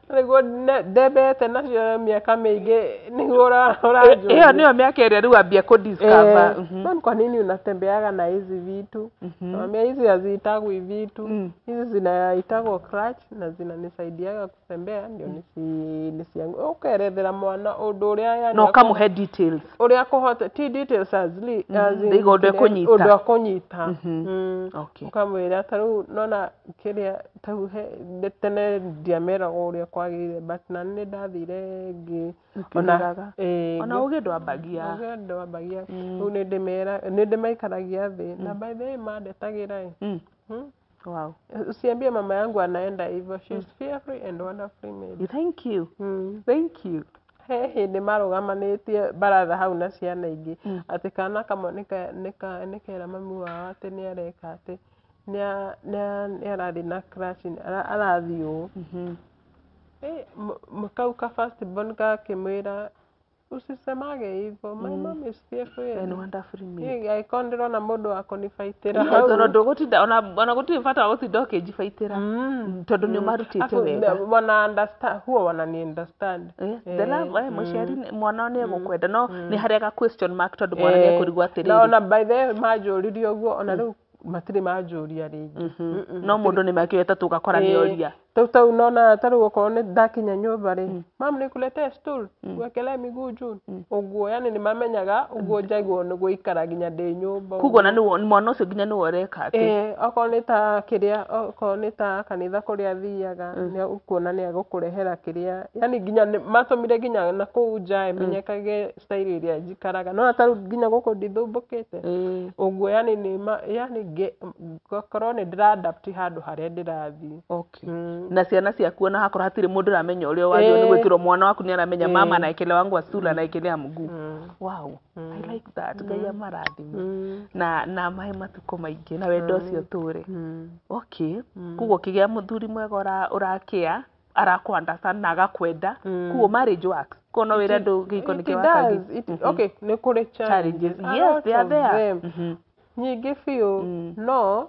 nĩguo ndembete nacio mĩaka mĩingĩ nĩguo ũranjũria. Ĩyo nĩyo mĩaka ĩrĩa rĩu ambia kũ discover. Man, kwa nini unatembeaga na hizi vitu? Naambia hizi haziitagwi vitu, hizi zinaitagwo crutch na zinanisaidiaga kutembea ndio nisiangu ukerethera mwana ũndũ ũrĩa yani Na ũkamũhe details. Ũrĩa akũhota, ti details as li as in Ndaiga ũndũ ekũnyita. Ũndũ akũnyita. Ũkamwĩra ta rĩu nona kĩrĩa tau tene ndiameragwo ũrĩa kwagĩrĩire, but na nĩ ndathire ngĩ Ũkĩmeraga. Ĩĩ. Ona ũgĩ ndwambagia. Ũgĩ ndwambagia. Rĩu nĩ ndĩmera nĩ ndĩmaikaragia thĩ na by the way mandetagĩra ĩ. Usiambie mama yangu anaenda hivyo, she's fearfully and wonderfully made. Thank you. Thank you. He hĩndĩ marũgamanĩtie baratha hau na ciana ingĩ, atĩ kana kamwe nĩkera mami wao atĩ nĩ areka atĩ nĩ arathiĩ na crutch, arathiĩ ũũ. Kau ka first born gakĩmwĩra, "Usisemage hivyo, my mom is fearfully And wonderfully made. Niĩ angĩkorwo ndĩrona mũndũ wa kũnibaitĩra Yes, hau. ona ndũgũtinda ona gũtirĩ bata wa gũtinda ũkĩnjibaitĩra tondũ nĩ ũmarutĩte Afu, wega. wana understand, huwa wanani understand. The love, mũciari mwana nĩ egũkwenda, no nĩ harĩa ga question mark tondũ mwana nĩ ekũrigwo Na atĩrĩrĩ. ona by the way manjũririe ũguo, ona rĩu matirĩ manjũria rĩngĩ. No mũndũ nĩ mĩaka ĩyo 3 ũgakora nĩ oria. Tau nona ta rĩu okorwo nĩ ndakinya nyũmba rĩ, mam, nĩkuletee stool wekelee miguu juu, ũguo, yani nĩ mamenyaga ũguo njaigwo nĩ gũikara nginya ndĩ nyũmba. Koguo na nĩwe mwana ũcio nginya nĩwe ũreka atĩ? Ĩĩ, okorwo nĩ ta kĩrĩa, okorwo nĩ ta kanitha kũrĩa athiaga, nĩ ũkuona nĩ agũkũrehera kĩrĩa, yani nginya matũmire nginya na kũu nja ĩmenyekage style ĩrĩa njikaraga, nona ta rĩu nginya gũkũ ndithumbũkĩte ũguo, yani nĩ yani ngakorwo nĩ ndĩra adapt handũ harĩa ndĩrathiĩ. Na ciana ciaku, ona hakorwo hatirĩ mũndũ ũramenya ũrĩa wagĩrĩirwo nĩ gwĩkĩrwo, mwana waku nĩ aramenya mama anaekelea wangu wa stool, anaekelea mguu. Wow, I like that. Ngai amarathime na amahe matukũ maingĩ na wendo ũcio tũre. Okay, koguo ũkĩgĩa mũthuri mwega ũrakĩa arakũ understand na agakwenda, koguo marriage works. Koguo no wĩre andũ kĩhiko It nĩkĩo wakagia. does. Okay, nĩ kũrĩ challenges. challenges. A Yes, lot they are of there. them. Nyingĩ biũ, no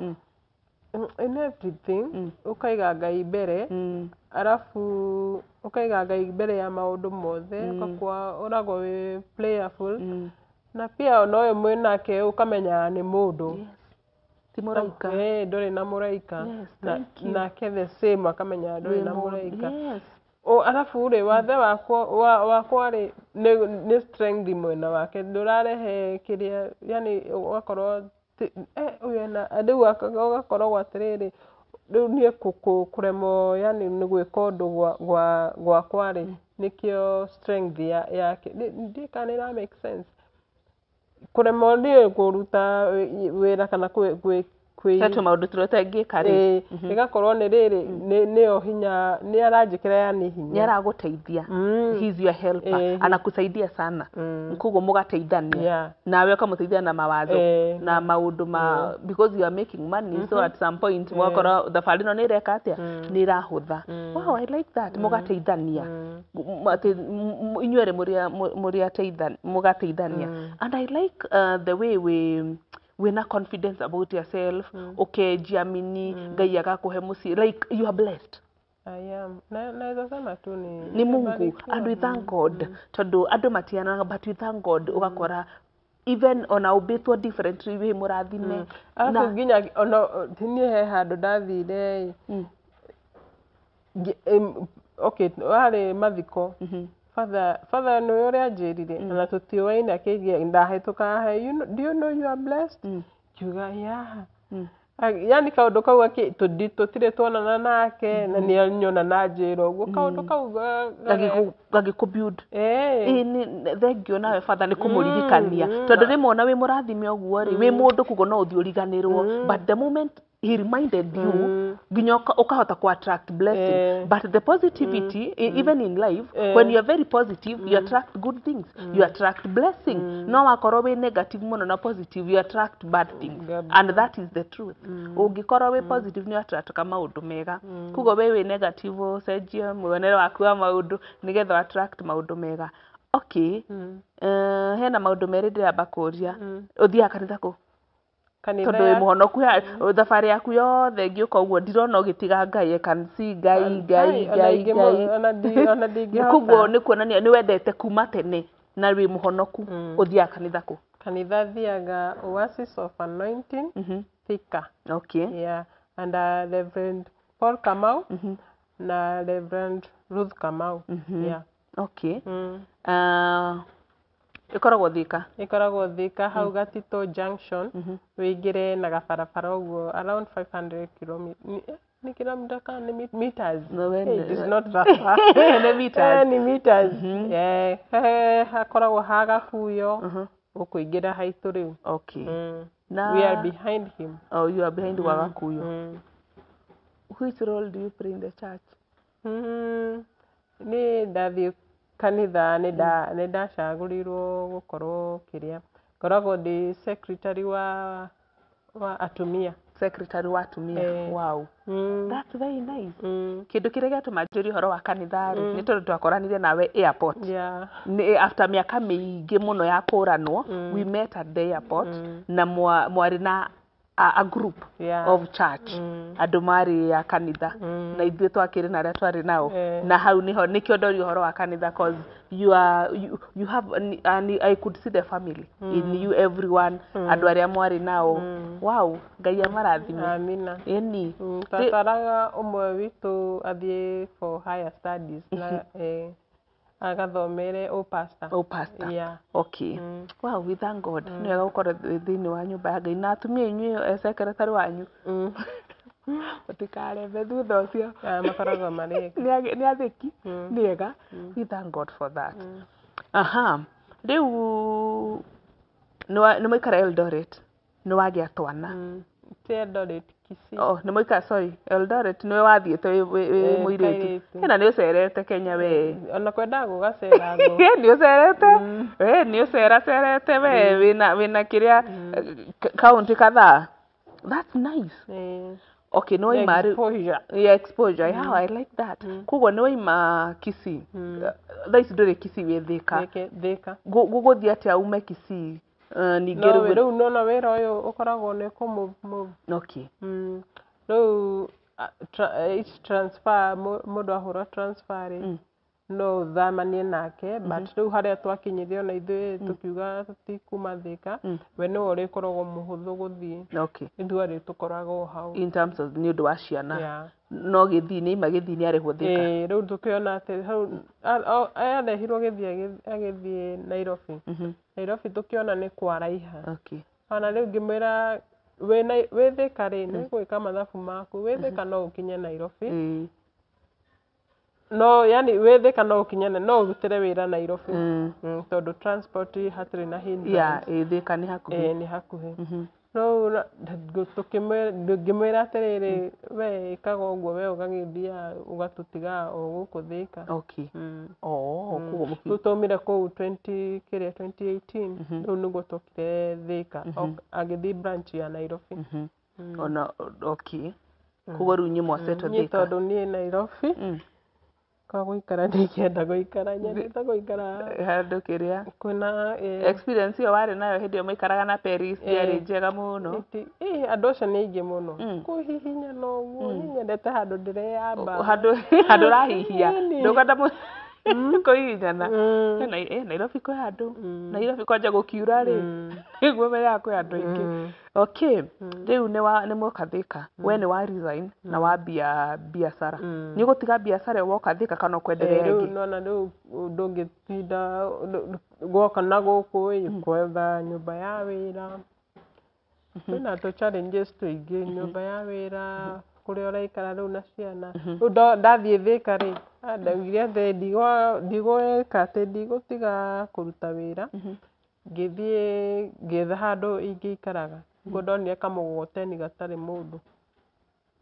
in everything ũkaiga Ngai mbere, arabu ũkaiga Ngai mbere ya maũndũ mothe, ũgakua ũragwo wĩ prayerful, na pia ona ũyũ mwĩnake ũkamenya nĩ mũndũ. Yes. Ti mũraika. Ĩĩ, ndũrĩ na mũraika. Yes, Na, thank you. nake the same akamenya ndũrĩ Wĩ na mũndũ. mũraika. Yes. O arabu rĩ, wathe wakwa wakwa rĩ, nĩ strength mwena wake, ndũrarehe kĩrĩa, yani ũgakorwo ũyũ ena rĩu ũgakorwo atĩrĩrĩ, rĩu niĩ kũremwo yani nĩ gwĩka ũndũ gwakwa rĩ, nĩkĩo strength yake. Ndiũĩ kana nĩ ĩra make sense, kũremwo niĩ kũruta wĩra kana kwĩ He tũmaũndũ tũrĩa ũtangĩka rĩ. Ĩĩ, ĩgakorwo nĩ rĩrĩ, nĩyo hinya nĩ aranjĩkĩra, yani Nĩ hinya. aragũteithia. He's your helper. Anakusaidia sana. Koguo mũgateithania. Nawe ũkamũteithia na mawazo na maũndũ ma, because you are making money, so at some point wakorwo thabarĩ ĩno nĩ ĩreka atĩa, nĩ ĩrahũtha. Wow, I like that. Mũgateithania. Atĩ inyuĩ erĩ mũrĩ mũgateithania. And I like the way wĩna confidence about yourself, ũkejiamini, Ngai agakũhe mũciĩ, like you are blessed. I am. Na naweza sema tu ni Nĩ Mungu. Nimebarikiwa. And we thank God, tondũ andũ matianaga, but we thank God, ũgakora even ona ũmbĩtwo differently, wĩ mũrathime. Arabu nginya ona niĩ he handũ ndathire ĩ, okay, warĩ mathiko. Father nĩwe ũrĩa anjĩrire, ona tũtiũaine, akĩnjĩra ndahĩtũkaga he, "You know, do you know you are blessed?" Ngiuga, "Yeah." Yani kaũndũ kau tũtirĩ tuonana nake, na nĩ anyona na njĩra ũguo kaũndũ kau Gagĩkũ build. Ĩĩ. Ĩĩ, thengio nawe batha nĩ kũmũririkania, tondũ rĩmwe ona wĩ mũrathime ũguo rĩ, wĩ mũndũ, koguo no ũthiĩ ũriganĩrwo, but the moment he reminded you, nginya ũkahota ku attract blessing. But the positivity, even in life, when you are very positive, you attract good things, you attract blessing. No wakorwo wĩ negative mũno na positive, you attract bad things. And that is the truth. Ũngĩkorwo wĩ positive, nĩ attractaga maũndũ mega. Koguo we wĩ negative, ũcenjie muonere waku wa maũndũ nĩgetha attract maũndũ mega. Okay. Hena maũndũ merĩ ndĩramba kũria. Ũthiaga kanitha kũ? Kanitha Tondũ wĩ mũhonoku, thabarĩ yaku yothe ngĩũka ũguo ndirona ũgĩtiga Ngai. I can see Ngai, Ngai, Ai, ona Ngai, Ngai. Ona ndingĩhota. Koguo nĩ kuonania nĩ wendete kuma tene na wĩ mũhonoku. Ũthiaga kanitha kũ? Kanitha thiaga Oasis of Anointing, Thika. Yeah, and Reverend Paul Kamau na Reverend Ruth Kamau, yeah. Okay. Ĩkoragwo Thika? Ĩkoragwo Thika, hau Gatito Junction, wĩingĩre na gabarabara ũguo around 500 kilometers, nĩ kilomita kana nĩ meters? No, we Hey, it is not that far. Nĩ meters. Eh, nĩ meters. Eh, hakoragwo ha Gakuyo ũkũingĩra haitũ rĩu. Na We are behind him. Oh, you are behind wa Gakuyo. Which role do you play in the church? Nĩ ndathiĩ kanitha, nĩ ndacagũrirwo gũkorwo kĩrĩa ngoragwo ndĩ secretary wa atumia. Secretary wa atumia. Eh. Wow. That's very nice. Kĩndũ kĩrĩa gĩatũma njũrie ũhoro wa kanitha rĩ, nĩ tondũ twakoranire nawe airport. Nĩ after mĩaka mĩingĩ mũno ya kũranwo, we met at the airport, na mwarĩ na a group Yeah. of church, andũ marĩ a kanitha, na ithuĩ twakĩrĩ na arĩa twarĩ nao. Na hau nĩho nĩkĩo ndoria ũhoro wa kanitha, cause you are you, you have and I could see the family in you, everyone, andũ arĩa mwarĩ nao. Wow, Ngai amarathime. Amina. Ĩni. Twatwaraga ũmwe witũ athiĩ for higher studies na agathomere ũpasta. Oh, pastor. Yeah. Okay. Wow, we thank God. Nĩ wega gũkorwo wĩ thĩinĩ wa nyũmba ya Ngai na atumia inyuĩ, secretary wanyu mũtikareme thutha ũcio. Ah, makoragwo marĩ Nĩ athĩki, nĩ ega. We thank God for that. Aha, rĩu nĩ mwaikara Eldoret, nĩ wagĩa twana. Ti Eldoret, Kisii. Oh, nĩ mwaikara, sorry, Eldoret nĩwe wathiĩte wĩ mũirĩtu. Kairĩtu. Ĩna nĩ ũcerete Kenya we. Ona kwendaga gũgacerangwo. Nĩ ũcerete we, nĩ ũceracerete we, wĩna kĩrĩa kaunti kadhaa. That's nice. Okay, nĩ waima rĩu. Exposure. Yeah, exposure. Yeah, I like that. Koguo nĩ waima Kisii. Thaa ici ndũrĩ Kisii, wĩ Thika. Thika. Gũgũthiĩ atĩa ume Kisii? Ningĩ No rĩu rĩu nona wĩra ũyũ ũkoragwo nĩ kũ move move. Rĩu each transfer, mũndũ ahũra transfer rĩ, no ũthamanie nake, but rĩu harĩa twakinyire ona ithuĩ tũkiuga tũtikuma Thika, we nĩwe ũrĩkoragwo mũhũthũ gũthiĩ. Ithuĩ arĩ tũkoragwo hau. In terms of nĩ ũndũ wa ciana. Yeah. No gĩthii nĩ ima, gĩthii nĩ arĩhwo Thika. Ĩĩ, rĩu tũkĩona atĩ hau arehirwo gĩthiĩ agĩthiĩ Nairobi. Nairobi tũkĩona nĩ kwaraiha. Ona rĩu ngĩmwĩra wĩ Thika rĩ, nĩ gwĩka mathabu maku, wĩ Thika no ũkinye Nairobi. No yani wĩ Thika no ũkinye no ũrutĩre wĩra Nairobi. Tondũ transport hatirĩ na hindrance. Yeah, ĩ Thika nĩ hakuhĩ. Ĩĩ, nĩ hakuhĩ. Rĩu ngĩmwĩra atĩrĩrĩ, we ĩkaga ũguo, we ũgagĩthiaga ũgatũtiga o gũkũ Thika. Oh, koguo Rĩu twaumire kũu 20 kĩrĩa 2018, rĩu nĩguo twokire Thika. Agĩthiĩ branch ya Nairobi. Ona okay. Koguo rĩu inyuĩ mwasettle Niĩ Thika. tondũ niĩ Nairobi kwa gũikara ndingĩenda gũikara, nyendete gũikara Handũ kĩrĩa kwĩna experience ĩyo warĩ nayo hĩndĩ ĩyo maikaraga na Paris ndĩarĩ njega mũno. Andũ acio nĩ aingĩ mũno, kũhihinyana ũguo. Niĩ nyendete handũ ndĩreyamba. Handũ ũrahihia. Ĩni. Ndũkwenda kũhihinyana. Nairobi kwĩ andũ. Nairobi kwanja gũkiura rĩ, nĩguo menyaga kwĩ andũ aingĩ. Okay, rĩu nĩ mwoka Thika, we nĩ wa resign na wambia biacara. Nĩ ũgũtiga biacara ĩyo woka Thika kana ũkwenderea Rĩu ĩngĩ? Nona rĩu ndũngĩtinda gwoka na gũkũ ĩ gwetha nyũmba ya wĩra, kwĩna tũ challenges tũingĩ, nyũmba ya wĩra kũrĩa ũraikara rĩu na ciana. Rĩu ndathiĩ Thika rĩ, ndaugire atĩ ndigwĩka atĩ ndigũtiga kũruta wĩra. Ngĩthiĩ ngĩetha handũ ingĩikaraga, nĩguo ndonire kamũgogoteni gatarĩ mũndũ.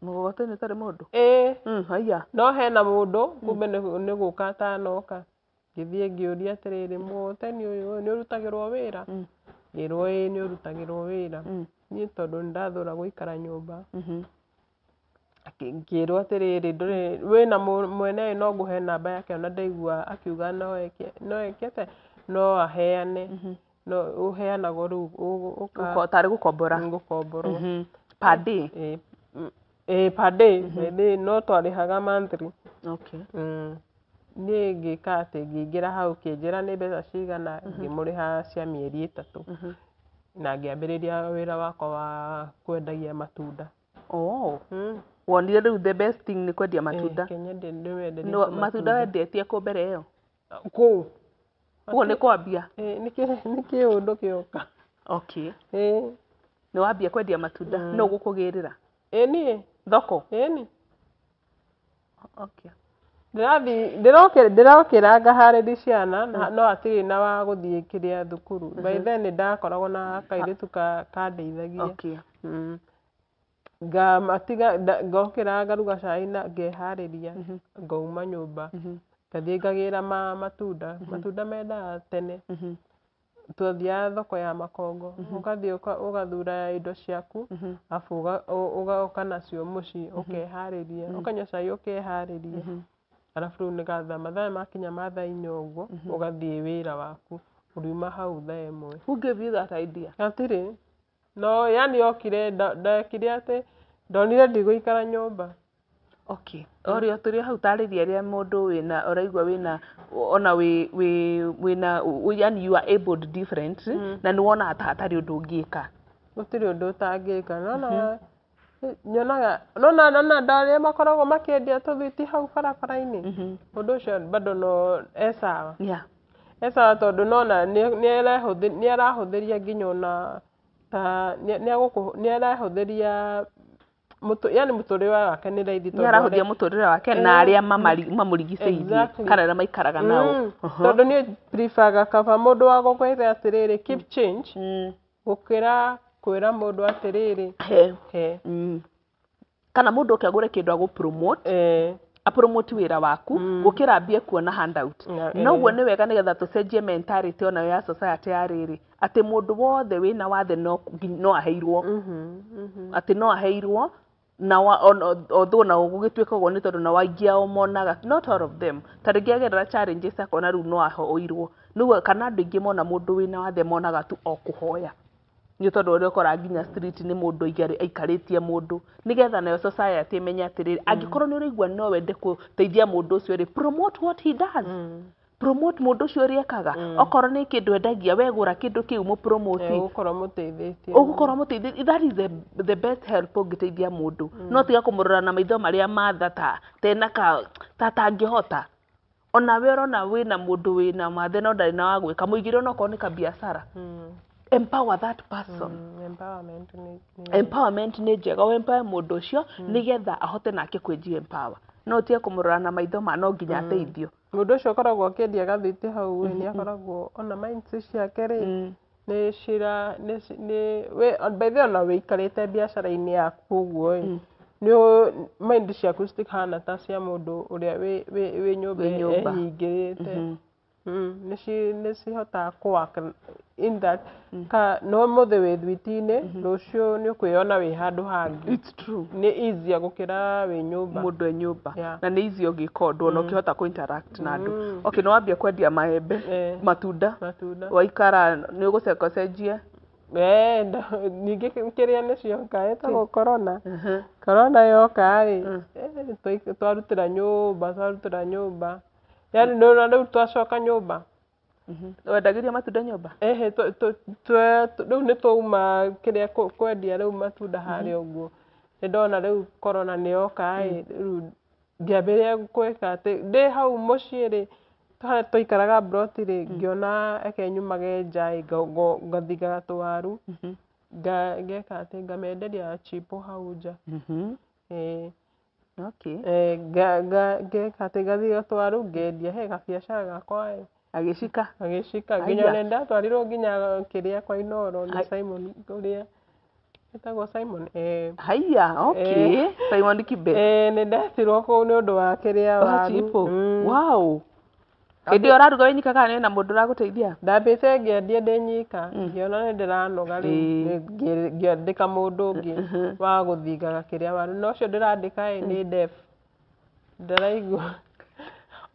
Mũgogoteni ũtarĩ mũndũ? Ĩĩ. Haiya. No hena mũndũ, kumbe nĩ gũka atanoka. Ngĩthiĩ ngĩũria atĩrĩrĩ, mũgogoteni ũyũ nĩ ũrutagĩrwo wĩra? Ngĩrwo ĩĩ, nĩ ũrutagĩrwo wĩra. Niĩ tondũ nĩ ndathũra gũikara nyũmba, ngĩrwo atĩrĩrĩ, ndũrĩ wĩna mwene, no ngũhe namba yake. Ona ndaigua akiuga no eke, no eke atĩa, no aheane, no ũheanagwo rĩu Tarĩ gũkombora. Gũkomborwo. Per day? Ĩĩ, ĩĩ, per day, per day, no twarĩhaga monthly. Niĩ ngĩka atĩ ngĩingĩra hau, kĩnjĩra nĩ mbeca cigana, ngĩmũrĩha cia mĩeri 3 na ngĩambĩrĩria wĩra wakwa wa kwendagia matunda. Oh. Wonire rĩu the best thing nĩ kwendia matunda. Kĩnyendie ndĩwenderie. No, matunda wendetie kũ mbere ĩyo? Kũu. Ũguo nĩ kwambia. Ĩĩ, nĩ kĩũndũ kĩoka. Ĩĩ. Nĩ wambia kwendia matunda, no gũkũgĩrĩra? Ĩĩ, niĩ. Thoko? Ĩni. Okay. Ndĩrathiĩ ndĩrokĩra ngaharĩria ciana no hatirĩ na wa gũthiĩ kĩrĩa thukuru. By then nĩ ndakoragwo na kairĩtu kandeithagia. Ngamatiga, ngokĩra ngaruga cai na ngeharĩria, ngauma nyũmba, ngathiĩ ngagĩra matunda. Matunda mendaga tene. Twathiaga thoko ya Makongo, ũgathiĩ ũgathura indo ciaku, arabu ũgoka nacio mũciĩ, ũkeharĩria, ũkanyua cai, ũkeharĩria, arabu rĩu nĩgetha mathaa makinya ma thaa 4 ũguo ũgathiĩ wĩra waku, ũriuma hau thaa 1. Who gave you that idea? Hatirĩ. No yani yokire ndekire atĩ ndonire ndigũikara nyũmba. Okay, orio tũrĩ hau, tarĩria rĩa mũndũ wĩna ũraigua wĩna ona wĩ wĩ wĩna yani you are abled different na nĩ wonaga ta hatarĩ ũndũ ũngĩka. Gũtirĩ ũndũ ũtangĩka. Nona nyonaga nona nona andũ arĩa makoragwo makĩendia tũthwiti hau barabara-inĩ, mũndũ ũcio bado no e sawa. E sawa tondũ nona nĩ arahũthĩria nginya ona ta nĩ arahũthĩria yani mũtũrĩre wake nĩ raithi. Nĩ arahũthia mũtũrĩre wake na arĩa mamũrigicĩirie kana arĩa maikaraga nao. Tondũ niĩ preferga kaba mũndũ wa gũkwĩra atĩrĩrĩ, "Keep change," gũkĩra kwĩra mũndũ atĩrĩrĩ, "He." "He." Kana mũndũ oke agũre kĩndũ agũ promote, apromote wĩra waku, gũkĩra ambie kuona handout. Noguo nĩ wega nĩgetha tũcenjie mentality onayo ya society ya rĩrĩ atĩ mũndũ wothe wĩna wathe no aheirwo, atĩ no aheirwo na although na gũgĩtuĩka ũguo nĩ tondũ nao aingĩ ao monaga, not all of them, ta rĩngĩ agerera challenges akona rĩu no ahoirwo nĩguo, kana andũ aingĩ mona mũndũ wĩna wathe monaga tu o kũhoya, nĩ tondũ ũrĩa ũkoraga nginya street nĩ mũndũ aikarĩtie mũndũ, nĩgetha nayo society ĩmenye atĩrĩrĩ, angĩkorwo nĩ ũraigua no wende gũteithia mũndũ ũcio rĩ, promote what he does, promote mũndũ ũcio ũrĩa ekaga. Okorwo nĩ kĩndũ endagia, we gũra kĩndũ kĩu, mũpromote. Ũgũkorwo mũteithĩtie. Ũgũkorwo mũteithĩtie. That is the best help ũngĩteithia mũndũ. No tiga kũmũrora na maitho marĩa matha ta tena ka ta tangĩhota. Onawe ũrona wĩna mũndũ wĩna wathe no ndarĩ na wa gwĩka, mũigĩre onokorwo nĩ kabiacara. Empower that person. Empowerment nĩ Empowerment nĩ njega. O empower mũndũ ũcio nĩgetha ahote nake kwĩji empower, no ũtige kũmũrora na maitho ma no nginya ateithio. Mũndũ ũcio ũkoragwo akĩendia gathiti hau ĩ, nĩ akoragwo ona mindset ciake rĩ, nĩ cira nĩ ci- nĩ we by the way, ona wĩikarĩte biacara-inĩ yaku ũguo ĩ, nĩ mind ciaku citikahana ta cia mũndũ ũrĩa wĩ nyũmba Wĩ nyũmba. ehingĩrĩte. Nĩ cihotaga kũ work in that ka no mũthĩ wĩ thwiti-inĩ, rũciũ nĩ ũkwĩona wĩ handũ hangĩ. It's true. Nĩ easier gũkĩra wĩ nyũmba. Mũndũ e nyũmba. Na nĩ easy ũngĩka ũndũ ona ũkĩhota kũ interact na andũ. Okay, nĩ wambia kwendia maembe, matunda. Matunda. Waikara nĩ ũgũcoka ũcenjie? Ningĩ kĩrĩa nĩ cioka ĩtagwo corona. Corona yoka rĩ, twarutĩra nyũmba, twarutĩra nyũmba, yani nĩũrona rĩu twacoka nyũmba. Wendagĩria matunda nyũmba? Ehe, rĩu nĩ twauma kĩrĩa kwendia rĩu matunda harĩa ũguo, nĩ ndona rĩu corona nĩ yoka ĩ, rĩu ngĩambĩrĩria gwĩka atĩ ndĩ hau mũciĩ rĩ, harĩa twaikaraga mburoti rĩ, ngĩona eke nyumage nja ĩ, ngathingaga tũwaru, ngeka atĩ ngamenderia chipo hau nja. Ĩĩ. Ngeka atĩ ngathiga tũwaru ngendia, he gabiacara gakwa ĩ. Agĩcika. Agĩcika nginya nĩ ndatwarirwo nginya kĩrĩa kwa Inooro nĩ Simon ũrĩa ĩtagwo Simon. Haiya, okay. Simon Kibe. Nĩ ndetirwo kũu nĩ ũndũ wa kĩrĩa, Wa waru. chipo. Wow, hĩndĩ ĩyo ũraruga wĩ nyika kana nĩ na mũndũ ũragũteithia? Ndambĩte ngĩendia ndĩ nyika, ngĩona nĩ ndĩranoga rĩu, ngĩandĩka mũndũ ũngĩ wa gũthingaga kĩrĩa waru, na ũcio ndĩrandĩka ĩ nĩ deaf, ndaraigua.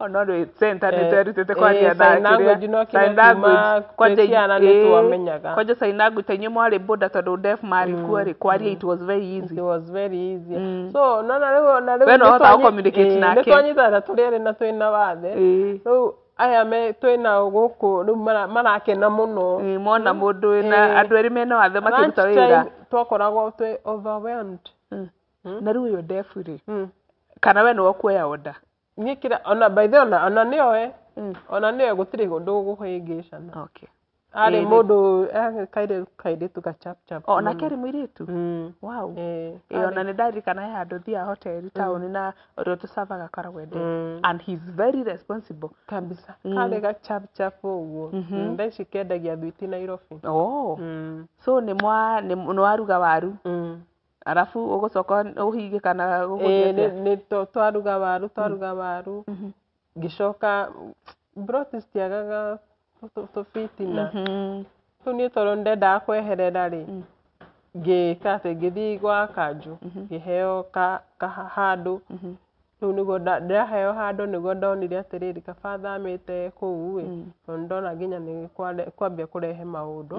Ono rĩ center nĩ twerutĩte kwaria na sign language no sign kĩrĩa language. kuma twĩ ciana nĩ twamenyaga. Kwanja sign language ta inyuĩ mwarĩ boda, tondũ deaf marĩ kuo rĩ, kwaria it was very easy. It was very easy. So nona rĩu ona rĩu We no ũhotaga nĩ gũ-communicate nake. Nĩ twanyitana tũrĩ erĩ na twĩna wathe. Rĩu aya me twĩnao gũkũ rĩu marakena mũno. Mona mũndũ wĩna andũ erĩ mena wathe makĩruta wĩra. Lunchtime twakoragwo twĩ overwhelmed. Na rĩu ũyũ deaf rĩ, kana we nĩwe ũkuoya order? Niĩ kĩrĩa ona by the way, ona nĩoe, ona nĩoe gũtirĩ ũndũ gũhĩngĩcana. Arĩ mũndũ kairĩtu gachap chap. O nake arĩ mũirĩtu? Wow. Ĩĩ, ona nĩ ndarikana he handũ thiaga hoteli taũni na ũrĩa ũtũcavaga akoragwo e deaf. And he's very responsible. Kabisa. Karĩ gachap chap ũguo. Thaa ici kendagia thwiti Nairobi. Oh. So nĩ mwa nĩ waruga waru, arabu ũgũcoka ũhinge kana gũgũthiĩ atĩa? Nĩ twaruga waru, twaruga waru, ngĩcoka mburoti citiagaga tũbitina. Rĩu niĩ tondũ nĩndendaga kweherera rĩ, ngĩka atĩ ngĩthiĩ gwa kanjũ, ngĩheo ka handũ. Rĩu nĩguo ndaheo handũ nĩguo ndonire atĩrĩrĩ, kaba thamĩte kũu ĩ, tondũ ndona nginya nĩ kwambia kũrehe maũndũ.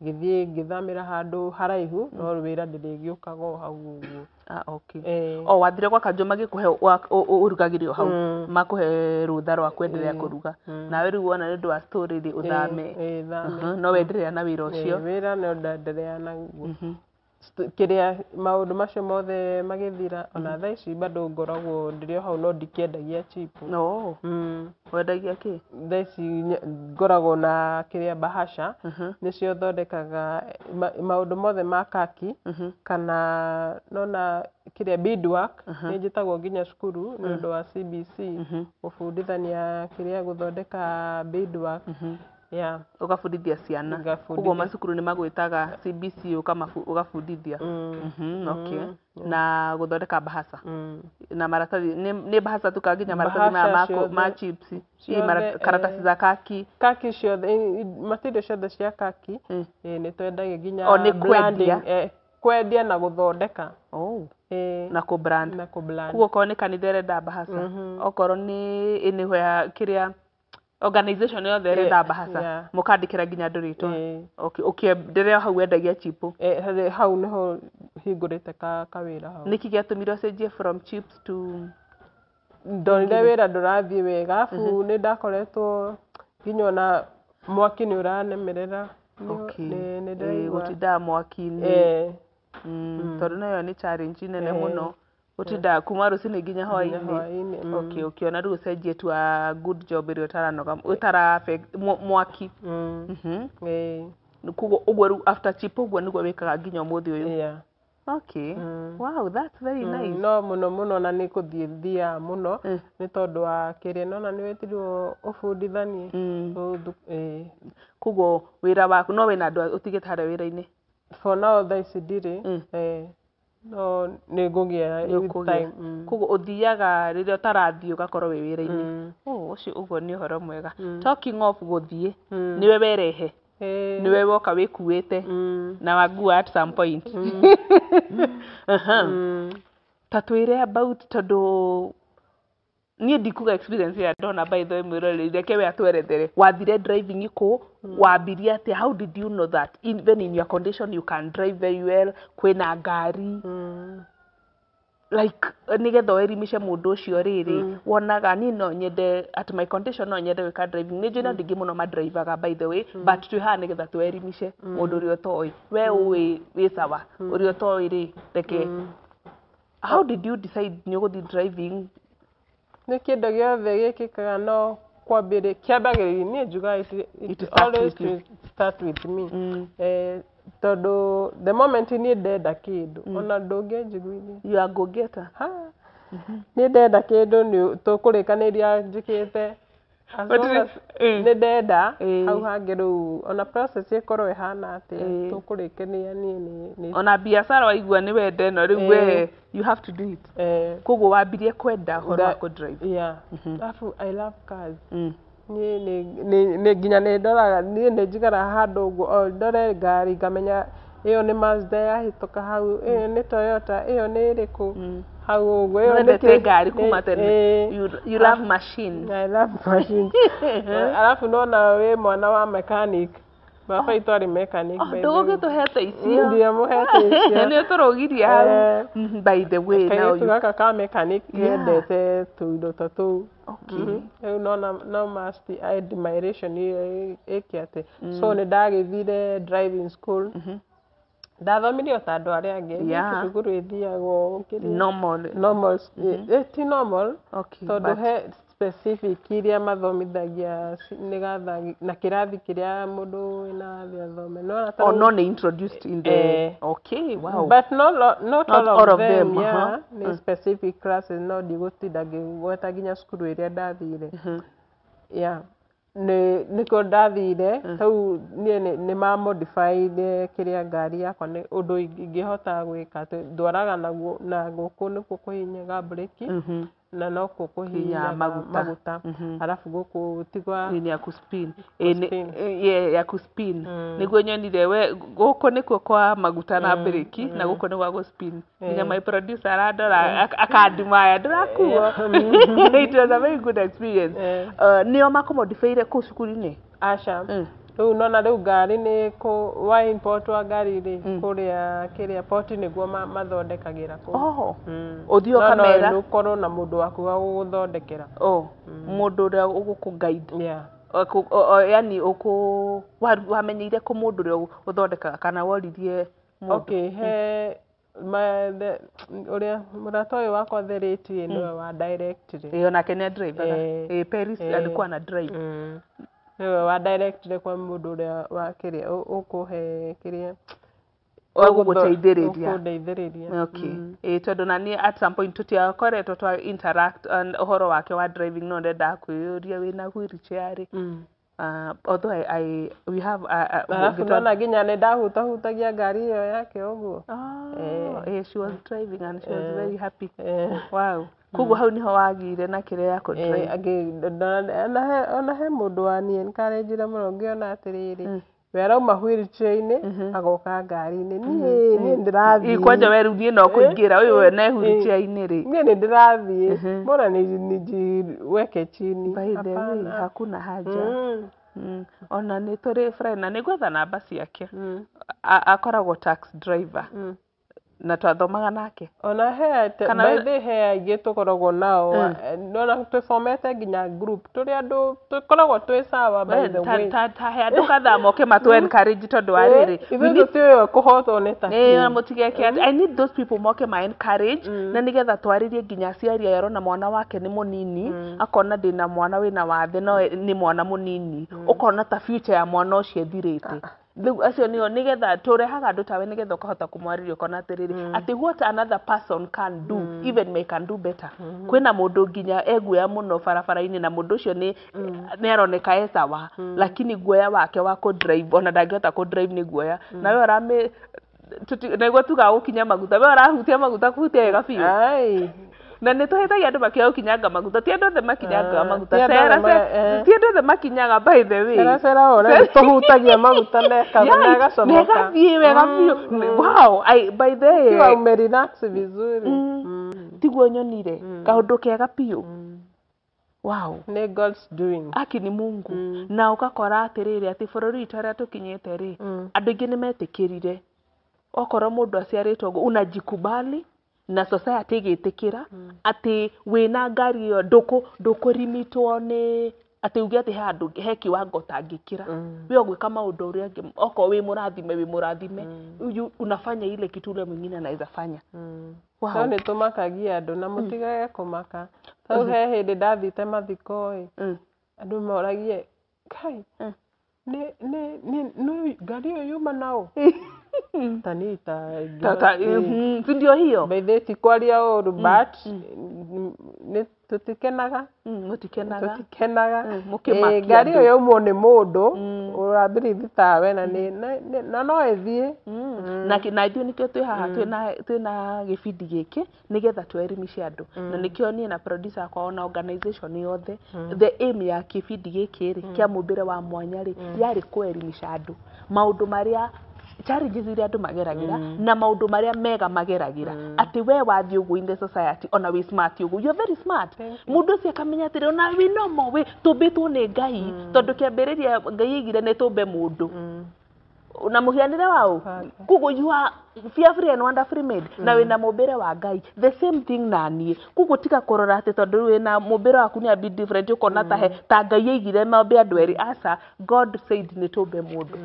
Ngĩthiĩ ngĩthamĩra handũ haraihu, no wĩra ndĩrĩgĩũkaga o hau ũguo. Ah, okay. Eh. O wathire gwa kanjũ magĩkũhe ũrugagĩre o hau, makũhe rũtha rwa kwenderea kũruga, nawe rĩu wona nĩ ũndũ wa story rĩ, ũthame. Ĩĩ, thame. No wenderea na wĩra ũcio? Ĩĩ, wĩra no ndenderea naguo. Kĩrĩa maũndũ macio mothe magĩthira, ona thaa ici bado ngoragwo ndĩrĩ o hau, no ndikĩendagia chipo. No wendagia kĩ? Thaa ici ngoragwo na kĩrĩa, bahasha nĩcio thondekaga, maũndũ mothe ma kaki, kana nona kĩrĩa beadwork. Nĩ njĩtagwo nginya cukuru nĩ ũndũ wa CBC gũbundithania kĩrĩa gũthondeka beadwork, yeah. Ũgabundithia ciana? Ngabundithia. Koguo macukuru nĩ magwĩtaga CBC ũgabundithia? Okay. Na gũthondeka bahasa? Na maratathi, nĩ bahasa tu kana nginya maratathi maya Bahasha ma ciothe. chips? Hii Ciothe, karatasi za kaki? Kaki ciothe, material ciothe cia kaki. Ĩ, nĩ twendagia nginya O, nĩ branding, kwendia? Kwendia na gũthondeka. Oh. Ĩ, Na kũ brand? Na kũ-brand. Koguo okorwo nĩ kanitha ĩrenda bahasa, okorwo nĩ anywhere, kĩrĩa organization yothe ĩrenda bahasa, mũkandĩkĩra nginya andũ rĩtwa? Ĩ. Okay, ũkĩenderea hau wendagia chipo? Hau nĩho hingũrĩte kawĩra hau. Nĩkĩ gĩatũmire ũcenjie from chips to Ndonire wĩra ndũrathiĩ wega, arabu nĩ ndakoretwo nginya ona mwaki nĩ ũranemerera. Nĩ ndĩraigua. Gũtindaga mwaki-inĩ? Tondũ nayo nĩ challenge nene mũno, gũtindaga kuma rũcinĩ nginya Nginya hwaĩ-inĩ. Hwaĩ-inĩ. Okay, ũkĩona rĩu ũcenjie to a good job ĩrĩa ũtaranoga, ũtara affect mwaki. Koguo ũguo rĩu after chip ũguo nĩguo wĩkaga nginya ũmũthĩ ũyũ? Yeah. Okay, wow, that's very nice. No mũno mũno na nĩ kũthiĩ thiaga mũno nĩ tondũ wa kĩrĩa nona nĩ wĩtirwo ũbundithanie. Ĩĩ. Koguo wĩra waku no wĩna andũ ũtigĩte harĩa wĩra-inĩ? For now thaa ici ndirĩ, no nĩ ngũgĩa Nĩ with ũkũgĩa. time. Koguo ũthiaga rĩrĩa ũtarathiĩ ũgakorwo wĩ wĩra-inĩ. Oh, ũcio ũguo nĩ ũhoro mwega. Talking of gũthiĩ, nĩwe werehe? Nĩwe woka wĩkuĩte na wangua at some point? Aha. Ta twĩre about, tondũ niĩ ndikuga experience ĩrĩa ndona. By the way, mwĩroreri, reke we atwerethere wathire driving kũ, wambirie atĩa, how did you know that even in your condition you can drive very well, kwĩna ngari, like nĩgetha ũerimishe mũndũ ũcio rĩrĩ wonaga niĩ no nyende, at my condition no nyende gwĩka driving. Nĩ njũĩ na andũ aingĩ mũno madrivaga, by the way, but twĩ haha nĩgetha twerimishe mũndũ ũrĩa ũtoĩ. We ũĩ wĩ sawa, ũrĩa ũtoĩ rĩ, reke, how did you decide nĩ ũgũthiĩ driving? Nĩ kĩndũ gĩothe gĩkĩkaga no kwambĩrĩ kĩambagĩrĩria niĩ njugaga it It starts always with you. to start with me. Tondũ the moment niĩ ndenda kĩndũ, ona ndũngĩnjiguithia. You are go getter. Ha. Niĩ ndenda kĩndũ nĩ tũkũrĩkanĩria njĩkĩte. As long as nĩ ndenda, hau hangĩ rĩu ona process ĩkorwo ĩhana atĩa, tũkũrĩkania niĩ nĩ Ona biacara waigua nĩ wende ĩno rĩu, we you have to do it. Koguo wambirie kwenda ũhoro wa kũ-drive? Yeah. Alafu I love cars. Niĩ nĩ nginya nĩ ndoraga, niĩ nĩ njikaraga handũ ũguo o ndore ngari ngamenya ĩyo nĩ Mazda yahĩtũka hau, ĩyo nĩ Toyota, ĩyo nĩ ĩrĩkũ hau ũguo, ĩyo nĩ Wendete ngari kuma tene? Ĩĩ. You love machines. I love machines. Alafu nona wĩ mwana wa mechanic, baba itũ arĩ mechanic, Oh, by the way. ndũgũgĩtũhete icio. Ndiamũhete icio. Nĩ ũtũrũgirie hau. By the way, now Kairĩtu you gaka ka mechanic kendete tũindo ta tũu. Rĩu nona no must admiration ĩyo ĩke atĩ, so nĩ ndagĩthire driving school, ndathomire o ta andũ arĩa angĩ. Cukuru ĩthiagwo kĩrĩa Normal. Normal, ti normal, tondũ but he specific iria mathomithagia nĩgetha na kĩrathi kĩrĩa mũndũ wĩna wathe athome. Nĩwona ta Oh, rĩu no, nĩ introduced in the Okay, wow. But not Not all all of of them, them, yeah. Nĩ specific classes, no ndigũtinda ngĩgweta nginya cukuru ĩrĩa ndathire. Yeah. Nĩ nĩkuo ndathire rĩu niĩ nĩ ma modify-ire kĩrĩa ngari yakwa nĩ ũndũ ingĩhota gwĩka atĩ ndwaraga naguo na gũkũ nĩkuo kũhihinyaga breki. Na no kuo kũhihinyaga maguta. Maguta, arabu gũkũ ti gwa Nĩ ya kũspin. Ĩ, Gũspin. Yeah, ya kũspin. Nĩguo nyonire we gũkũ nĩkuo kwa maguta na breki, na gũkũ nĩ gwa gũspin. Nginya my producer arandora akandimaya ndĩrakuo. It was a very good experience. Nĩo makũmodifĩire kũu cukuru-inĩ? Aca. Rĩu nona rĩu ngari nĩ kũ wa import wa ngari rĩ, kũrĩa kĩrĩa port nĩguo mathondekagĩra kũu. Oh. Ũthiĩ No, no, ũkamera. nĩ ũkorwo na mũndũ waku wa gũgũthondekera. Oh, mũndũ ũrĩa ũgũkũ guide. Yeah. Yani ũkũ wamenyeire kũ mũndũ ũrĩa ũthondekaga, kana woririe mũndũ? Okay, he ma, the, ũrĩa mũrata ũyũ wakwa therĩtie nĩwe wa directire. Ĩyo nake nĩ adrivaga? Eh. Ĩ, Paris. Eh. Alikuwa na drive. Nĩwe wa directire kwa mũndũ ũrĩa wa kĩrĩa ũkũhe kĩrĩa Wa gũgũteithĩrĩria. Ũkũndeithĩrĩria. Okay. Ĩ, tondũ na niĩ at some point tũtiakoretwo twa interact and ũhoro wake wa driving, no ndendaga kwĩyũria wĩna wheelchair rĩ. Although I we have Arabu nona nginya nĩ ndahutahutagia ngari ĩyo yake ũguo. Oh, eh, she was driving and she was very happy. Eh. Wow. Koguo hau niho wagĩire na kĩrĩa ya kũ-drive. Eh, ona he mũndũ wani encourage mũno ngĩona atĩrĩrĩ, we arauma wheelchair-inĩ agoka ngari-inĩ, niĩ ndĩrathiĩ. Ĩ, kwanja we rĩu niĩ no kũingĩra ũyũ we ne wheelchair-inĩ rĩ. Niĩ nĩ ndĩrathiĩ, mbona nijiweke chini? By the way, Hapana. hakuna haja. Ona nĩ tũrĩ friend na nĩ gwetha namba ciake. Akoragwo tax driver. Na twathomaga nake. Ona he Kana by the way, he aingĩ tũkoragwo nao, nona twĩbomete nginya group tũrĩ andũ tũkoragwo twĩ sawa, by the way. Ta he andũ kadhaa moke matũ encourage tondũ wa rĩrĩ. Ithuĩ tũtiũĩ kũhotwo nĩ ta Ĩĩ, ona mũtigeke atĩ I need those people moke ma encourage, na nĩgetha twarĩrie nginya aciari aya arona mwana wake nĩ mũnini, akona ndĩna mwana wĩna wathe no nĩ mwana mũnini, ũkona ta future ya mwana ũcio ĩthirĩte. Rĩu acio nĩo nĩgetha tũrehaga andũ tawe, nĩgetha ũkahota kũmwarĩria ũkona atĩrĩrĩ, atĩ what another person can do, even me can do better. Kwĩna mũndũ nginya eguoya mũno barabara-inĩ, na mũndũ ũcio nĩ aroneka e sawa, lakini guoya wake wa kũ-drive, ona ndangĩhota kũ-drive nĩ guoya, nawe ũramĩ nĩguo tugaga gũkinya maguta, we ũrahutia maguta kũhutia wega biũ. Ai. Na nĩ tũhĩtagia andũ makĩoya gũkinyanga maguta. Ti andũ othe makinyangaga maguta. Ti andũ Cera, othe ti andũ othe makinyaga, by the way. Cera cera ona tũhutagia maguta neka negacomoka. Negathiĩ wega biũ. Wow, I, by the way, Ukiwa umerelax vizuri. Tiguo nyonire kaũndũ kega biũ. Wow. Nĩ God's doing. Aki nĩ Mungu. Na ũgakora atĩrĩrĩ, atĩ bũrũri witũ harĩa tũkinyĩte rĩ, andũ aingĩ nĩ metĩkĩrire okorwo mũndũ aciarĩtwo ũguo, unajikubali na society ĩgĩtĩkĩra atĩ wĩna ngari ĩyo, ndũkũrimitwo nĩ atĩ uge atĩ he handũ he kiwango ũtangĩkĩra. We ũgwĩka maũndũ ũrĩa angĩ, okorwo wĩ mũrathime, wĩ mũrathime. Unafanya ile kitu ule mwingine anaweza fanya. Wow. No nĩ tũmakagia andũ na mũtigage kũmaka. Tau he hĩndĩ ndathite mathiko ĩ, andũ moragie kai nĩ ngari ĩyo yuma naũ ta niĩ ta Si ndio hiyo? By the way, ti kwaria ũru, but nĩ tũtikenaga. Mũtikenaga. Tũtikenaga. Mũkĩmakia Ĩ, ngari ĩyo andũ. yaumwo nĩ mũndũ ũrabirithi tawe na na no ĩthiĩ. Na ithuĩ nĩkĩo twĩ haha, twĩna gĩbindi gĩkĩ nĩgetha twerimishe andũ, na nĩkĩo niĩ na producer akwa ona organization yothe, the aim ya kĩbindi gĩkĩ rĩ kĩa mũmbĩre wa mwanya rĩ, yarĩ kũerimisha andũ maũndũ marĩa challenges iria andũ mageragĩra na maũndũ marĩa mega mageragĩra, atĩ we wathiĩ ũguo in the society, ona wĩ smart ũguo, you're very smart, mũndũ ũcio akamenya atĩrĩ, ona wĩ normal, wĩ tũmbĩtwo nĩ Ngai, tondũ kĩambĩrĩria Ngai aigire nĩ tũmbe mũndũ na mũhianĩre wao. Koguo you are fearfully and wonderfully made, na wĩna mũmbĩre wa Ngai, the same thing na niĩ. Koguo tiga kũrora atĩ tondũ rĩu wĩna mũmbĩre waku nĩ a bit different, ũkona ta he ta Ngai aigire mambe andũ erĩ. Aca, God said nĩ tũmbe mũndũ.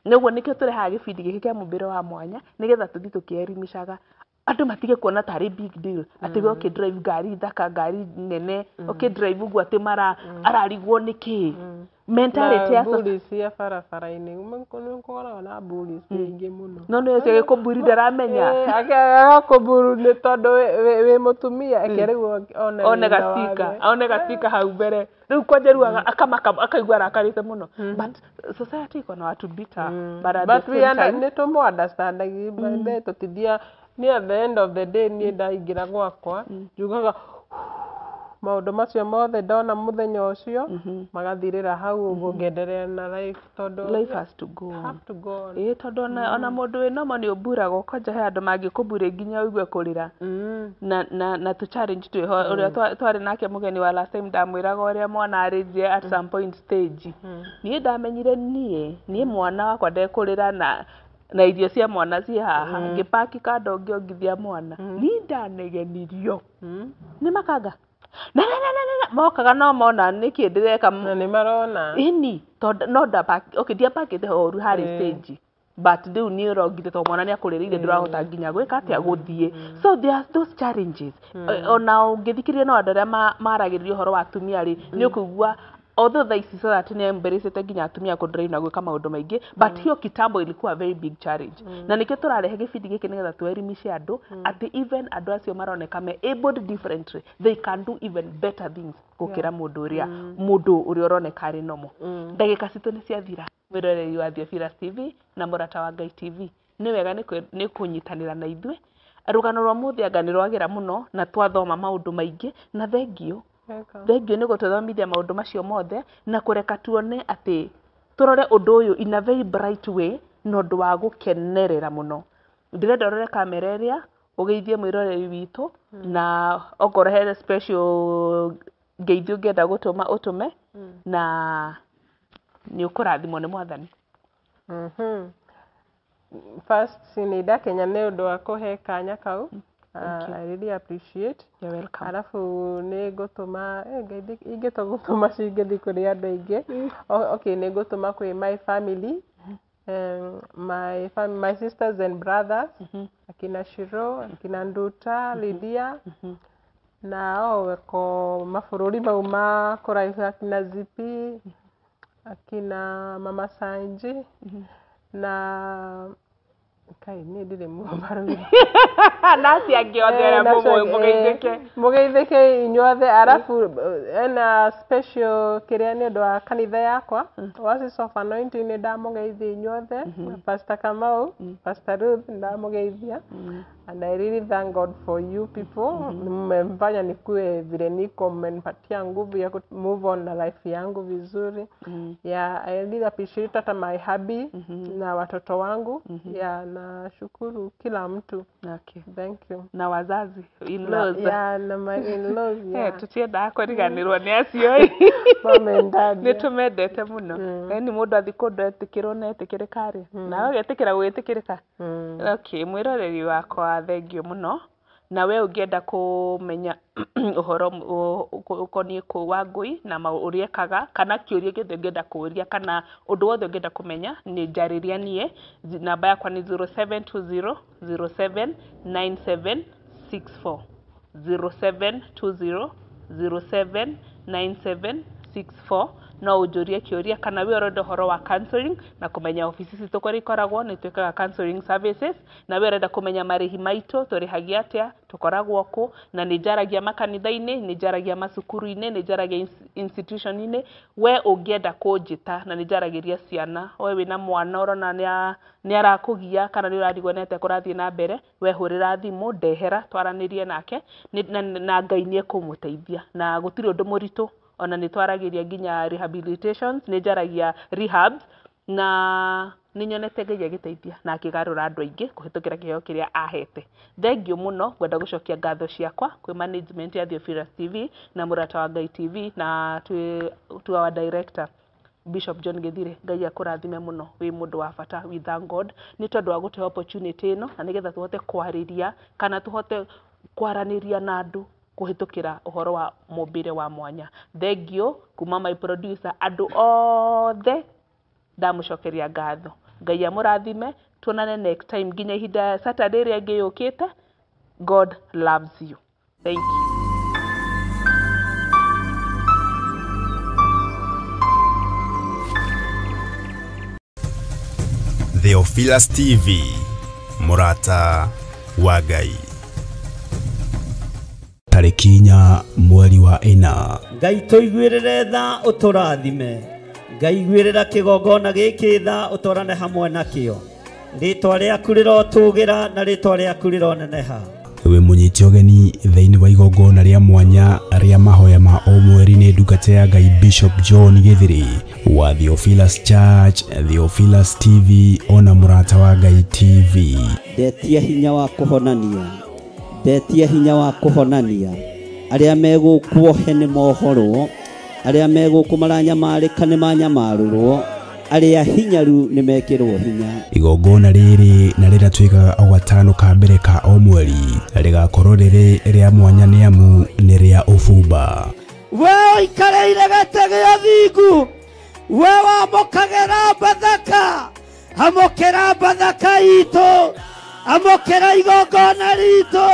Nĩguo nĩkĩo tũrehaga gĩbindi gĩkĩ kĩa mũmbĩre wa mwanya, nĩgetha tũthiĩ tũkĩerimishaga andũ matige kuona tarĩ big deal atĩ we ũkĩ drive ngari thaka, ngari nene, ũkĩ drive ũguo atĩ mara ararigwo nĩ kĩ mentality Na ya mburi cia barabara-inĩ, nĩ gũkoragwo na mburi nyingĩ mũno. No nĩ ũcio gĩkũmburi ndaramenya. Agakũmburu nĩ tondũ wĩ mũtumia, eke rĩu one one wĩna gatika wathe. One gatika hau mbere rĩu kwanja rĩu akamaka akaigua arakarĩte mũno, but society iko na watu bitter, but at But the we same time nĩ tũmũ understandagi tũtithia. Niĩ at the end of the day, niĩ ndaingĩra gwakwa njugaga Maũndũ macio mothe ndona mũthenya ũcio magathirĩra hau ũguo, ngenderea na life tondũ Life has to go on. Have to go on. Ĩĩ, tondũ ona mũndũ wĩ nomo nĩ ũmburaga ũkonja, he andũ mangĩkũmburia nginya ũigue kũrĩra. Na tũ challenge twĩho. Ũrĩa twarĩ nake mũgeni wa last time, ndamwĩraga ũrĩa mwana arĩnjie at some point stage. Niĩ ndamenyire niĩ mwana wakwa ndekũrĩra na irio cia mwana ciĩ haha, ngĩpaki kando, ngĩongithia mwana. Niĩ ndanegenirio nĩ makanga na mokaga no mona nĩkĩ ndĩreka. Na nĩ marona. Ĩni, tondũ no ndapaki, okay, ndiapakĩte horu harĩ stage, but rĩu nĩ ũrongire tondũ mwana nĩ akũrĩrĩire, ndũrahota nginya gwĩka atĩa, gũthiĩ. So there are those challenges. Ona ũngĩthikĩrĩria no andũ arĩa maragĩrĩria ũhoro wa atumia rĩ, nĩ ũkũigua although thaa ici so that nĩ embrace nginya atumia kũdrive na gwĩka maũndũ maingĩ, but hiyo kitambo ilikuwa a very big challenge. Na nĩkĩo tũrarehe gĩbindi gĩkĩ, nĩgetha tuelimishe andũ atĩ even andũ acio maroneka me abled differently, they can do even better things gũkĩra mũndũ ũrĩa ũroneka arĩ normal. Ndagĩka citũ nĩ ciathira. Mwĩroreri wa Theophilus TV na Mũrata wa Ngai TV, nĩ wega nĩ kũnyitanĩra na ithuĩ. Rũgano rwa mũthĩ anga nĩ rwagĩra mũno na twathoma maũndũ maingĩ, na thengio. Welcome. Thengio nĩ gũtũthomithia maũndũ macio mothe na kũreka tuone atĩ tũrore ũndũ ũyũ in a very bright way na ũndũ wa gũkenerera mũno. Ndĩrenda ũrore kamera ĩrĩa, ũgeithie mwĩroreri witũ, na okorwo he special ngeithi ũngĩenda gũtũma, ũtũme, na nĩ ũkũrathimwo nĩ Mwathani. First, nĩ ndakenya nĩ ũndũ wa kũhe kanya kau. I really appreciate. You're welcome. Arabu nĩ ngũtũma ngeithi ingĩtua gũtũma cingĩthiĩ kũrĩ andũ aingĩ. Okay, nĩ ngũtũma kwĩ my family, my sisters and brothers, akina Shiro, akina Nduta, Lydia, na o weko mabũrũri mau ma kũraihu, akina Zipi, akina Mama Sanji, na kai niĩ ndirĩ mũbarũthi. Na acio angĩ othe arĩa mũgeithĩke. Mũgeithĩke inyuothe. Arabu ena special kĩrĩa nĩ ũndũ wa kanitha yakwa, Oasis of Anointing, nĩ ndamũgeithia inyuothe. Pastor Kamau, Pastor Ruth, ndamũgeithia, and I really thank God for you people. Mmemfanya nikue vile niko, mmenipatia nguvu ya ku move on na life yangu vizuri. Yeah, I really appreciate hata my hubby na watoto wangu. Yeah, nashukuru kila mtu. Thank you. Na wazazi, in-laws. Yeah, na my in-laws, yeah. Tutiendaga kũriganĩrwo nĩ acio ĩ. Mom and dad. Nĩ tũmendete mũno. Nĩ mũndũ athiĩ kũndũ etĩkĩrwo na etĩkĩrĩka rĩ, nawe ũgetĩkĩra gwĩtĩkĩrĩka. Okay, mwĩroreri wakwa, thengio mũno. Na we ũngĩenda kũmenya ũhoro ũkoniĩ kũ Wangũi na ũrĩa ekaga, kana kĩũria gĩothe ũngĩenda kũũria, kana ũndũ wothe ũngĩenda kũmenya, nĩ njarĩria niĩ. Namba yakwa nĩ 0720 079764, 0720 079764. No ũnjũrie kĩũria kana we ũrenda ũhoro wa counseling na kũmenya obici citũ kũrĩa ikoragwo. Nĩ twĩkaga counseling services. Na we ũrenda kũmenya marĩhi maitũ, tũrĩhagia atĩa, tũkoragwo kũ, na nĩ njaragia makanitha-inĩ, nĩ njaragia macukuru-inĩ, nĩ njaragia institution-inĩ. We ũngĩenda kũnjĩta, na nĩ njaragĩria ciana, we wĩna mwana ũrona nĩ arakũgia kana nĩ ũrarigwo nĩ atĩa kũrathiĩ na mbere, we hũrĩra thimũ, ndehera twaranĩrie nake, na Ngai nĩ ekũmũteithia, na gũtirĩ ũndũ mũritũ. Ona nĩ twaragĩria nginya rehabilitations, nĩ njaragia rehabs, na nĩ nyonete Ngai agĩteithia na akĩgarũra andũ aingĩ kũhĩtũkĩra kĩheo kĩrĩa ahete. Thengio mũno. Ngwenda gũcokia ngatho ciakwa kwĩ management ya Theophilus TV na Mũrata wa Ngai TV na to our director Bishop John Githire. Ngai akũrathime mũno, wĩ mũndũ wa bata. We thank God nĩ tondũ wa gũtũhe opportunity ĩno na nĩgetha tũhote kwarĩria kana tũhote kwaranĩria na andũ kũhĩtũkĩra ũhoro wa mũmbĩre wa mwanya. Thengio kuma my producer, andũ othe ndamũcokeria ngatho. Ngai amũrathime, tuonane next time, nginya ihinda Saturday ĩrĩa ĩngĩ yũkĩte. God loves you. Thank you. Theophilus TV, Mũrata wa Ngai. Tarĩki 4 mweri wa 4. Ngai tũiguĩrĩre tha, ũtũrathime. Ngai iguĩrĩra kĩgongona gĩkĩ tha, ũtwarane hamwe nakĩo. Rĩtwa rĩaku rĩrotũgĩra na rĩtwa rĩaku rĩroneneha. Wĩ mũnyite ũgeni thĩinĩ wa igongona rĩa mwanya rĩa mahoya ma o mweri nĩ ndungata ya Ngai Bishop John Githiri wa Theophilus Church, Theophilus TV ona Mũrata wa Ngai TV. Ndetia hinya wa kũhonania, ndetia hinya wa kũhonania arĩa megũkuohe nĩ mohorwo, arĩa megũkũ maranyamarĩka nĩ manyamarũrwo, arĩa hinyaru nĩ mekĩrwo hinya. Igongona rĩrĩ na rĩrĩa twĩkaga o gatano ka mbere ka o mweri rĩgakorwo rĩrĩ rĩa mwanya nĩ amu nĩ rĩa ũbumba. We ũikarĩire gĩtĩ gĩa thingu, we wamũkagĩra Bathaka, amũkĩra Bathaka itũ, amũkĩra igongona ritũ,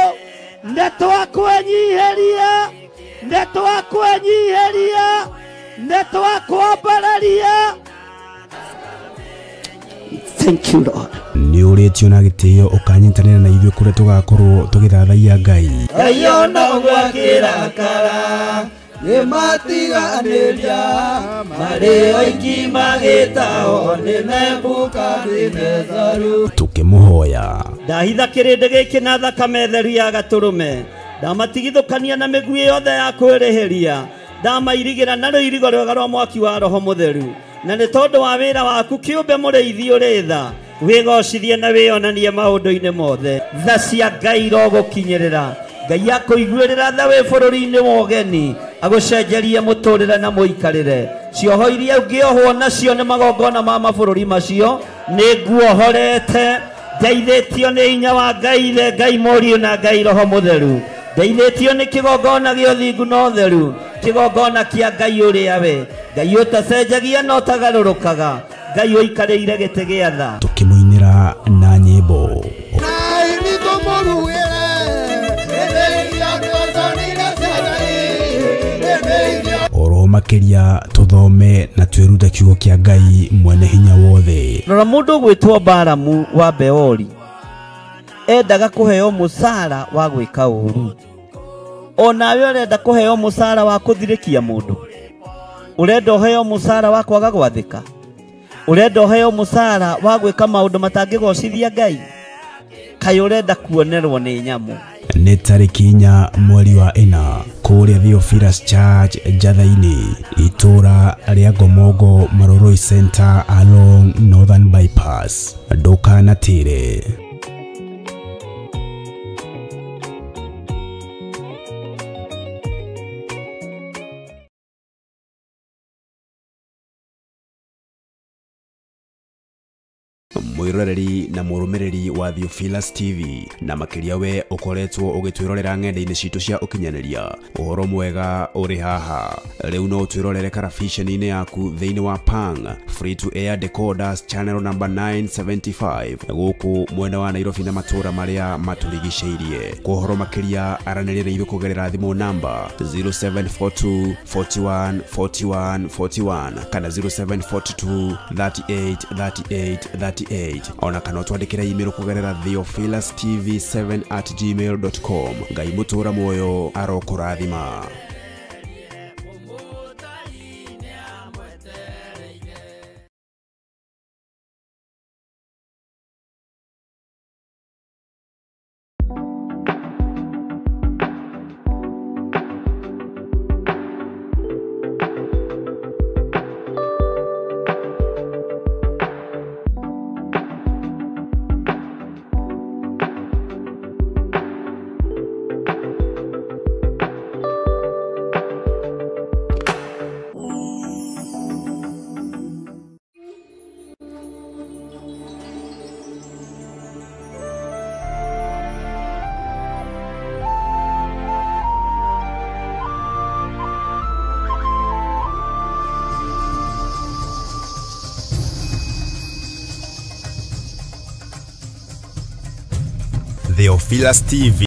nĩ twakwenyiheria, nĩ twakwenyiheria, nĩ twakwambararia. Thank you, Lord. Nĩ ũrĩtio na gĩtĩo ũkanyitanĩra na ithuĩ kũrĩa tũgakorwo tũgĩthathaiya Ngai. Ngai ona ũguo akĩrakara nĩmatiganĩria marĩ oiki magĩtao nĩ Nebukadinezaru. Tũkĩmũhoya. Ndahitha kĩrĩndĩ gĩkĩ na thakame theru ya gatũrũme, ndamatigithũkania na mĩguĩ yothe ya kwĩrĩhĩria, ndamairigĩra na rũirigo rwega rwa mwaki wa Roho Mũtheru, na nĩ tondũ wa wĩra waku kĩũmbe mũrĩithi ũrĩ tha, wĩgocithie na wĩonanie maũndũ-inĩ mothe. Tha cia Ngai irogũkinyĩrĩra, Ngai akũiguĩrĩra tha wĩ bũrũri-inĩ wa ũgeni, agũcenjerie mũtũrĩre na mũikarĩre. Cioho iria ũngĩohwo nacio nĩ magongona ma mabũrũri macio nĩ nguohorete, ndeithĩtio nĩ hinya wa Ngai Ithe, Ngai Mũriũ na Ngai Roho Mũtheru, ndeithĩtio nĩ kĩgongona gĩa ũthingu na ũtheru, kĩgongona kĩa Ngai ũrĩa we Ngai ũtacenjagia na ũtagarũrũkaga, Ngai ũikarĩire gĩtĩ gĩa tha. Tũkĩmũinĩra na nyĩmbo. Oro makĩria tũthome na twĩrute kiugo kĩa Ngai mwene hinya wothe. Rora mũndũ ũgwĩtwo Balamu wa Beori endaga kũheo mũcara wa gwĩka ũru, onawe ũrenda kũheo mũcara wa kũthirĩkia mũndũ, ũrenda ũheo mũcara wa kwaga gwathĩka, ũrenda ũheo mũcara wa gwĩka maũndũ matangĩgocithia Ngai, kaĩ ũrenda kuonerwo nĩ nyamũ. Nĩ tarĩki 4 mweri wa 4 kũrĩa Theophilus Church Njatha-inĩ, itũra rĩa Ngomongo Maroroi Center along Northern Bypass. Ndũkanatĩre. Mwiroreri na mũrũmĩrĩri wa Theophilus TV na makĩria we ũkoretwo ũgĩtwĩrorera ng'enda-inĩ citũ cia ũkinyanĩria, ũhoro mwega ũrĩ haha. Rĩu no ũtwĩrorere karabiceni-inĩ yaku thĩinĩ wa Pang Free to Air Decoders channel number 975 gũkũ mwena wa Nairobi na matũũra marĩa matũrigicĩirie. Kwa ũhoro makĩria aranĩria na ithuĩ kũgerera thimũ namba 0742 41 41 41 kana 0742 38 38 38 ona kana twandĩkĩre email kũgerera theophilustv7@gmail.com. Ngai mũtũra muoyo arokũrathima. Theophilus TV.